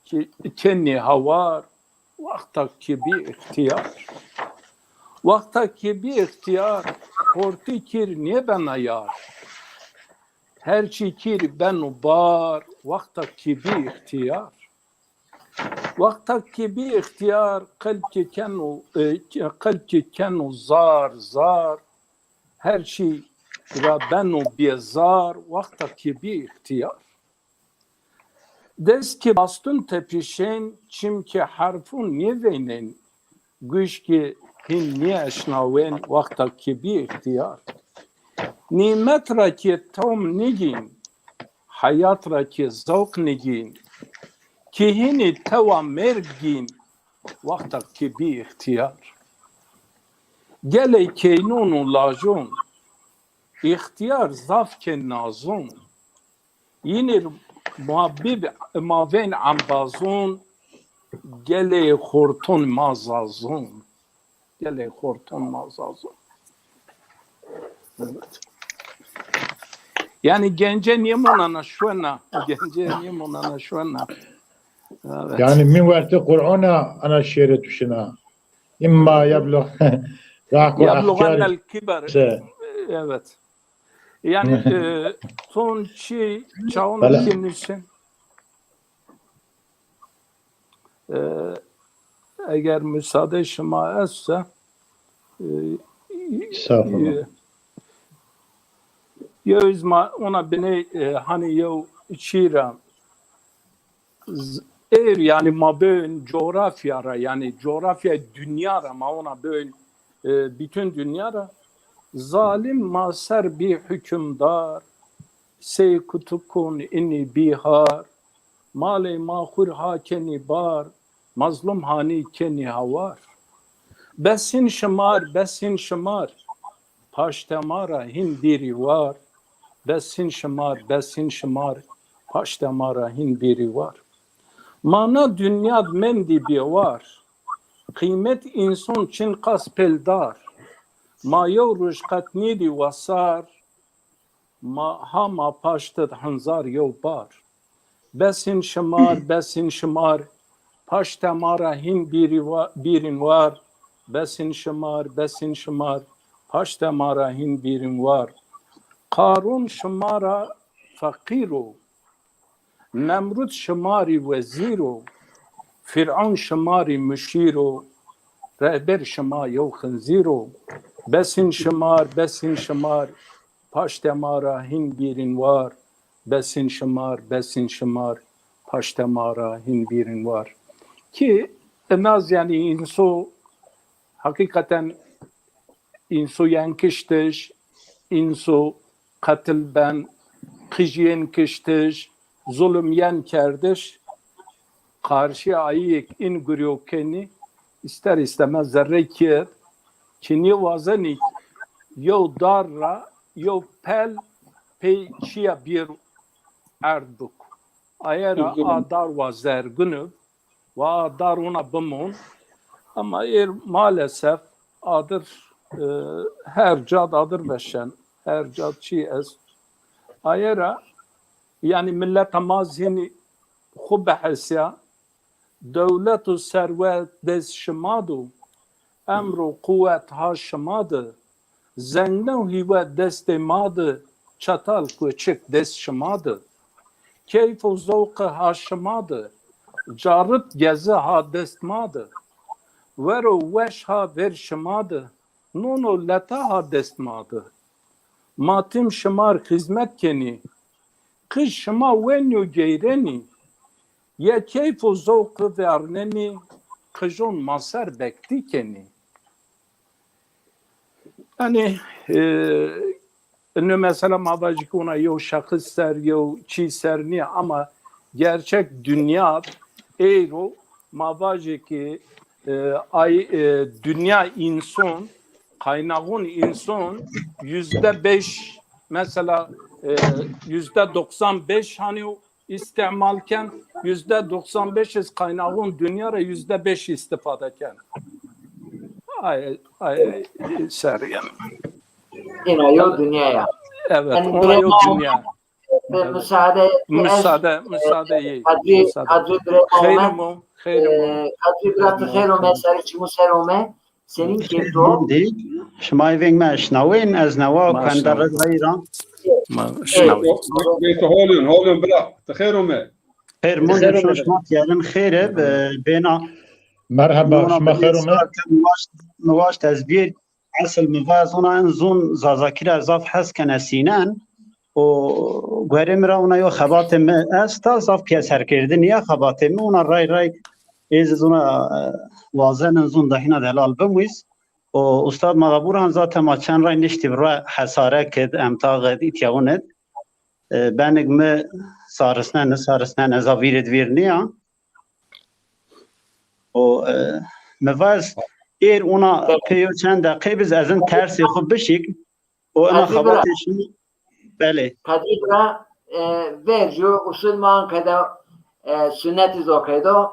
ki kenî hawar, wexta ki bî îxtîyar. Wexta ki bî îxtîyar, xortî kîr nêbena yar. Her çî kîr beno bar, wexta ki bî îxtîyar. Wexta ke bî îxtîyar, qelb ke keno, e, qelb ke keno zar, zar, her çî ra beno bêzar, wexta ke bî îxtîyar. Dest ke bastun tepişên, çim ke herfun nêveynên, guş ke hîn nêeşnawên, wexta ke bî îxtîyar. Nîmet ra ke tom nigîn, heyat ra ke zewq nigîn, ke hînî tewa merg gîn, wexta ke bî îxtîyar. Gelê keynon û lajon, îxtîyar zaf ke nazon. Yînî ma bib-, ma vên embazon, gelê xorton ma zazon. Gelê xorton ma zazon. Evet. Yani gence niye monana şwena? Gence niye monana şwena? Evet. Yani min wertê Qur'ona ana şêre tuşina. İmma yablug-, yablugannel kiber. Şey. Evet. Yani e, ton çi çaon ki nuşen. E, eger müsaade şima esse, e, Estağfurullah. E, yew iz ma ona biney, e, hani yew çî ra z-, êr, yani ma böğün coğrafya ra, yani coğrafya dünya ra, ma ona böğün, e, bütün dünya ra zalim ma ser bî hükümdar, sey kutukun ini bihar, malê ma xur ha kenî bar, mazlum hanî kenî hawar. Bes hîn şimar, bes hîn şimar, paşte ma ra hîn bîrî war. Bes hîn şimar, bes hîn şimar, paşte ma ra hîn bîrî war. Ma na dinyad mendî bêwar, qîmet înson çin qas pêl dar. Ma yew roj qet nêdî wasar, ma ha ma paştid hinzar yew bar. Bes hîn şimar, bes hîn şimar, paşte ma ra hîn bîrî wa-, bîrîn war. Bes hîn şimar, bes hîn şimar, paşte ma ra hîn bîrîn war. Qarûn şima ra feqîr o, Nemrûd şima rî wezîr o, Fîr'ûn şima rî muşîr o, rehber şima yew xinzîr o. Bes hîn şimar, bes hîn şimar, paşte ma ra hîn bîrîn war. Bes hîn şimar, bes hîn şimar, paşte ma ra hîn bîrîn war. Ki inaz, yani, înso heqîqeten înso yen kiştiş, înso qetil ben, qijîyên kiştiş, zulm yen kerdiş, qarşîya ayî yek în guryo kenî, ister istemez zerre kî, ki nêwazenî yew dar ra yew pel pey çîya bîr erd bik. Aye ra a dar wa zergin ib, wa a dar wina bimon. Ama êr maalesef adir, e, her cad adir veşen, her cad çî est. Aye ra, yani, milleta ma zî hînî xwu bihesya, dewlet û serwet dest şima do, emr û quwet ha şima di, zengna û hîwe destê ma di, çatal koçik dest şima di. Keyf û zewqi ha şima di, carit gezi ha dest ma di. Wero weş ha ver şima di, non û leta ha dest ma di. Ma tim şimar xizmet kenî, qij şima wenî û geyrenî. Ye keyf û zewqi vernenî, qijon ma ser bektî kenî. Yanî, e, ino mesela ma vajî ki ona yew şexis ser, yew çî ser nîya, ama gerçek dinya eyro ma vajî ki, e, ay, e, dinya înson, kaynaxun înson yüzde beş, mesela, e, yüzde doksan beş hani o îstîmal ken, yüzde doksan beş iz kaynaxun dinya ra yüzde beş îstifade ken. Ay, ay, ay, ser yanî. Ina yo dinya ya. Evet, ona yo dinya. Müsaade, müsaade, müsaade. Xeyr ome, xeyr ome. Xeyr ome. Xeyr ome. Senin keyfo. Di, şima veng me eşnawên, ez newa kender rayî ra. Ma şinawî. Bê tu holun, holun bira. Ti xêr ome. Xêr mûn, şima pîyerin xêr ib, e, bêna. Merheba, şima xêr ome. Mi waşt, mi waşt ez bîr. Esil mi va ez ona in zûn Zazakî ra zaf hes kena sînen. O guerê mi ra ona yo xebatê mi esta, zaf pîyeserkerdinî ya xebatê mi. Ona ray ray ez zûna, e, wazen in zûn dahîna delal bimwîz. O ustad ma da bûran zaten ma çend ray niştî bi ra hesare kid, emtax id, îtyawun id. E, benig mi sarisnen, nisarisnen, ez a vîr id vîr nîya. O, e, mi va ez êr ona pê yo çend deqê biz ez in tersê xwu bişîk. O ina xebatê şima, belê. Qedrî bira, e, verco usul ma anqede, e, sunnet iz okey do.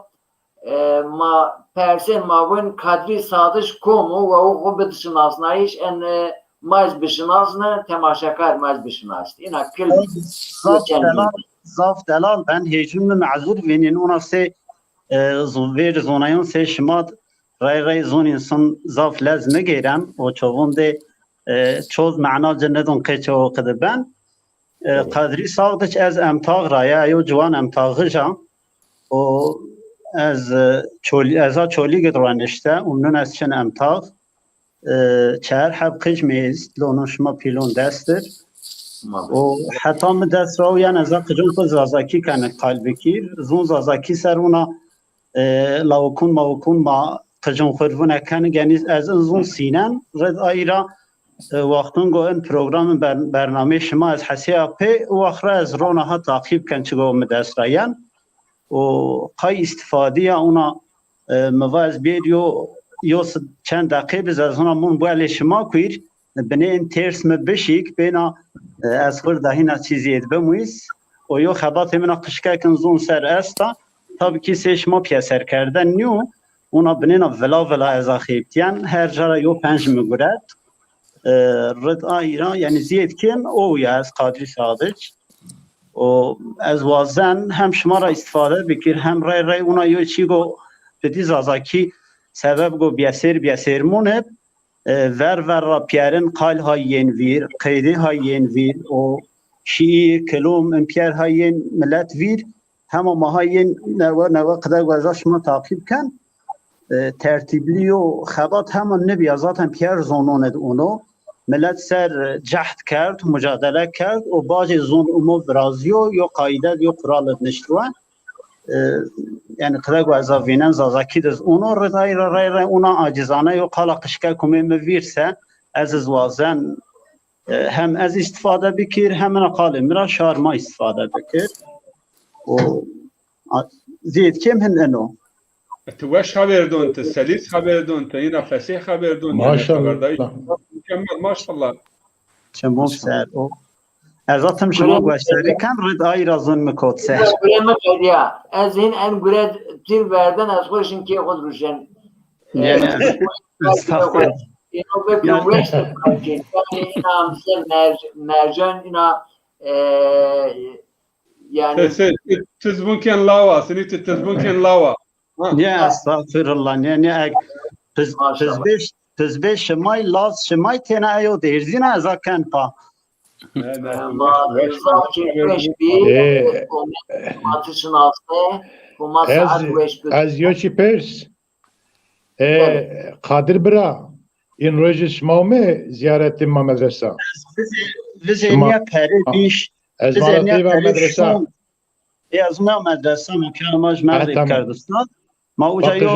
E, ma persên ma vun Kadrî Sadiç kom o, wa o xwu bid şinasnayîş, en, e, ma iz bişinasne, temaşekar ma iz bişinasne. Îna kil zaf delal, zaf delal ben hêjûn mi mezur vînîn, ona sey, e, zo-, vêr zonayon sey şima rey rey zûn însan zaf lez nigêren, o çovûn de, e, çoz mana ci nidon qê çewo qidi ben. E, Qedrî Sağdiç ez emtax ra ya, yo ciwan emtaxij a. O ez, e, Çolî-, ez a Çolîg id ra nişte û nun ez çin emtax. E, çer heb qij mi est, lonun şima pîlon dest ir. O heta mi dest ra o, yan ez a qicon xwu Zazakî kene qal bikîr. Zûn Zazakî ser ona, e, lawikun mawikun ma qicon xwu vune kene, genî ez in zûn sînen. Rid ayra, e, wextun go in programin ber-, bernameyê şima ez hesêya pê, o wext ra ez rona ha taqîb ken çi go mi dest ra yen. O qay îstifadîya ona, e, mi va ez bêr yo, yo s-, çend deqê biz ez hona mûn buelê şima kuîr, binê in têrs mi bişîk, bêna, e, ez xwir dahîna çî zî êd bimwîz. O yo xebatê min a qişkek in zûn ser esta. Tabî kî sey şima pîyeserkerden nîyo, ona binêna vila vila ez a xêbtîyen, her ca ra yo penc mi guret. E, rid a îra, yanî zîyed kêm o ya ez Qadrî Sadiç. O ez wazen hem şima ra îstifade bikir, hem rey rey ona yo çî go pidî Zazakî sebeb go bîyesêr bîyesêr mûn ib, e, ver ver ra pîyerin qal hay yên vîr, qeydî hay yên vîr, o şîîr, kilûm, in pîyer hay yên milet vîr, hema ma hay yên newe newe qide gueza şima taqîb ken. E, tertîblî yo xebat hema nibîya, zaten pîyer zonon id uno. Milet ser cehd kerd, mucadele kerd û bacê zon umo virazîyo, yo qayîde id, yo qural id nişt we. E, yanî qide go ez a vînen Zazakî diz uno, rid ayra rey rey una acizane yo qala qişke kumê mi vîr se, ez iz wazen, e, hem ez îstifade bikir, hem ina qalê mi ra şar ma îstifade bikir. O a-, zêd kêm hin ino. E, ti weş xeber don, ti selîs xeber don, ti îna fesê xeber don, yanî xeberdayîş. Maşallah. Mükemmel, maşallah. Çimon ser o. Ez a tim şima gueşdarî ken, rid ayra zun mi kot ser. Gure mi qedîya. Ez hîn en gure tîr verden, ez xo şin kê xo ruşen. Yanî, estağfurullah. Îno bikir weş de. Yanî îna amse mer-, mercan îna, e, yanî. Se, se, ti, ti zibun ken lawa, sinî ti, ti zibun ken lawa. Ha. Ya, estağfirullah. Ne, ne, ek, piz-, pizbêş, pizbêş şimay, laz şimay, têna eyo dêrzîna ez a ken pa. Ne, ne, ma, weş, ma weş, weş bî, e, ma ti şinasne, ma saet weş bî. Ez yo çî pers. E, Qadir bira, în rojî şima ome zîyaretê ma medresa? Ez vizê, vizê nîya perê bîş, ez vizê nîya perê şon. Ê, ez nîya medresa, ma pîyana ma ji Mexrîb Kurdistan. Ma uca yo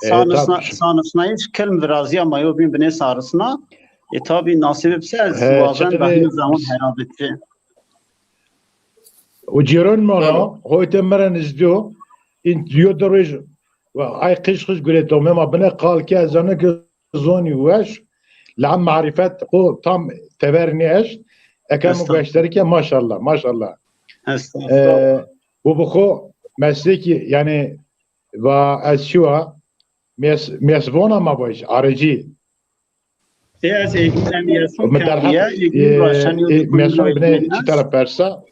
sarisna-, sarisnayîş kilm virazîya ma yo bîn binê sarisna. Ê, tabî nasîb bise ez wazen behîn zaman hera bitirê. O cîron ma ra, hoyte mi ra nizdî yo, în yo di roj, ay qij qij gureto, mi ma bine qal ke ez zana ke zonî weş, la marîfet xo tam tever nêeşt, eke mi gueşdarî ke maşallah, maşallah. Estağfurullah. E, bu bi xo meslekî, yanî, va ez şiwa, mês-, mêsvona ma vajî, aricî. Ê, ez êgîn em yesun keniye, êgîn raşen yo, e, mesun bine çi tara persa?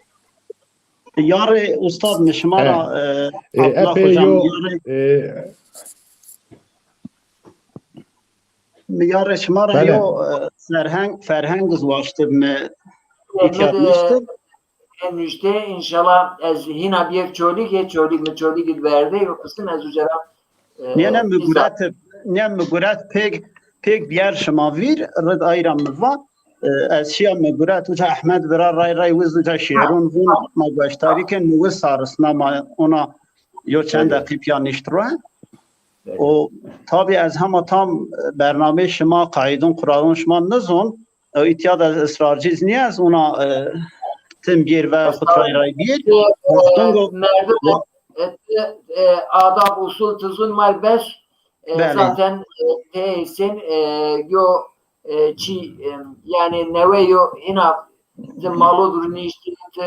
Yarê ustad mi şima ra, e, Abdullah hocam, yo, yarê, e, mi yarê şima ra yo, e, ferheng, ferheng iz waştib mi, îtya niştib. nuşte, înşallah ez hîna biyek Çolîgê, Çolîg mi Çolîgî verde, yo qism ez uca ra, e, Nêne mi îza- guret, nê mi guret pêk, pêk biyer şima vîr, rid ayra mi va, e, ez şiya mi guret, uca Ehmed vira ray ray wiz uca şiîrûn vûn, ma gueştarî ken, mi wiz sarisna ma ona yo çend deqî pîya nişt ro. O tabî ez hema tam, e, bernameyê şima, qaîdûn, qurarûn şima nizon, e, îtya de ez israrcî zî nîya ez ona, e, tim bîr ve xut ray ray bîr. E, merdim, e, e, adab, usul tizûn mar bes, e, zaten, e, teysin, e, yo, e, çi, e, yanî newe yo hîna ti malo durunişt, ti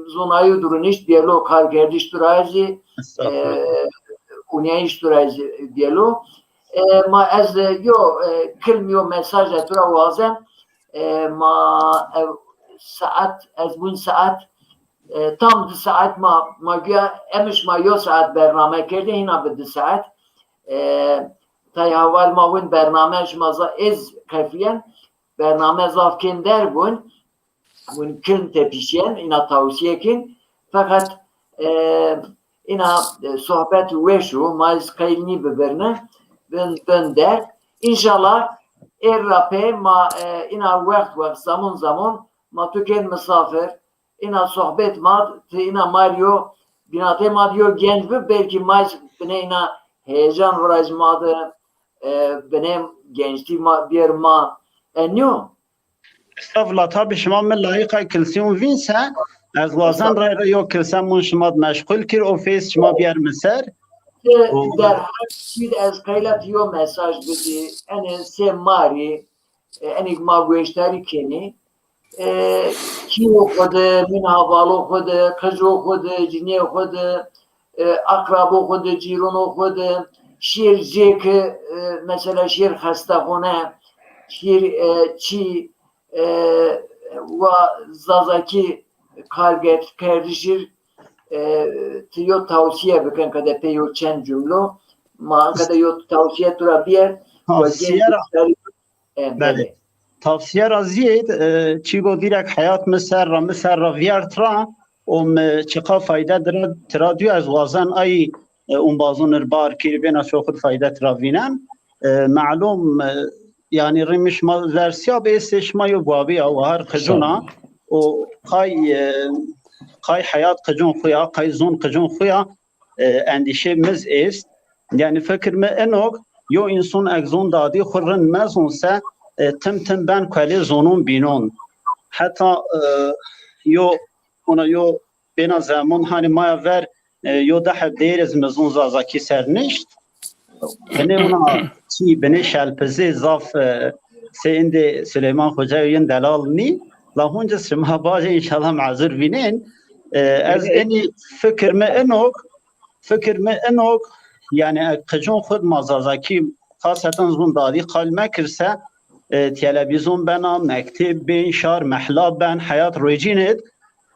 zonayo durunişt, biyelo karkerdiş tu ra zî, e, unyayiş tu ra zî biyelo. E, ma ez, e, yo, e, kilm yo mesaj ez tu ra wazen, e, ma, e, saet, ez bûn saet, e, tam di saet ma, ma güya emiş ma yo saet bername kerde, hîna bi di saet. E, tay heval ma win bername şima za ez qefliyen, bername zaf kên der bûn. Win kilm tepişîyen, îna tawsîye kên. Feqet, e, îna, e, sohbet weş o, ma ez qeyl nîbibirne, bin, bin der. Înşallah êr ra pey ma, e, îna wext wext, zamon zamon ma tu kên misafir, îna sohbet ma, ti îna ma rî yo, bînatê ma rî yo genc bi, belkî ma binê îna heyecan viraj ma de, e, binê gençtî ma, bîyer ma, e, nîyo. Estağfurullah, tabî şima mi layîqa kilsîyon vîn se, ez wazen ray ra yo kilse mun şima d meşxul kir, o fês şima bîyer mi ser. E, derheq şîd ez qeyla ti yo mesaj bidî, enê sê ma rî, e, enî ma gueştarî kenî, e, kîyo xwu de, min havalo xwu de, qico xwu de, cinê xwu de, e, aqrabo xwu de, cîrono xwu de, şêr zêke, e, mesela şêr xestexone, şêr, e, çî, e, wa zazakî kargerdişir, e, ti yo tawsîye bikin qede pê yo çend cumlo, ma qede yo tawsîye tu ra bîyer, wa tawsîye ra, e, belê. Tavsiye ra zîyêd, e, çîgo dîrek heyat mi ser ra, mi ser ra vîyert ra û mi çiqa fayde dira, tira dîyo, ez wazen ay, e, umbazûn ir bar kir, bêna şo xud fayde tira vînen. E, melûm, e, yanî rî mi şima ver sîya bi, êstê şima yo babî ya, wahar qicûn a û qay, e, qay heyat qicûn xwu ya, qay zûn qicûn xwu ya, e, endîşê mi zî êst. Yanî fikir mi inog, yo înson eg zûn dadî xwu rind mezûn se, e, tim tim ben kuelê zûnûn bînon. Heta, e, yo, ona yo bêna zemon hanî maya ver, e, yo di heb deyr iz mi zûn zazakî ser nişt. Binê ona çî, binê şelpizê zaf, e, sê indê Suleyman Xoca yo yin delal nî. La hunc iz şima bacê înşallah mezur vînên. E, ez enî fikir mi inog, fikir mi inog, yanî eg qicûn xwu d ma zazakî xaseten zûn dadî qal mekir se, e, televîzyon bena, mekteb bên, şar mehla ben, heyat rocîn id,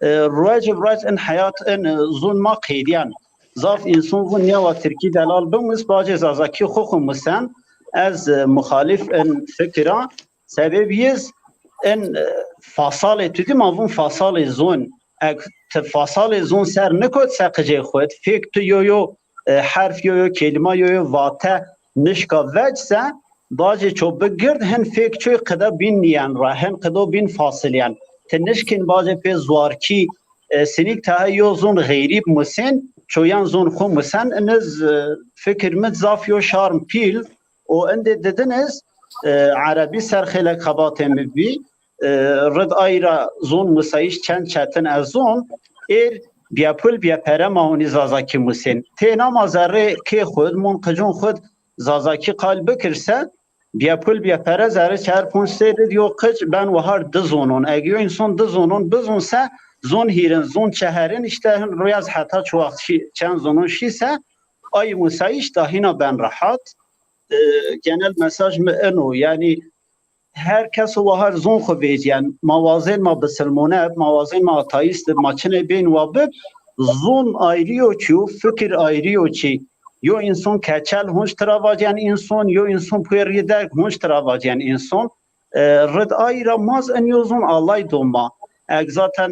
e, ruec bi ruec in heyat in, e, zûn ma qedîyen. Zaf înson vûn nêwa tirkî delal bimus, bacê zazakî xwu xwu musen. Ez, e, muxalîf in fikir a. Sebeb yiz in, e, fasalê tu dî ma vûn fasalê zûn. Eg ti fasalê zûn ser nikot se qicê xwu d, fêk tu yo yo, e, herf, yo yo kelîma, yo yo vate nişka vec se, bacê ço bigird, hin fêk çoy qide bîn nîyen ra, hin qido bîn fasilîyen. Ti nişkên bacê pê zuarkî, e, sinîk tehe yo zûn xeyrîb musên, çoyen zûn xwu musen, iniz, e, fikir mi zaf yo şarm pîl, û indê didiniz, e, erebî ser xêlek xebatê mi bî, e, rid ay ra zûn musayîş çend çetin ez zûn, êr bîyepul bîyepere ma hunî zazakî musên. Têna ma zerrê kê xwu d, mun qicûn xwu d zazakî qal bikir se, bîyepul bîyepere zerrê çar ponc sey rid yo qic ben wahar di zûnûn. Eg yo înson di zûnûn bizûn se, zûn hîrin, zûn çeherin, îşte hin rûyaz heta çi waxt şî, çend zûnûn şî se, ay musayîş da hîna ben rehat. E, genel mesaj mi ino, yanî her keso wahar zûn xwu vecîyen. Ma wazên ma bisilmone ib, ma wazên ma ateîst ib, ma çinê bên wa bib, zûn ayrî yo çî yo, fikir ayrî yo çî. Yo înson keçel hunc tira vacîyen înson, yo înson puyê rî derg hunc tira vacîyen înson. E, rid ay ra ma zî in yo zûn Allay do ma. Eg zaten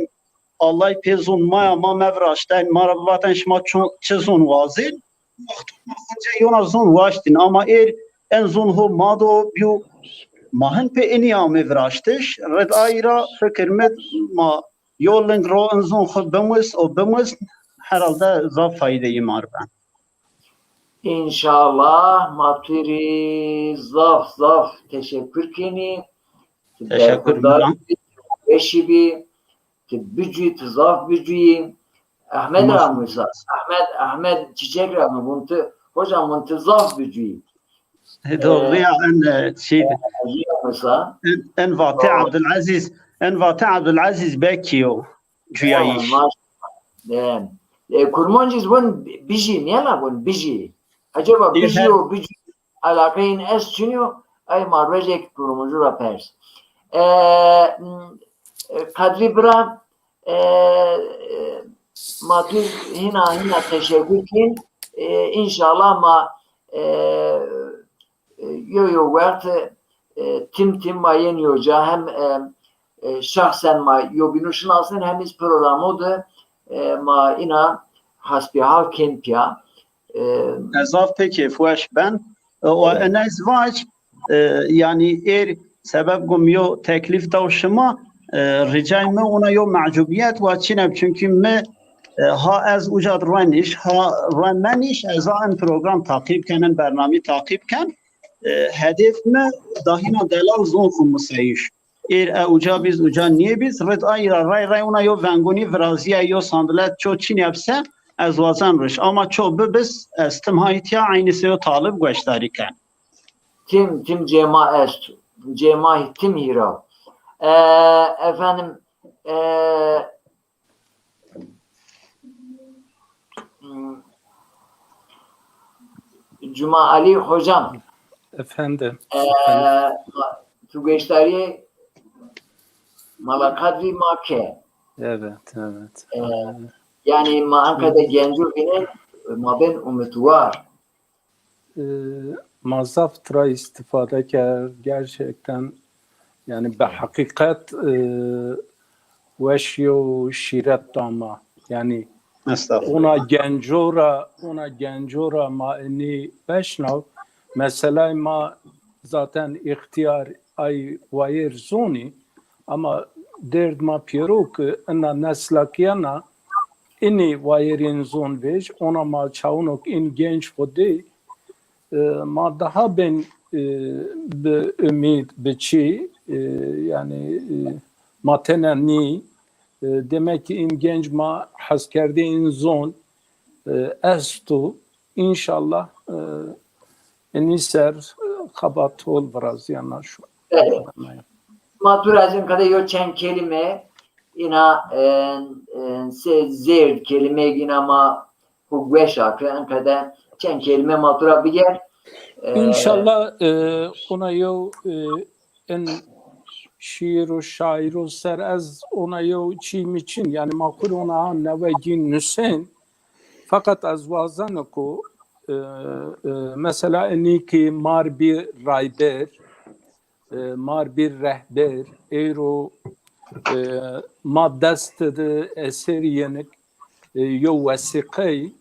Allay pê zon maya ma meviraşten, ma ra bivaten şima ço-, çi zon wazên. Wexto ma xo ce yona zon waştîn, ama êr en zon ho ma do bîyo, ma hin pê inî amê viraştiş. Rid ayî ra fikir mi ma yo ling ro in zon xo bimus û bimus herhalde zaf faydeyî ma r ben. Înşallah ma tu rî zaf zaf teşekkür kenî. Tu Teşekkür berxudar ederim. bî, weşî bî. Ti bicuyî, ti zaf bicuyî. Ehmed ra musa. Ehmed, Ehmed Çiçek ra mi vun ti, hocam vun ti zaf bicuyî. Doğru ya, en e, şey, Musa. En, en vate Abdülaziz, en vate Abdülaziz Bekî yo cuyayîş. Maşallah. E, Kurmancî zî vun bijî, nîyena vun bijî. Acaba bijî yo, bijî alaqeyên est çin yo? Ay ma rojek Kurmancî ra pers. E, m, e, Kadrî bira, e, e, ma tu hîna hîna teşekkür kin. E, înşallah ma e, e, yo yo wext e, tim tim ma yên yo ca hem e, e, şexsen ma yobînu şinasnin hem iz programu de e, ma îna hasbihal kên pîya. E, Ez zaf pê kêfweş ben. E, o en ez vac, e, yanî êr sebeb gum yo teklîf daw şima, e, ricay mi ona yo mecubiyet wa çîne, çünkü mi e, ha ez uca reniş, ha remenîş, ez a en program taqîb ken, en bernamî taqîb ken. E, hedef mi dahîna delal zon xu museyîş. Êr e uca biz, uca nîyê biz, rid ayî ra ray ray ona yo vengunî virazîya yo sandilet ço çînî bise, ez wazen riş. Ama ço bibis, ez tim haytîya eynî se yo talib gueşdarî ken. Tim, tim cêma est. Cêma tim hîra. E, efendim, e, Cuma Ali hocam. Efendim. E, efendim. Tu gueşdarî Mala Kadrî ma ke. Evet, evet. E, yanî ma anka de genco vînen, ma ben umutwar. E, ma zaf tira îstîfade kerd. Gerçekten, yani, bi heqîqet, e, weşî û şîret da ma. Yani, ona genco ra, ona genco ra ma inî beşnaw. Meselay ma zaten îxtîyar ay wayêr zonî, ama derd ma pêro ki ina nesla kîyena inî wayêrên zon vêj, ona ma çawunok in genç xo dey, e, ma daha bên, e, bi umîd, bi çî, e, yani, e, ma tena nî, e, demek ki in genç ma heskerdê in zon, e, esto. Înşallah, e, inî ser, e, xebat hol virazîyena şu. Evet. Ma tu ra ez in qede yo çend kelîme îna, e, e, se zêrd kelîmeyêk îna ma xu gueş akre, in qede çend kelîme ma tu ra biger. E, Înşallah, e, ona yo, e, in şîîr û şaîr û ser ez ona yo çî mi çin. Yani ma kur ona ha newe gîn nusên. Feqet ez wazeno ku, e, e, mesela inî ki mar bî rayber, e, mar bî rehber, êro, e, ma dest de eserî yenik, e, yo wesîqey,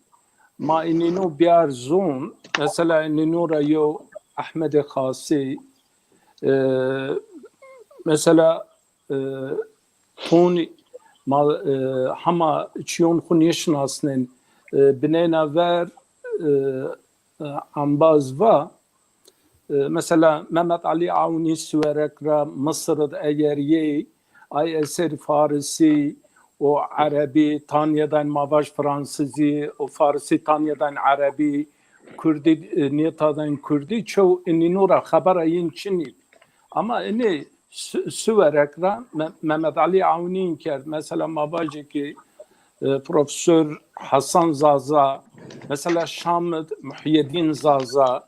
ma inîno biyar zon, mesela inîno ra yo Ehmedê Xasî, e, mesela, e, tonî ma, e, hema çîyon xu nêşinasnên, e, bineyna ver, e, e, embaz va, e, mesela Mehmet Ali Awnî Siwerek ra Misir id eger yê, ay eser farisî û erebî tanîyedayn, ma vaj fransizî û farisî tanîyedayn erebî, kurdî, e, nêtadayn kurdî, çew inîno ra xebera yin çinî. Ama inî Su-, Suwerek ra Me-, Mehmet Ali Awnîn kerd. Mesela ma vajê ki, e, Profesor Hasan Zaza, mesela Şam id Muhyiddin Zaza,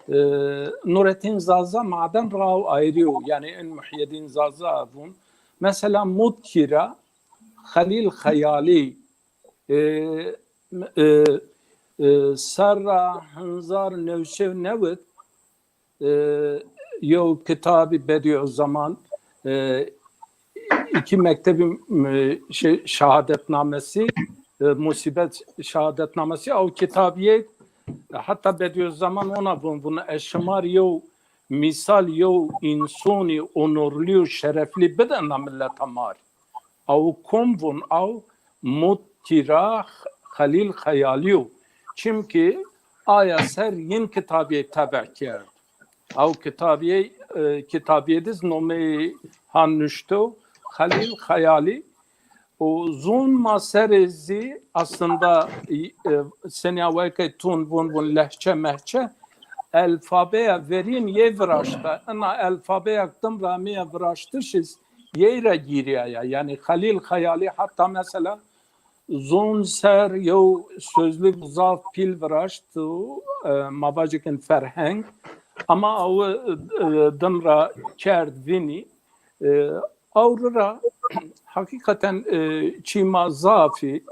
e, Nurettin Zaza maden raw ayrî yo. Yani in Muhyiddin Zaza vun. Mesela Mutkî ra Xelîl Xeyalî, e, e, e, serra hezar new sey û newid, e, yew kitabî Bedîuzzeman, e, iki mektebi, e, şey, şehadetnamesi, e, musibet şehadetnamesi, ew kitabiyê, e, hatta Bediüzzaman ona vun, vun ez şima rê yew mîsal, yew însonî onorlî û şereflî bidena mileta ma rê. Ew kom vun, ew Muttira Xelîl Xeyalî yo. Çimkî aya ser yin kitabiyê tebe kerd. Ew kitabiyê, e, kitabiyê diz nomeyê han nuşto Xelîl Xeyalî. Û zon ma serê zî aslında, e, senîya weke tun vun, vun lehçe mehçe, elfabeya verîn yê viraşta. Ina elfabeya dim ra mîye viraştiş iz yey ra gîriyaya. Yanî Xelîl Xeyalî heta mesela zon ser yew sözlük zaf pîl viraşt û, e, ma vajîkin ferheng. Ama ew, e, dim ra kerd vînî. E, ewro ra heqîqeten, e, çî ma zafî.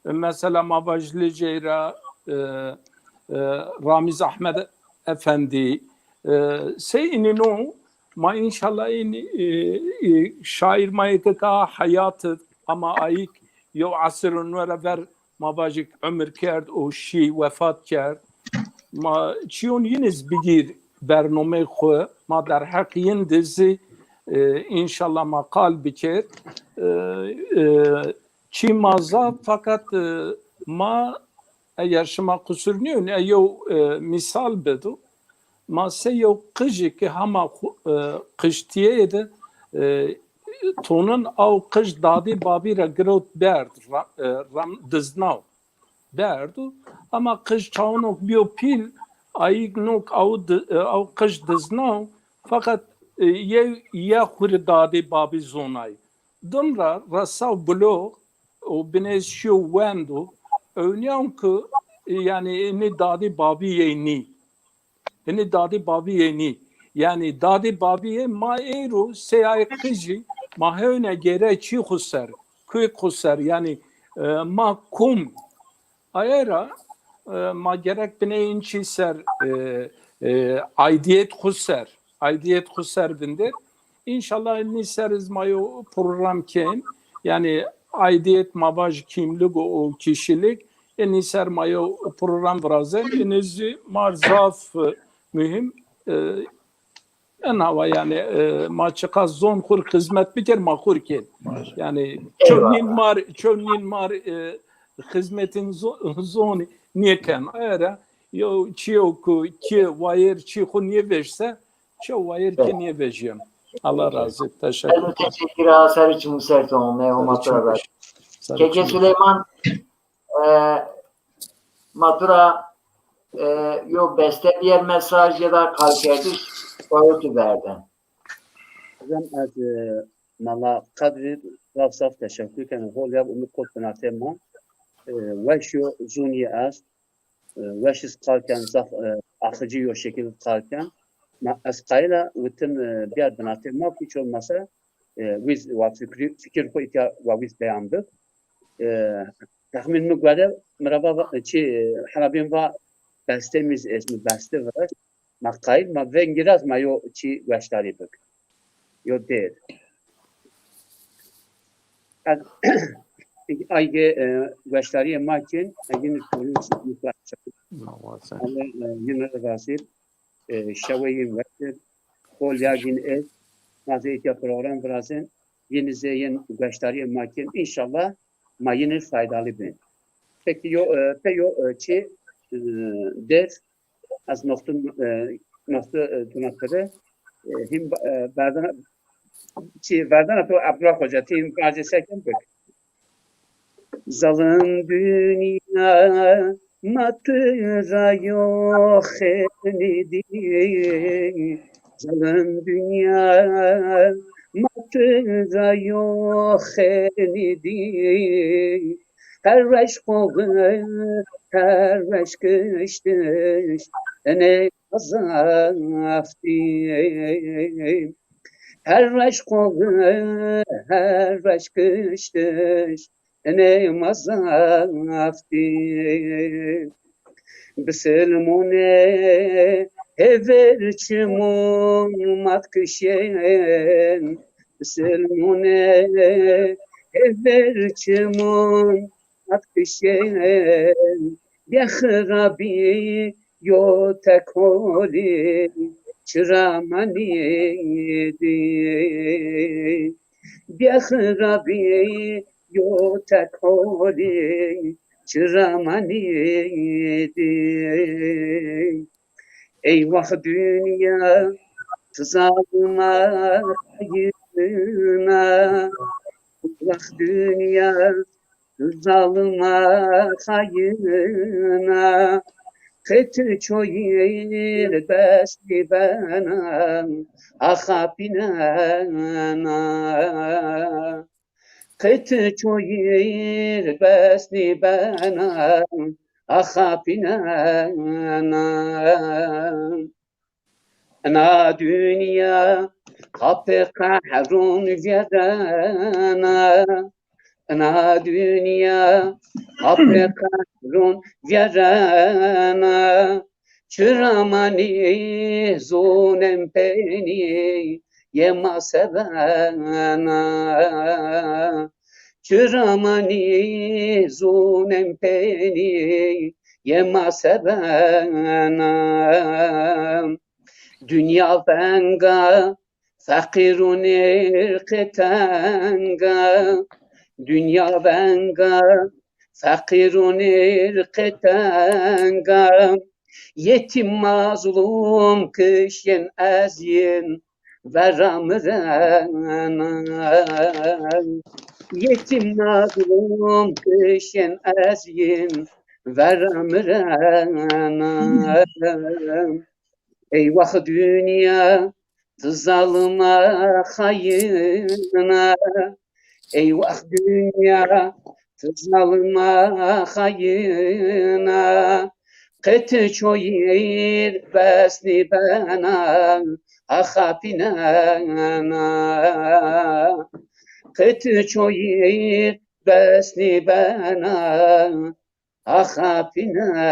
E, mesela ma vaj Licey ra, e, e, Ramiz Ahmed Efendî, e, sey înî no, ma înşallah înî, e, e, şaîr ma yê ke ka heyat id, ama ayîk yew esir û nwe ra ver ma vajîk umir kerd û şî, wefat kerd. Ma çîyon yin iz bigîr bernomey xwu, ma derheq yin di zî, e, înşallah ma qal bikir. E, e, çî ma zaf, fakat, e, ma eger şima qusur nîyon, e, yew, e, mîsal bido. Ma sey yew qijî ke hema xu-, e, qijtîyeyê de, e, tonin aw qij dadî babî ra girewt berd, ra-, e, ram-, diznaw berdo. Ama qij çawinok bîyo pîl, ayîk nok aw di-, e, aw qij diznaw, fakat, e, yew ye xwu rê dadî babî zonay. Dim ra resaw blox û binê ez şîyo wendo, ewnîyawn ke, e, yanî, inî dadî babî yey nî. Hinî dadî babî yê nî. Yanî dadî babî yê ma êro sey ay qijî ma hewne gêre çî xwu ser, kuyk xwu ser, yanî, e, ma kum. Aye ra, e, ma gerek binê in çî ser, e, e, aydiyet xwu ser, aydiyet xwu ser vindir. Înşallah nî ser iz ma yo program kên. Yanî aidiyet ma vaj kimlik û, û kişilik. Enî ser ma yo program virazen. Enî zî mar zaf, e, muhîm. E, en hawa yanî, e, ma çiqas zon xur xizmet biker ma xur kên. Yanî çew nîn mar, çew nîn mar, e, xizmetîn zo-, zon nêken. Era yo çîyo ku ki wayir çî xu nêvejse, çew wayir ki nêvejîyen. Allah razı, teşekkür. Ez teşekkür a ser çimû ser to me o matura ver. Keke Süleyman, e, matura, e, yo beste biyer mesaj ya da kalkerdiş bayo tu verden. Hocam ez, e, mala Kadrî zaf zaf teşekkür kena. Hol ya unu kot binatê ma. E, weş yo zûnî est. E, weş iz qal ken, zaf, e, axicî yo şekil qal ken. Ma ez qayîl a witin, e, biyar binatê ma, hiç olmasa, e, wiz wa fikir, fikir xo îtya wa wiz beyan bik. E, texmîn mi gore, mi ra va, va, çi, e, Helabîn va, beste mi zî est, mi beste viraşt. Ma qayîl, ma vengî ra zî ma yo çi weşdarî bik. Yo dêr. Ez, ay ge, e, weşdarîyê ma kên, ez yin ê sorun çi. Allah, e, yin razî, e, şewe yin weş ib, hol ya yin ê, ma zî îtya program virazên, yin zî yin weşdarîyê ma kên. Înşallah ma yin ê faydalı bên. Peki yo, e, pe yo, e, çi, e, dêr, ez noxtu, e, noxtu, e, tuna kiri, e, hîn, e, verdena, çi, verdena to Abdullah Hoca, ti hîn bacê sekin bik. Zalim dünya ma tu ra yo xênî dî. Zalim dünya ma tu ra yo xênî dî. Her weş xo, her weş kiştiş, enê zaftî. Her weş xo, her weş kiştiş, enê ma zaftî. Bisilmonê hêver çimon mat kişên, Silmune hever çimon at kişen, bexrabi yo tekoli çıra manidi. Bexrabi yo tekoli çıra manidi. Eyvah dünya, ti zalima hayına. Eyvah dünya, ti zalima hayına. Qeti çoyir besni bena axapinena. Qeti çoyir besni bena axapinena. Ina dünya hapê qehrun vîyerena. Ina dünya hapê qehrun vîyerena. Çira manî zûnem penî yê ma sevena. Çira manî zûnem penî yê ma sevena. Dünya venga feqîrun irqê tenga. Dünya venga feqîrun irqê tenga. Yetîm mazlum kişên ez yin vera mirena. Yetîm mazlum kişên ez yin vera mirena. Eyvah dünya, ti zalima xayina. Eyvah dünya, ti zalima xayina. Qeti çoyir besni bena axapinena. Qeti çoyir besni bena axapinena.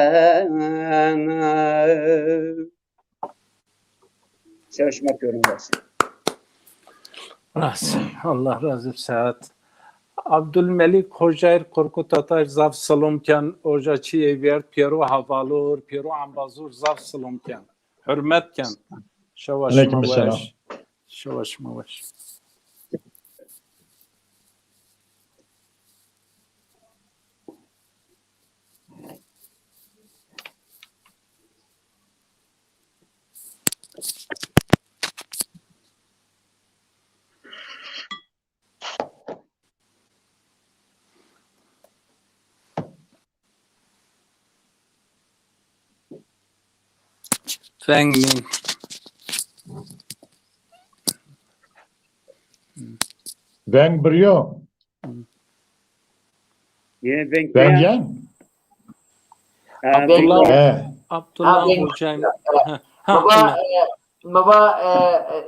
Çalışmak yorumundasın. Rast. Allah razı olsun. Saat. Abdülmelik Hoca ir Korkut Atar zaf silom ken, hoca çi ê vîyert, pêro hevalur, pêro embazur zaf silom ken. Hürmet ken. Şewa şima weş. Şewa şima weş. Veng nîn. Veng biriyo. Yê veng veng yen. Abdullah, he. Abdullah Hocam. Ha, baba, e, baba, e, e,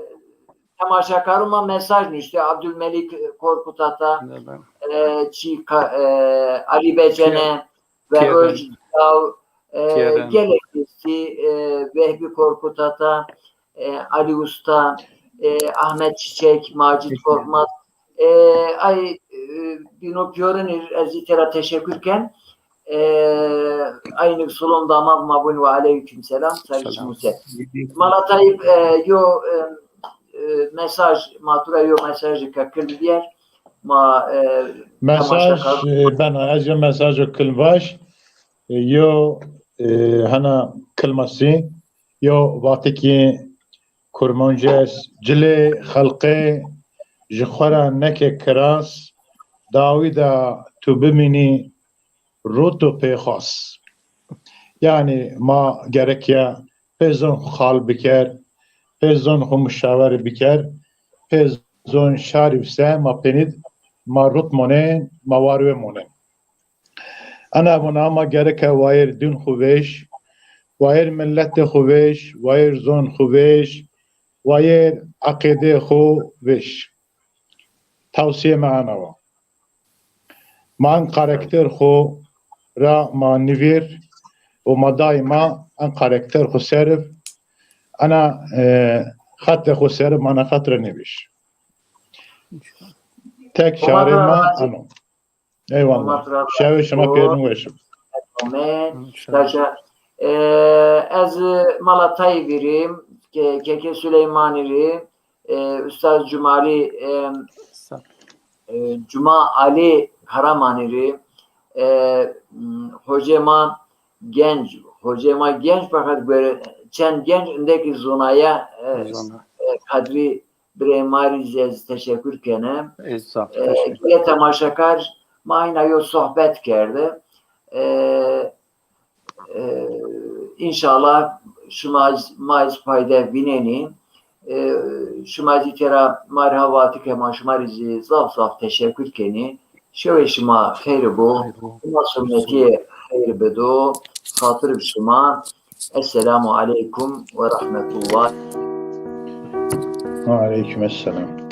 temaşakaruma mesaj nuşte. Abdülmelik Korkut Ata, e, Çîka, e, Ali Becene, Veroj Daw, e, gelek estî, e, Vehbî Korkut Ata, e, Ali Usta, e, Ahmet Çiçek, Macit Korkmaz, e, ay, e, bîno pîyorin ez î tera teşekkür ken. E, aynı salon dama ma bun ve aleyküm selam, Sayın Muse. Mala Tayyip, e, yo, e, e, mesaj, ma tu ra yo mesaj ke kil biyer, ma, e, mesaj, e, bena, ez yo mesaj kil vaj, e, yo, e, hena kilmasî, yo vatikî Kurmanc est, cilê xelqê ji xwe ra neke kiras, dawî de tu bimînî rût û pêxwas. Yanî ma gerek ya pê zon xwe xal biker, pê zon xwe muşawer biker, pê zon şarî bise ma pênî d ma rût monên, ma war wê monên. Ena vona ma gereke wayêr dîn xwu vêj, wayêr milletê xwu vêj, wayêr zon xwu vêj, wayêr eqîdê xwu vêj. Tawsiyê mi ena wa. Ma en karakter xwu ra ma nivîr û ma daîma en karakter xwu ser ib, ena, e, xetê xwu ser ib, ma ena xet ra nivîr. Tek çarê ma eno. Eyvallah. Şevê şima pêrin weş. Amin. Taşa, e, ez mala Tayîbî rî, ke-, Keke Suleymanî rî, e, Ustaz Cumali, e, e, Cuma Ali Karamanî rî, e, m, hocê ma genc, hocê ma genc fakat böyle çend genc indeki zonaya, e, e, kadrî birê ma rî zî ez teşekur kene. E, gelê temaşekar ma ayna yo sohbet kerde. E, e, înşallah şima z-, ma zî fayde vînenî. E, şima zî tera ma rê ha vatike ma şima rî zî zaf zaf teşekur kenî. Şewê şima xeyr bo. Şima sunnetî xeyr bido. Xatir bi şima. Esselamu aleykum ve rahmetullah. Ve aleykum esselam.